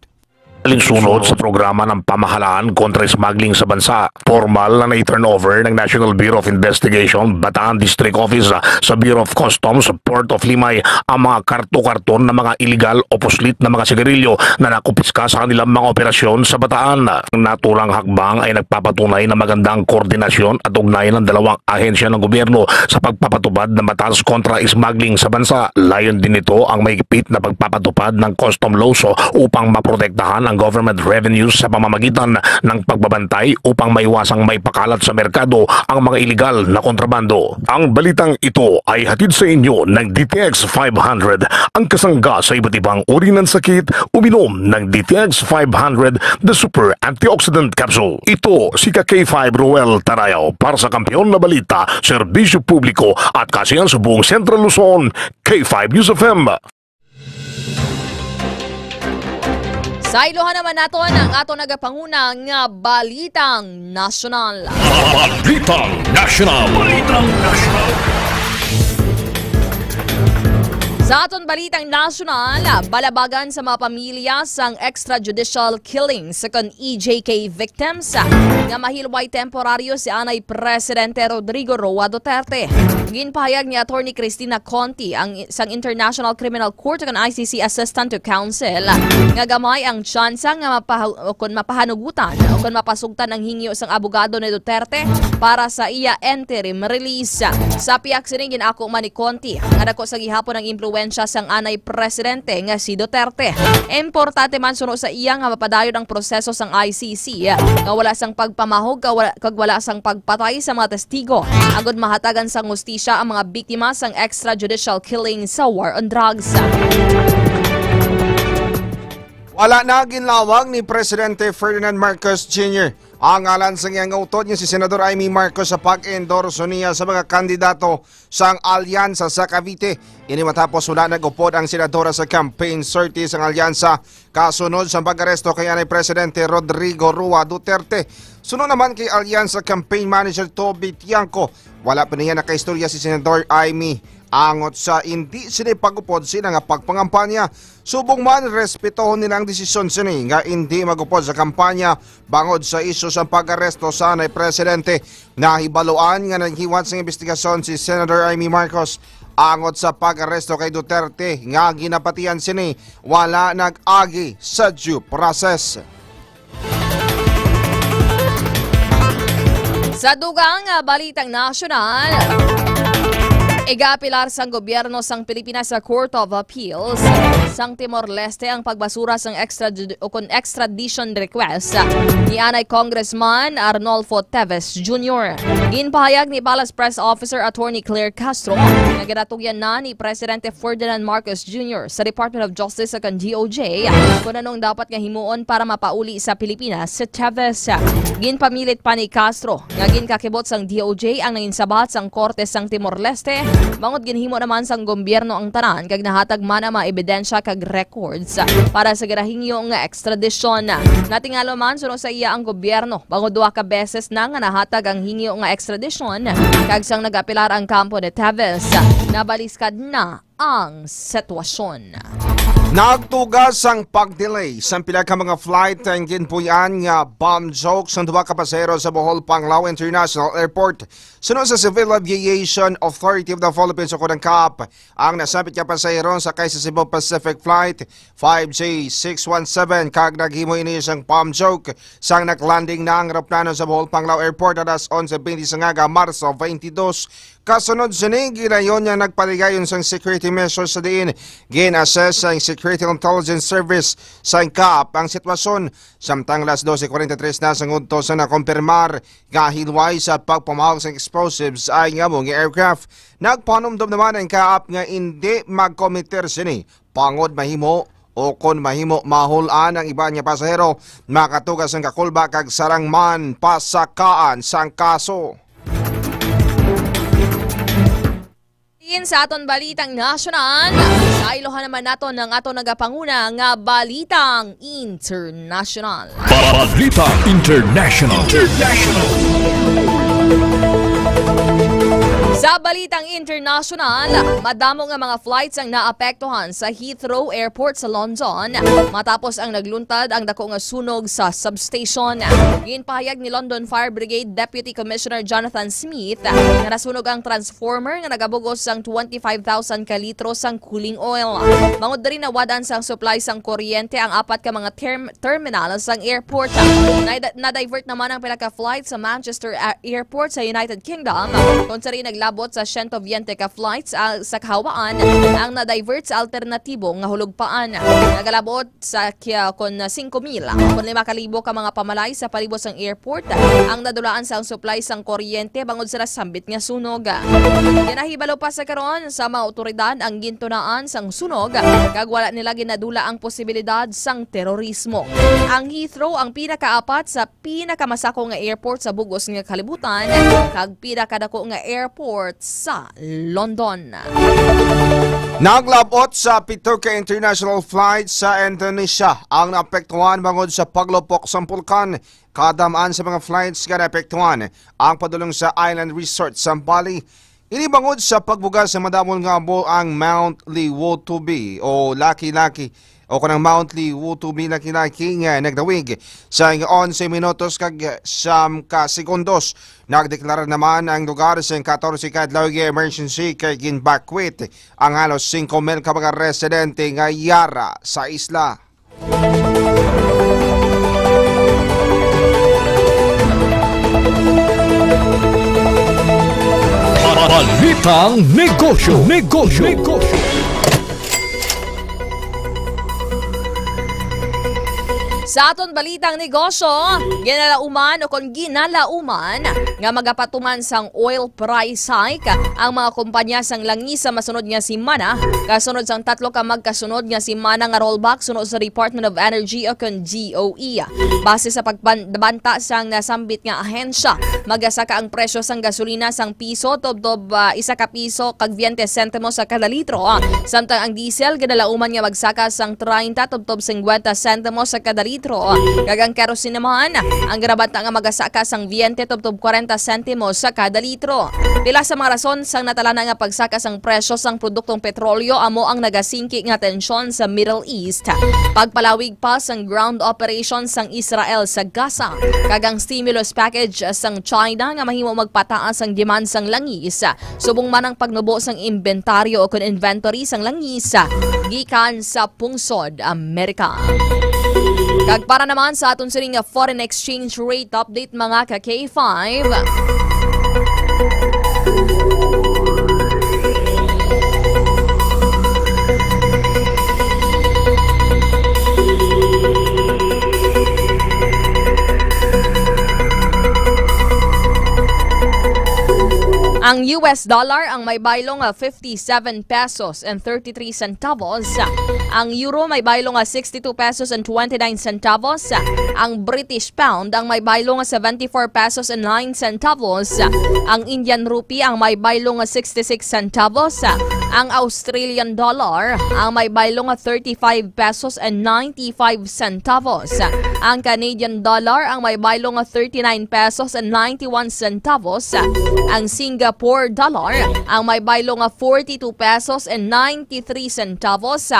Alinsunod sa programa ng pamahalaan kontra smuggling sa bansa, formal na nai-turnover ng National Bureau of Investigation, Bataan District Office, sa Bureau of Customs, Port of Limay, ang mga karto-karton na mga iligal o puslit na mga sigarilyo na nakumpiska sa kanilang mga operasyon sa Bataan. Ang naturang hakbang ay nagpapatunay na magandang koordinasyon at ugnayan ng dalawang ahensya ng gobyerno sa pagpapatupad ng batas kontra smuggling sa bansa. Layon din nito ang mahigpit na pagpapatupad ng custom laws upang maprotektahan ang government revenues sa pamamagitan ng pagbabantay upang maiwasang maipakalat sa merkado ang mga iligal na kontrabando. Ang balitang ito ay hatid sa inyo ng D T X five hundred, ang kasangga sa iba't ibang uri ng sakit. Uminom ng D T X five hundred, the super antioxidant capsule. Ito si ka K five Roel Tarayaw para sa Kampiyon na Balita, Serbisyo Publiko at Kasiyahan sa buong Central Luzon, K five News F M. Saylohan naman naton ang aton nagapanguna nga balitang nasyonal. Balitang nasyonal. Balitang nasyonal. Sa aton balitang nasyonal, balabagan sa mga pamilya sang extrajudicial killing sa kon E J K victims nga mahilway temporaryo si anay Presidente Rodrigo Roa Duterte. Ginpahayag ni Attorney Cristina Conti ang sang International Criminal Court kon I C C Assistant to Counsel nga gamay ang tsansa nga mapaha- o kon mapahanugutan o kon mapasugtan ang hingyo sang abogado ni Duterte para sa iya interim release. Sa pihak sini, gin-ako man ni Conti nga dako sa gihapon ang impluwensya sang anay presidente nga si Duterte. Importante man suno sa iya nga mapadayon ang proseso sang I C C nga wala sang pagpamahog ka wala, kag wala sang pagpatay sa mga testigo, agud mahatagan sang hustisya ang mga biktima sang extrajudicial killing sa war on drugs. Wala na ginlawag ni Presidente Ferdinand Marcos Junior ang ngalan sang iyang utod nga si Senador Imee Marcos sa pag-endorso niya sa mga kandidato sang alyansa sa Cavite. Ini matapos wala nag-upod ang senadora sa campaign sortie sang alyansa kasunod sa pag-aresto kay anay Presidente Rodrigo Roa Duterte. Suno naman kay alyansa campaign manager Toby Tiangco, wala pa niya nakaistorya si Senador Imee angot sa indi sini pag-upod sina nga pagpangampanya. Subong man, respetohon nila ang desisyon sini nga indi mag-upod sa kampanya bangod sa isyu sang pag-aresto sa anay presidente. Nahibaluan nga naghiwat sang imbestigasyon si Senator Imee Marcos angot sa pag-aresto kay Duterte nga ginapatihan sini wala nag-agi sa due process. Sa dugang nga balitang nasyonal, igaapelar sang gobyerno sang Pilipinas sa Court of Appeals sang Timor-Leste ang pagbasura sang extradi- o kon extradition request ni anay Congressman Arnolfo Teves Junior. Ginpahayag ni Palace Press Officer Attorney Claire Castro nga ginatugyan na ni Presidente Ferdinand Marcos Junior sa Department of Justice sa kan D O J kung anong dapat nga himuon para mapauli sa Pilipinas si Teves. Ginpamilit pa ni Castro nga ginkakibot sang D O J ang nanginsabat sang Korte sang Timor-Leste, bangod ginhimo naman sang gobyerno ang tanan kag nahatag man ang mga ebidensya kag records para sa ginahingyo nga extradition. Natingalo man suno sa iya ang gobyerno bangod duha ka beses na nga nahatag ang hingyo nga extradition, kag sang nag-apelar ang kampo ni Teves, nabaliskad na ang sitwasyon. Nagtuga sang pag-delay sang pila ka mga flight ang ginpuy-an nga bomb joke sang duha ka pasahero sa Bohol Panglao International Airport. Suno sa Civil Aviation Authority of the Philippines o kon ang CAAP, ang nasambit nga pasahero sakay sa Cebu Pacific Flight five J six one seven kag naghimo ini sang bomb joke sang nag-landing na ang eroplano sa Bohol Panglao Airport alas onse twenty sa aga, Marso twenty-two. Kasunod sini, gilayon nga nagpaligayon sang security measures sa diin gin-assess sang Security Intelligence Service sang CAAP ang sitwasyon, samtang alas dose kwarenta y tres na sang udto sa nakumpirmar nga hilway sa pagpamahog sang explosives ang amo nga aircraft. Nagpanumdom naman ang CAAP nga indi magkomiter sini bangod mahimo o kon mahimo mahul-an ang iban nga pasahero makatuga sang kakulba kag sarang man pasakaan sang kaso. Din sa aton balitang nasyonal, saylohan naman naton ang aton nagapanguna nga balitang internasyonal. Balita International. Sa balitang internasyonal, madamo nga mga flights ang naapektuhan sa Heathrow Airport sa London matapos ang nagluntad ang dako nga sunog sa substation. Ginpahayag ni London Fire Brigade Deputy Commissioner Jonathan Smith nga nasunog ang transformer nga nagabug-os sang twenty-five thousand ka litro sang cooling oil. Bangod diri, nawad-an sang supply sang kuryente ang apat ka mga term- terminal sang airport. Na- na-divert naman ang pila ka flight sa Manchester A- Airport sa United Kingdom, kung sa rin naglabot sa siyento veinte ka flights ah, sa kahawaan ang na-divert sa alternatibo nga hulugpaan. Nagalabot sa kya kon singko mil kon lima ka libo ka mga pamalay sa palibot sang airport ang nadulaan sang supply sang kuryente bangod sa nasambit nga sunog. Ginahibalo pa sa karon sa mga awtoridad ang gintunaan sang sunog, kag wala nila ginadula ang posibilidad sang terorismo. Ang Heathrow ang pinakaapat sa pinakamasako nga airport sa bug-os nga kalibutan, kag pinakadako nga airport sa London. Naglabot sa pito ka international flight sa Indonesia ang naapektuhan bangod sa paglupok sang bulkan. Kadamaan sa mga flights nga naapektuhan ang padulong sa island resort sa Bali. Ini bangod sa pagbuga sa madamol nga abo ang Mount Liwotubi o Laki-Laki o kanang Mount Liwotubi Laki-Laki nga nagdawig sa onse minutos kag siyam ka segundos. Nagdeklarar naman ang lugar sa katorse ka adlaw nga emergency kay ginbakwit ang halos singko mil ka mga residente nga yara sa isla. Balitang Negosyo, Negosyo, Negosyo. Sa aton balitang negosyo, ginalauman o kon ginalauman nga magapatuman sang oil price hike ang mga kumpanya sang langis sa masunod nga semana, kasunod sang tatlo ka magkasunod nga semana nga rollback suno sa Department of Energy o kon D O E. Base sa pagbanta sang nasambit nga ahensya, magasaka ang presyo sang gasolina sang piso tubtob, ah, isa ka piso kag veinte sentimos sa kada litro, ah, samtang ang diesel ginalauman nga magsaka sang treinta tubtob cincuenta sentimos sa kada litro, ah, kag ang kerosene naman ang ginabanta nga magasaka sang veinte tubtob kwarenta sentimos sa kada litro. Pila sa mga rason sang natalana nga pagsaka sang presyo sang produktong petrolyo amo ang nagasingki nga tensyon sa Middle East, pagpalawig pa sang ground operation sang Israel sa Gaza, kag ang stimulus package sang China nga mahimo magpataas ang demand sang langis, subong man ang pagnubo sang imbentaryo o kon inventory sang langis gikan sa pungsod Amerika. Kag para naman sa aton sining nga foreign exchange rate update, mga ka K five. Ang U S dollar ang may baylo nga fifty-seven pesos and thirty-three centavos. Ang euro may baylo nga sixty-two pesos and twenty-nine centavos. Ang British pound ang may baylo nga seventy-four pesos and nine centavos. Ang Indian rupee ang may baylo nga sixty-six centavos. Ang Australian dollar ang may baylo nga thirty-five pesos and ninety-five centavos. Ang Canadian dollar ang may baylo nga thirty-nine pesos and ninety-one centavos. Ang Singapore dollar ang may baylo nga forty-two pesos and ninety-three centavos.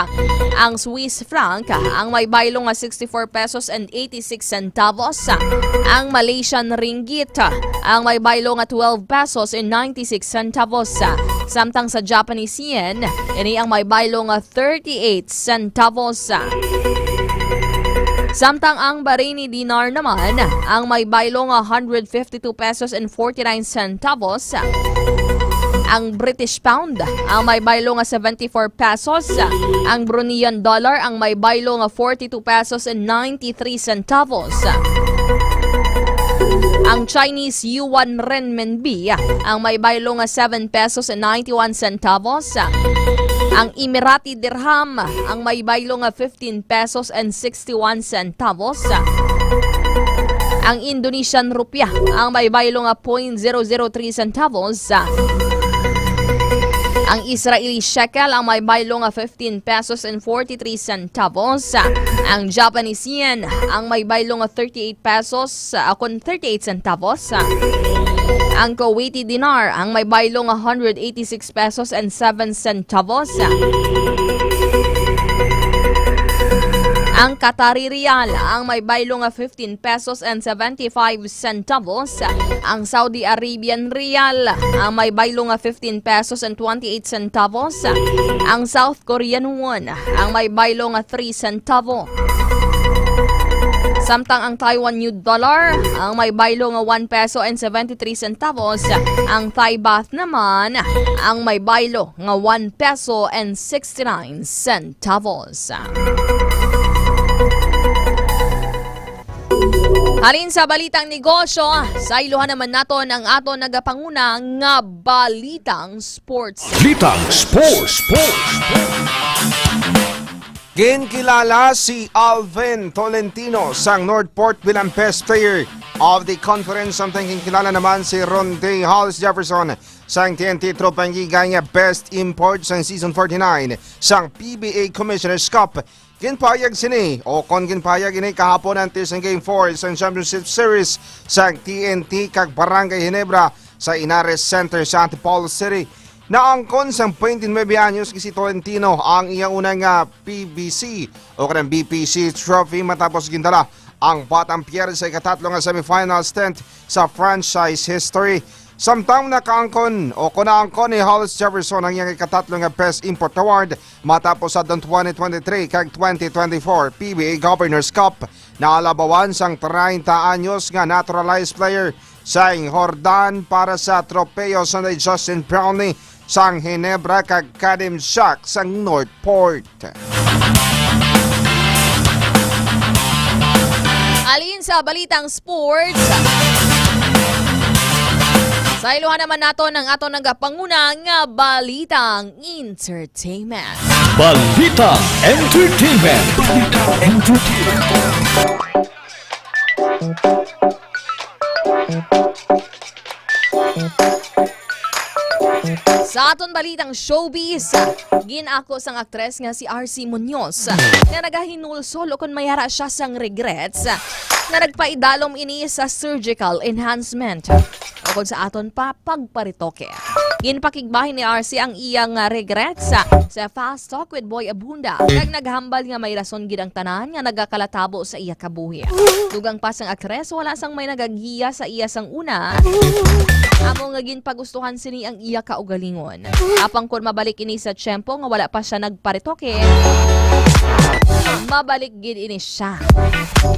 Ang Swiss franc ang may baylo nga sixty-four pesos and eighty-six centavos. Ang Malaysian ringgit ang may baylo nga twelve pesos and ninety-six centavos. Samtang sa Japanese yen, ini ang may baylo nga thirty-eight centavos. Samtang ang Bahraini dinar naman ang may baylo nga hundred fifty-two pesos and forty-nine centavos. Ang British pound ang may baylo nga seventy-four pesos. Ang Bruneian dollar ang may baylo nga forty-two pesos and ninety-three centavos. Ang Chinese yuan renminbi ang may baylo nga seven pesos and ninety-one centavos. Ang Emirati dirham ang may baylo nga fifteen pesos and sixty-one centavos. Ang Indonesian rupiah ang may baylo nga point zero zero three centavos. Ang Israeli shekel ang may baylo nga fifteen pesos and forty-three centavos. Ang Japanese yen ang may baylo nga thirty-eight pesos, ah, kon thirty-eight centavos. Ang Kuwaiti dinar ang may baylo nga hundred eighty-six pesos and seven centavos. Ang Qatari riyal ang may baylo nga fifteen pesos and seventy-five centavos. Ang Saudi Arabian riyal ang may baylo nga fifteen pesos and twenty-eight centavos. Ang South Korean won ang may baylo nga three centavo. Samtang ang Taiwan new dollar ang may baylo nga one peso and seventy-three centavos. Ang Thai baht naman ang may baylo nga one peso and sixty-nine centavos. Halin sa balitang negosyo, saylohan naman naton ang aton nagapanguna nga balitang sports. Balitang sports, sports, sports. Ginkilala si Alvin Tolentino sang Northport bilang Best Player of the Conference, samtang ginkilala naman si Ronde Hollis Jefferson sang T N T Tropang Giga nga Best Import sang Season forty-nine sang P B A Commissioner's Cup. Ginpahayag sini, o kon ginpahayag ini kahapon antes sang Game four sang Championship Series sang T N T kag Barangay Ginebra sa Inares Center sa Antipolo City. Naangkon sang twenty-nine anyos nga si Tolentino ang iya una nga P B C o kanang B P C trophy matapos gindala ang Batang Pier sa ikatatlo nga semifinal stint sa franchise history. Samtang nakaangkon o kung naangkon ni Hollis Jefferson ang iyang ikatatlo nga Best Import Award matapos sa twenty twenty-three kag twenty twenty-four P B A Governor's Cup, nalabawan sang treinta anyos nga naturalized player sang Jordan para sa Trofeo Sanday Justin Brownie sang Ginebra kag Kadim Jack sang Northport. Alin sa balitang sports? Sa iluhan naman naton ang aton nagapanguna nga balitang entertainment. Balita Entertainment. Balita Entertainment. Sa aton balitang showbiz, gin-ako sang aktres nga si R C Muñoz nga nagahinulsol o kon may ara siya sang regrets nga nagpaidalom ini sa surgical enhancement. Ukon sa aton pa, pagparetoke. Ginpakigbahin ni R C ang iyang, ah, regrets sa, sa Fast Talk with Boy Abunda, kag naghambal nga may rason gid ang tanan nga nagakalatabo sa iya kabuhi. Dugang pa sang aktres, wala sang may nagagiya sa iya sang una, amo nga ginpagustuhan sini ang iya kaugalingon. Apang kon mabalik ini sa tiyempo nga wala pa siya nagparetoke, mabalik gid ini siya.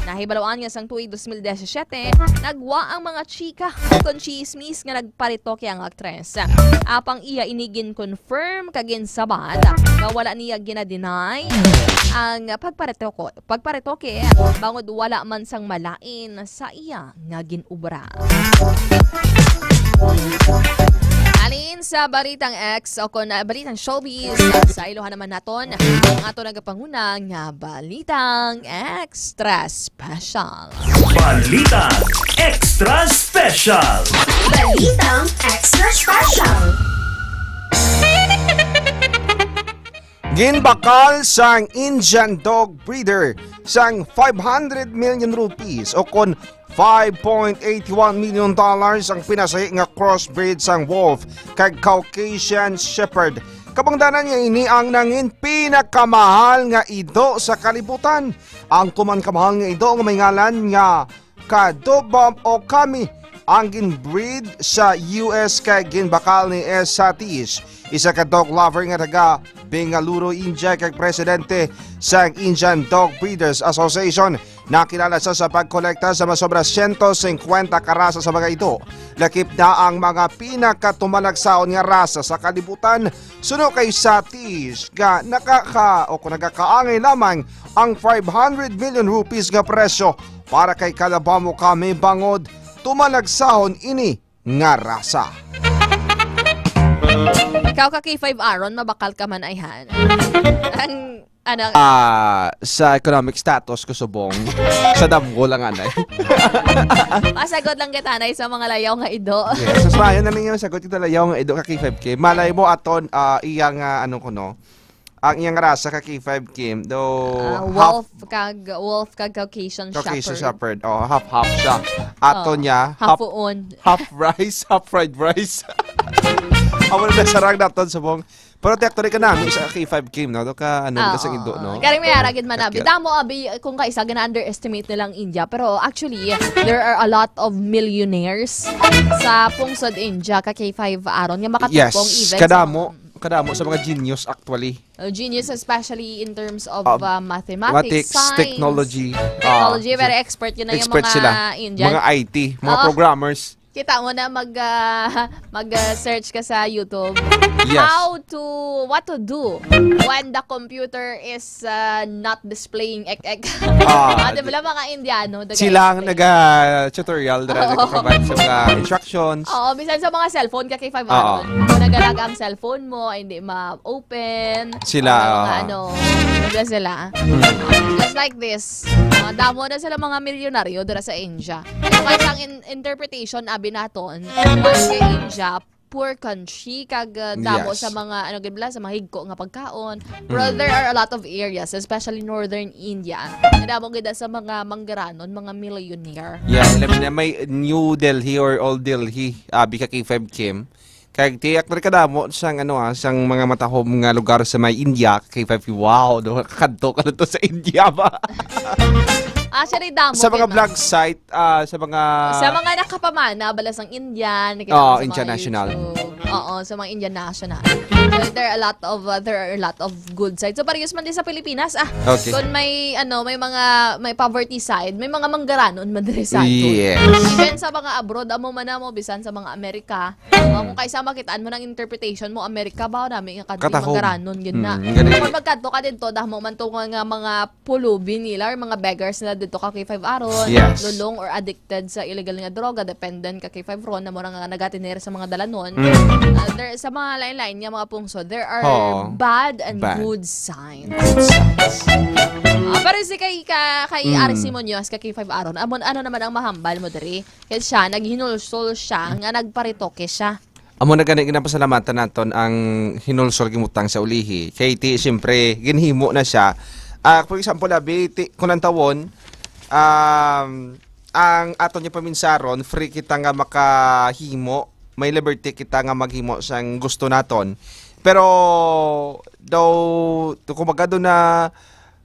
Nahibaluan nga sang tuig dos mil disisiete, nagwa ang mga chika kon chismis nga nagparetoke ang aktres. Apang iya ini gin-confirm kag ginsabat nga wala niya gina-deny ang pagparetoko-, pagparetoke, bangod wala man sang malain sa iya nga gin-obra. Alin sa balitang X o kon, ah, balitang showbiz, sa iluhan naman naton ang ato nagapanguna nga balitang Extra Special. Balitang Extra Special. Balitang Extra Special. Ginbakal sang Indian dog breeder sang five hundred million rupees o kon five point eight one million dollars ang pinasahi nga crossbreed sang wolf kag Caucasian Shepherd. Kabangdanan nga ini ang nangin pinakamahal nga ido sa kalibutan. Ang tuman kamahal nga ido nga may ngalan nga Kadobam Okami ang ginbreed sa U S kay ginbakal ni S. Satish, isa ka dog lover nga taga Bengaluru, India, kag presidente sang Indian Dog Breeders Association. Nakilala siya sa pagkolekta sa masobra siyento singkwenta ka rasa sa mga ido. Lakip na ang mga pinakatumalagsaon nga rasa sa kalibutan. Suno kay Satish nga nakaka-, o kung nagakaangay lamang ang five hundred million rupees nga presyo para kay Kadobam Okami bangod tumalagsahon ini nga rasa. Ikaw ka K five Aaron, mabakal ka man ayhan. Ang, ano, Ah, sa economic status ko subong, sa damgo lang anay. Pasagot lang kita, nay, sa mga layaw nga ido. Yes, mas maayo na ninyo sagot kita layaw nga ido ka K five K. Malay mo aton, ah, iyang, ah, ano ko, no? Ang iyang rasa ka K five Kim, do Ah, half wolf kag, wolf kag Caucasian Caucasian Shepherd. Shepherd. Oh, half-half siya. Ato Oh, niya, half half, uon. half rice, half fried rice. Amo na sarang naton subong. Pero ti actually ka nami sa K five Kim, no? Do ka, ano, ka sa Oo. Indo, no? Kari may ara gid man, abi. Kakit. Damo, abi, kung kaisa, gina-underestimate nilang India. Pero actually, there are a lot of millionaires sa pungsod India, ka K five Aaron, nga makatipong Yes, even sa kadamo, mga kadamo sa mga genius, actually. Uh, genius, especially in terms of, Uh, uh, mathematics, mathematics, science, technology. Technology, Ah, very expert yun na yung expert mga sila. Indian. Mga I T, mga Oo. programmers. Kita mo na mag, ah, mag, ah, search ka sa YouTube. Yes. How to, what to do when the computer is, ah, not displaying ek-ek. Ah, Ah, di ba lang mga Indiano, daga Sila ang expect. naga-tutorial, dala Oo. nag-provide sa mga instructions. Oo, bisan sa mga cellphone, ka K five Oo. Aaron. Kung nagalaga ang cellphone mo, hindi ma-open. Sila, Ano, mga oo. ano, sila, sila. Hmm. Just like this. Ah, damo na sila mga milyonaryo dira sa India. Pero kay sang in-, interpretation, abi naton, mas kay India, poor country, kag, uh, damo Yes. sa mga, ano gid bala, sa mga higko nga pagkaon. Pero Mm. there are a lot of areas, especially northern India, nga damo gid sa mga manggaranon, mga millionaire. Yeah, alam na may New Delhi or Old Delhi, abi ka K five Kim. Kag tiyak na kadamo sang, ano, ah, sang mga matahom nga lugar sa may India, K five Kim. Wow, no? Kadto ka na to sa India ba? Actually, damo Sa mga gid, ma'am. Vlog site, ah, sa mga Sa mga nakapamana, bala sang Indian, nakita Oo, mo sa mga International. YouTube. Oo, sa mga Indian national. So, there are a lot of, uh, there are a lot of good sides. So, parehas man din sa Pilipinas, ah. Okay. Kung may, ano, may mga, may poverty side, may mga manggaranon man diri sa aton. Yes. Even sa mga abroad, amo man na mo, bisan sa mga Amerika, uh, kung kaysa makitaan mo ng interpretation mo, Amerika ba, nami nga country Katahom. manggaranon, yun na. Mm, galing. Kung magkadto ka dito, damo man to nga mga pulubi nila or mga beggars nila dito ka K five Aaron, Yes. lulong or addicted sa illegal nga droga, dependent ka K five Ron, na mura nga nagatinir sa mga dalanon. Mm. Uh, there, sa mga lain-lain nga mga pungso, there are Oo. bad and Bad. good signs. Good signs. Ah, pero si kay, ka, kay Mm. R C Munoz, ka K five Aaron, amo, ano naman ang mahambal mo diri? Kaya siya, naghinulsol siya, nga nagparitoke siya. Amo na gani ginapasalamatan naton ang hinulsol gimutang sa ulihi. Kay ti, siyempre, ginhimo na siya. Ah, for example, abi, ti, kung ang tawon, um, ang aton nga paminsaron, free kita nga makahimo, may liberty kita nga maghimo sang gusto naton. Pero, daw, kumbaga, do na,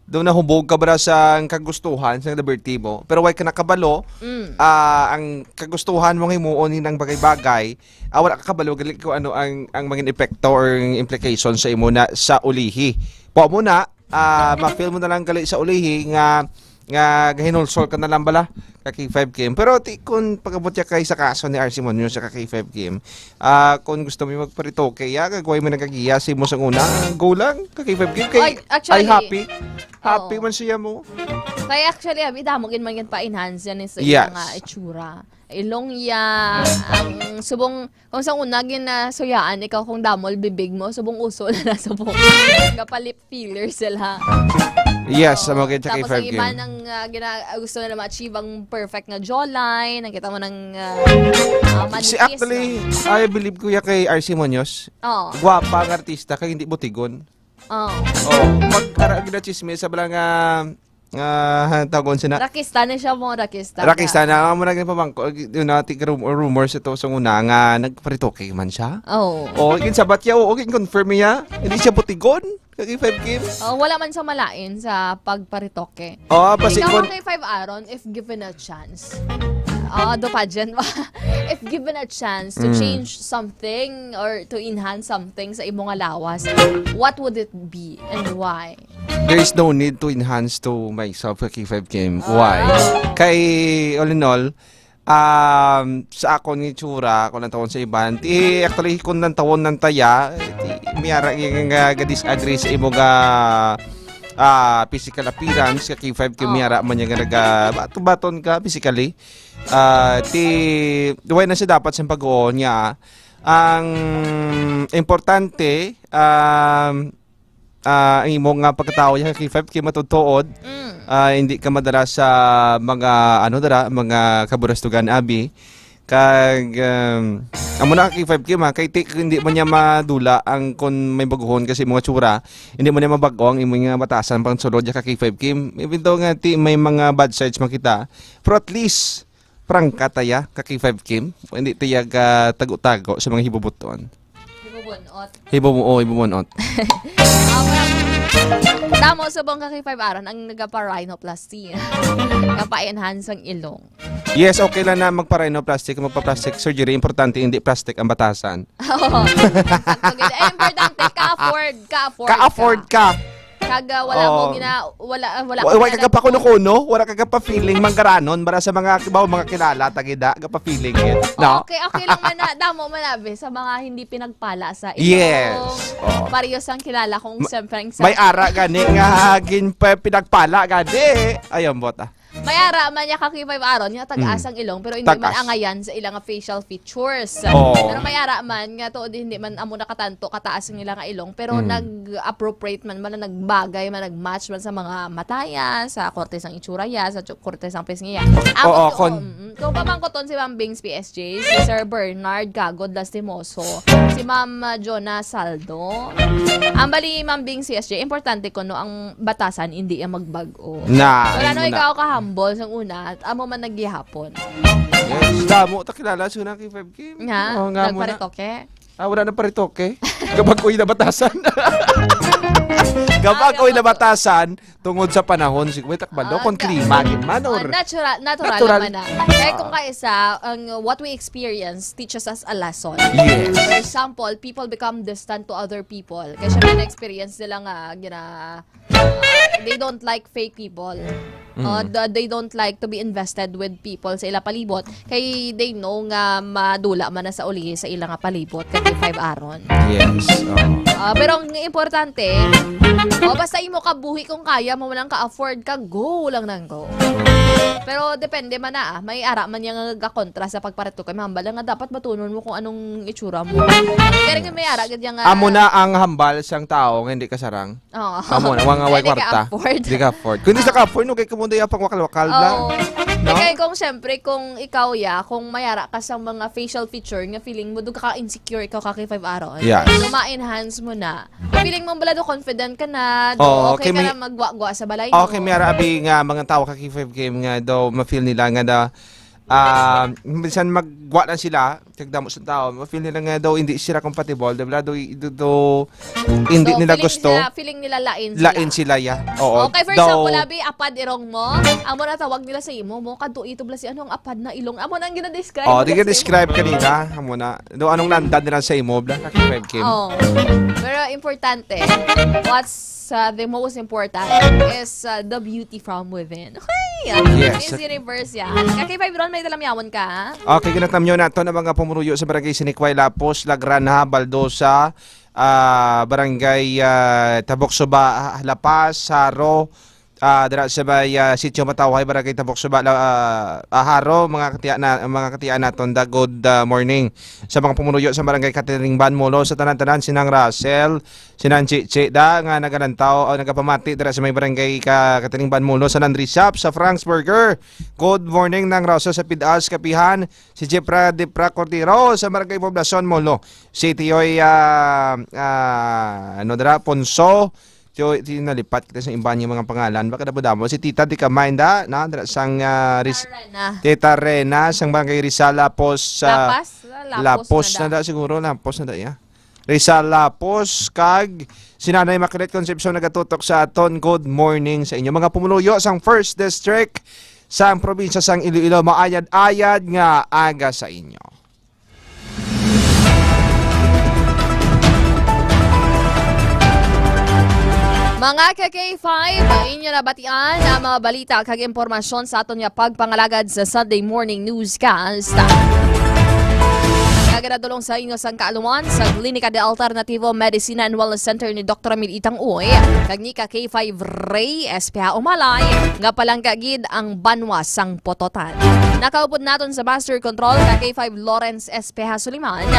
do nahubog ka ba sa kagustuhan sa liberty mo? Pero way ka nakabalo, Mm. ah, ang kagustuhan mong himuon ni nang bagay-bagay, ah, wala ka kabalo gali kung ano ang, ang mga epekto or ang implication sa imo na sa ulihi. Pao mo na, ah, ma-feel mo na lang gali sa ulihi nga, nga gahinulsol ka na lang bala ka K five Kim. Pero ti, kung pag-abot ya kay sa kaso ni R C Munoz sa ka K five Kim, ah, kung gusto mo magparitoke, ya, kagway mo nagagiya sa imo sa una, go lang ka K five Kim. Kay Ay, actually, I happy. Happy oo. man siya mo. Kaya actually, abi, damo gid man gid pa-enhance yan sa Yes. iyang, ah, itsura. Ilong ya, ang subong, kung sa una, ginasuyaan ikaw kung damol bibig mo, subong uso na na, subong. Kapalip filler sila. Yes, Oo. sa mga kay Tapos K five ang iba Kim. nang, ah, gina-, gusto nila ma-achieve ang perfect nga jawline, nakita mo ng, ah, ah, Si manipis, actually, no? I believe, kuya, kay R C Munoz, Oo. gwapa ang artista kay hindi butigon. Oo. Oh, pag ara gina-chismis sa bala nga, nga tawgon sina. Rakista na siya mo, rakista. Rakista na, amo na gani pamangko, yun na, ti-, rum-, rumors ito sa una nga nagparitoke man siya. Oo. Oh, gin sabat ya, oo, gin confirm ya. Hindi siya butigon. Kag five Kim. Oh, wala man sa malain sa pagparitoke. Oh, basi Ikaw kon kay five Aaron, if given a chance. Ah, do pageant ba? If given a chance to Mm. change something or to enhance something sa imo nga lawas, what would it be and why? There is no need to enhance to myself kay five Kim. Ah. Why? Kay all in all, um, sa akon nga itsura, kung ang tawon sa iban, ti, actually, kung ang tawon ng taya, ti, miyara nga, nga, nga disagree sa imo nga, ah, physical appearance, ka K five Kim, Oh. miyara man niya nga naga-, baton-baton ka physically. Ah, ti, why na siya dapat sa pag-uon niya? Ang importante, um, ah, ang imo nga pagkatawo ya kay five Kim matutuod. Mm. Ah, hindi ka madala sa mga, ano dira, mga kaburastugan, abi. Kag, um, amo na kay five Kim, ha, kay ti-, hindi man niya madula ang kon may baguhon kasi mga tsura, hindi man niya mabago ang imo nga batasan pang sulod ya ka kay five Kim. Even though nga ti may mga bad sides makita, pero at least prangka taya ka kay five Kim. Hindi taya ka tago-tago sa mga hibubuton. Hibubunot. Hibo mo, oh, hibo mo, not. Ah, parang, tamo subong ka kay five Aaron ang nagapa-rhinoplasty. Nagapa-enhance ang ilong. Yes, okay lang na magpa-rhinoplasty, magpa-plastic surgery. Importante, hindi plastic ang batasan. Oo. Sakto gid. Eh, importante, ka-afford, ka-afford Ka-afford ka. ka. Kag, ah, wala mo Oo. gina-, wala, ah, wala Wa-, ka wala gina- ka pa kuno-kuno, wala ka pa feeling manggaranon para sa mga, ba, mga kilala, tagida, ka pa feeling it, no? Okay, okay lang man na, damo man abi, sa mga hindi pinagpala sa iyong Yes. Oo. parehas ang kilala kong Ma-, siyempre ang may sa- ara gani nga gin-, pa-, pinagpala gani. Ayun, bota. May ara man niya ka K five Aaron, nga tag-as Mm. ang ilong, pero hindi man Tag-as. angayan sa ilang facial features. Oo. Pero may ara man nga to, hindi man amo nakatanto kataas ang ilang ilong, pero Mm. nag-appropriate man, man, nagbagay man, nag-match man sa mga mataya, sa korte sang itsura ya, sa tsu-, korte sang pisngi ya. Amo Oo, to, kon- mm, kung pamangkoton si Ma'am Bings P S J, si Sir Bernard Gagod Lastimoso, si Ma'am, ah, Jonah Saldo. Ang bali, Ma'am Bings P S J, importante ko, no, ang batasan, hindi yan magbag-o. Na, Wala, ano no, na. ikaw ka-humble sang una, at amo man naggihapon. Yes, damo ta kilala sa unang K five Kim. Nga? Oo, nga mo na. Nagparetoke? Ah, wala na paretoke. Gabag-oy na batasan. Gabag-oy na batasan tungod sa panahon. Sig-, wait, takbalo, Ah, kung ga-, klima, gid man, ah, or natural, natural natural. naman na. Kaya kung Ah. kaisa, ang what we experience teaches us a lesson. Yes. For example, people become distant to other people. Kaya syempre, na-experience nila nga, gina-, ah, they don't like fake people. Mm. Uh, the, they don't like to be invested with people sa ila palibot. Kay they know nga madula man na sa uli sa ila nga palibot, kag five aron. Yes, oo. Ah, pero ang importante, oh, basta imo kabuhi kung kaya mo lang ka-afford ka, go lang nang go. Pero depende man na, ah. May ara man niya nga gakontra sa pagparetoke. Kay mahambal nga dapat batunon mo kung anong itsura mo. Kaya rin may ara gid niya nga Amo na ang hambal sang tao nga hindi kasarang. Oo. Amo na, mga way Hindi ka kwarta. afford. Hindi ka afford. Kung hindi sa ka afford, no, kay kumunda yung pangwakal-wakal, bla. Oo. No? Kaya kung, syempre, kung ikaw, ya, kung mayara ka sa mga facial feature nga feeling mo, doon ka insecure, ikaw ka kay five aron. Yes. So, ma-enhance mo na. Feeling mo, bala, do confident ka na, do Oo, okay kay ka may na magwa-gwa sa balay Okay, mo. may ara abi nga mga tao ka kay five K M nga daw ma-feel nila nga da, ah, minsan magwa na sila, kagdamo sa tao, ma-feel nila nga daw hindi sila compatible, di ba? Do, do, do, hindi So, nila feeling gusto. sila, feeling nila lain sila. Lain sila, ya. Oo. Okay, for Daw example, abi, apad irong mo, amo na tawag nila sa imo, mo, kadto ito, bla, si ano ang apad na ilong. Amo na ang gina-describe Oh, nila di ka sa imo. describe kanina. Amo na. Do, anong nandad nila sa imo, bla? Kaki five K M. Oh. Pero importante, what's, uh, the most important is, uh, the beauty from within. Okay. Yes. Miss Universe yan. Kaki five Ron, may talamyawan ka? Okay, ginatamyo nato na mga pumuruyo sa Barangay Sinikway, Lapos, Lagranha, Baldosa, ah, Barangay, ah, Tabok Suba, ah, La Paz, Jaro, ah, dira sa may, ah, Sitio Matawhay, Barangay Tabok Suba, La, ah, ah, Jaro, mga katiya-, na, mga katiyan naton, da, good, ah, morning. Sa mga pumuruyo sa Barangay Catering Ban Molo, sa tanan-tanan, sinang Russell, sinang Chichi, da, nga nagalantaw, o nagapamati dira sa may Barangay ka, Catering Ban Molo, sa Landry Shop, sa Frank's Burger. Good morning, nang Russell sa Pidas, Kapihan, si Jeffra Depra Cordero, sa Barangay Poblacion Molo. Si Tioy, ah, ah, ano dira, Ponso, Tio, ti-, nalipat kita sa iba niya mga pangalan. Baka damo-damo. Si Tita Di Kamay, da, na, dira sang, ah, Ris-, Tita Rena. Tita Rena, sang Barangay Rizal, Lapos, ah, Lapaz? Lapos Lapos na na da. da, siguro. Lapos na da, ya. Rizal Lapos, kag si Nanay Makilit Concepcion nagatutok sa aton. Good morning sa inyo. Mga pumuluyo sang First District, sang probinsya sang Iloilo, maayad-ayad nga aga sa inyo. Mga ka K five, inyo nabatian ang mga balita kag impormasyon sa aton nga pagpangalagad sa Sunday Morning Newscast. Nga ginadulong sa inyo sang kaaluman sa Klinika de Alternativo Medicina and Wellness Center ni Doktor Mil Itang Uy, kag ni ka K five Ray S P H Umalay, nga palangga gid ang banwa sang Pototan. Nakaupod naton sa Master Control ka K five Lawrence S P H Suliman.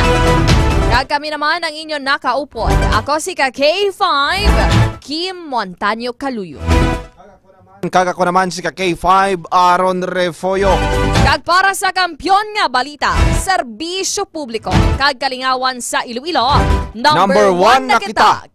Kag kami naman ang inyo nakaupod. Ako si ka K five, Kim Montaño Caluyo. Kag ako naman si ka K five, Aaron Refollo. Kag para sa kampiyon nga balita, serbisyo publiko, kag kalingawan sa Iloilo, number Number one one na na kita. kita.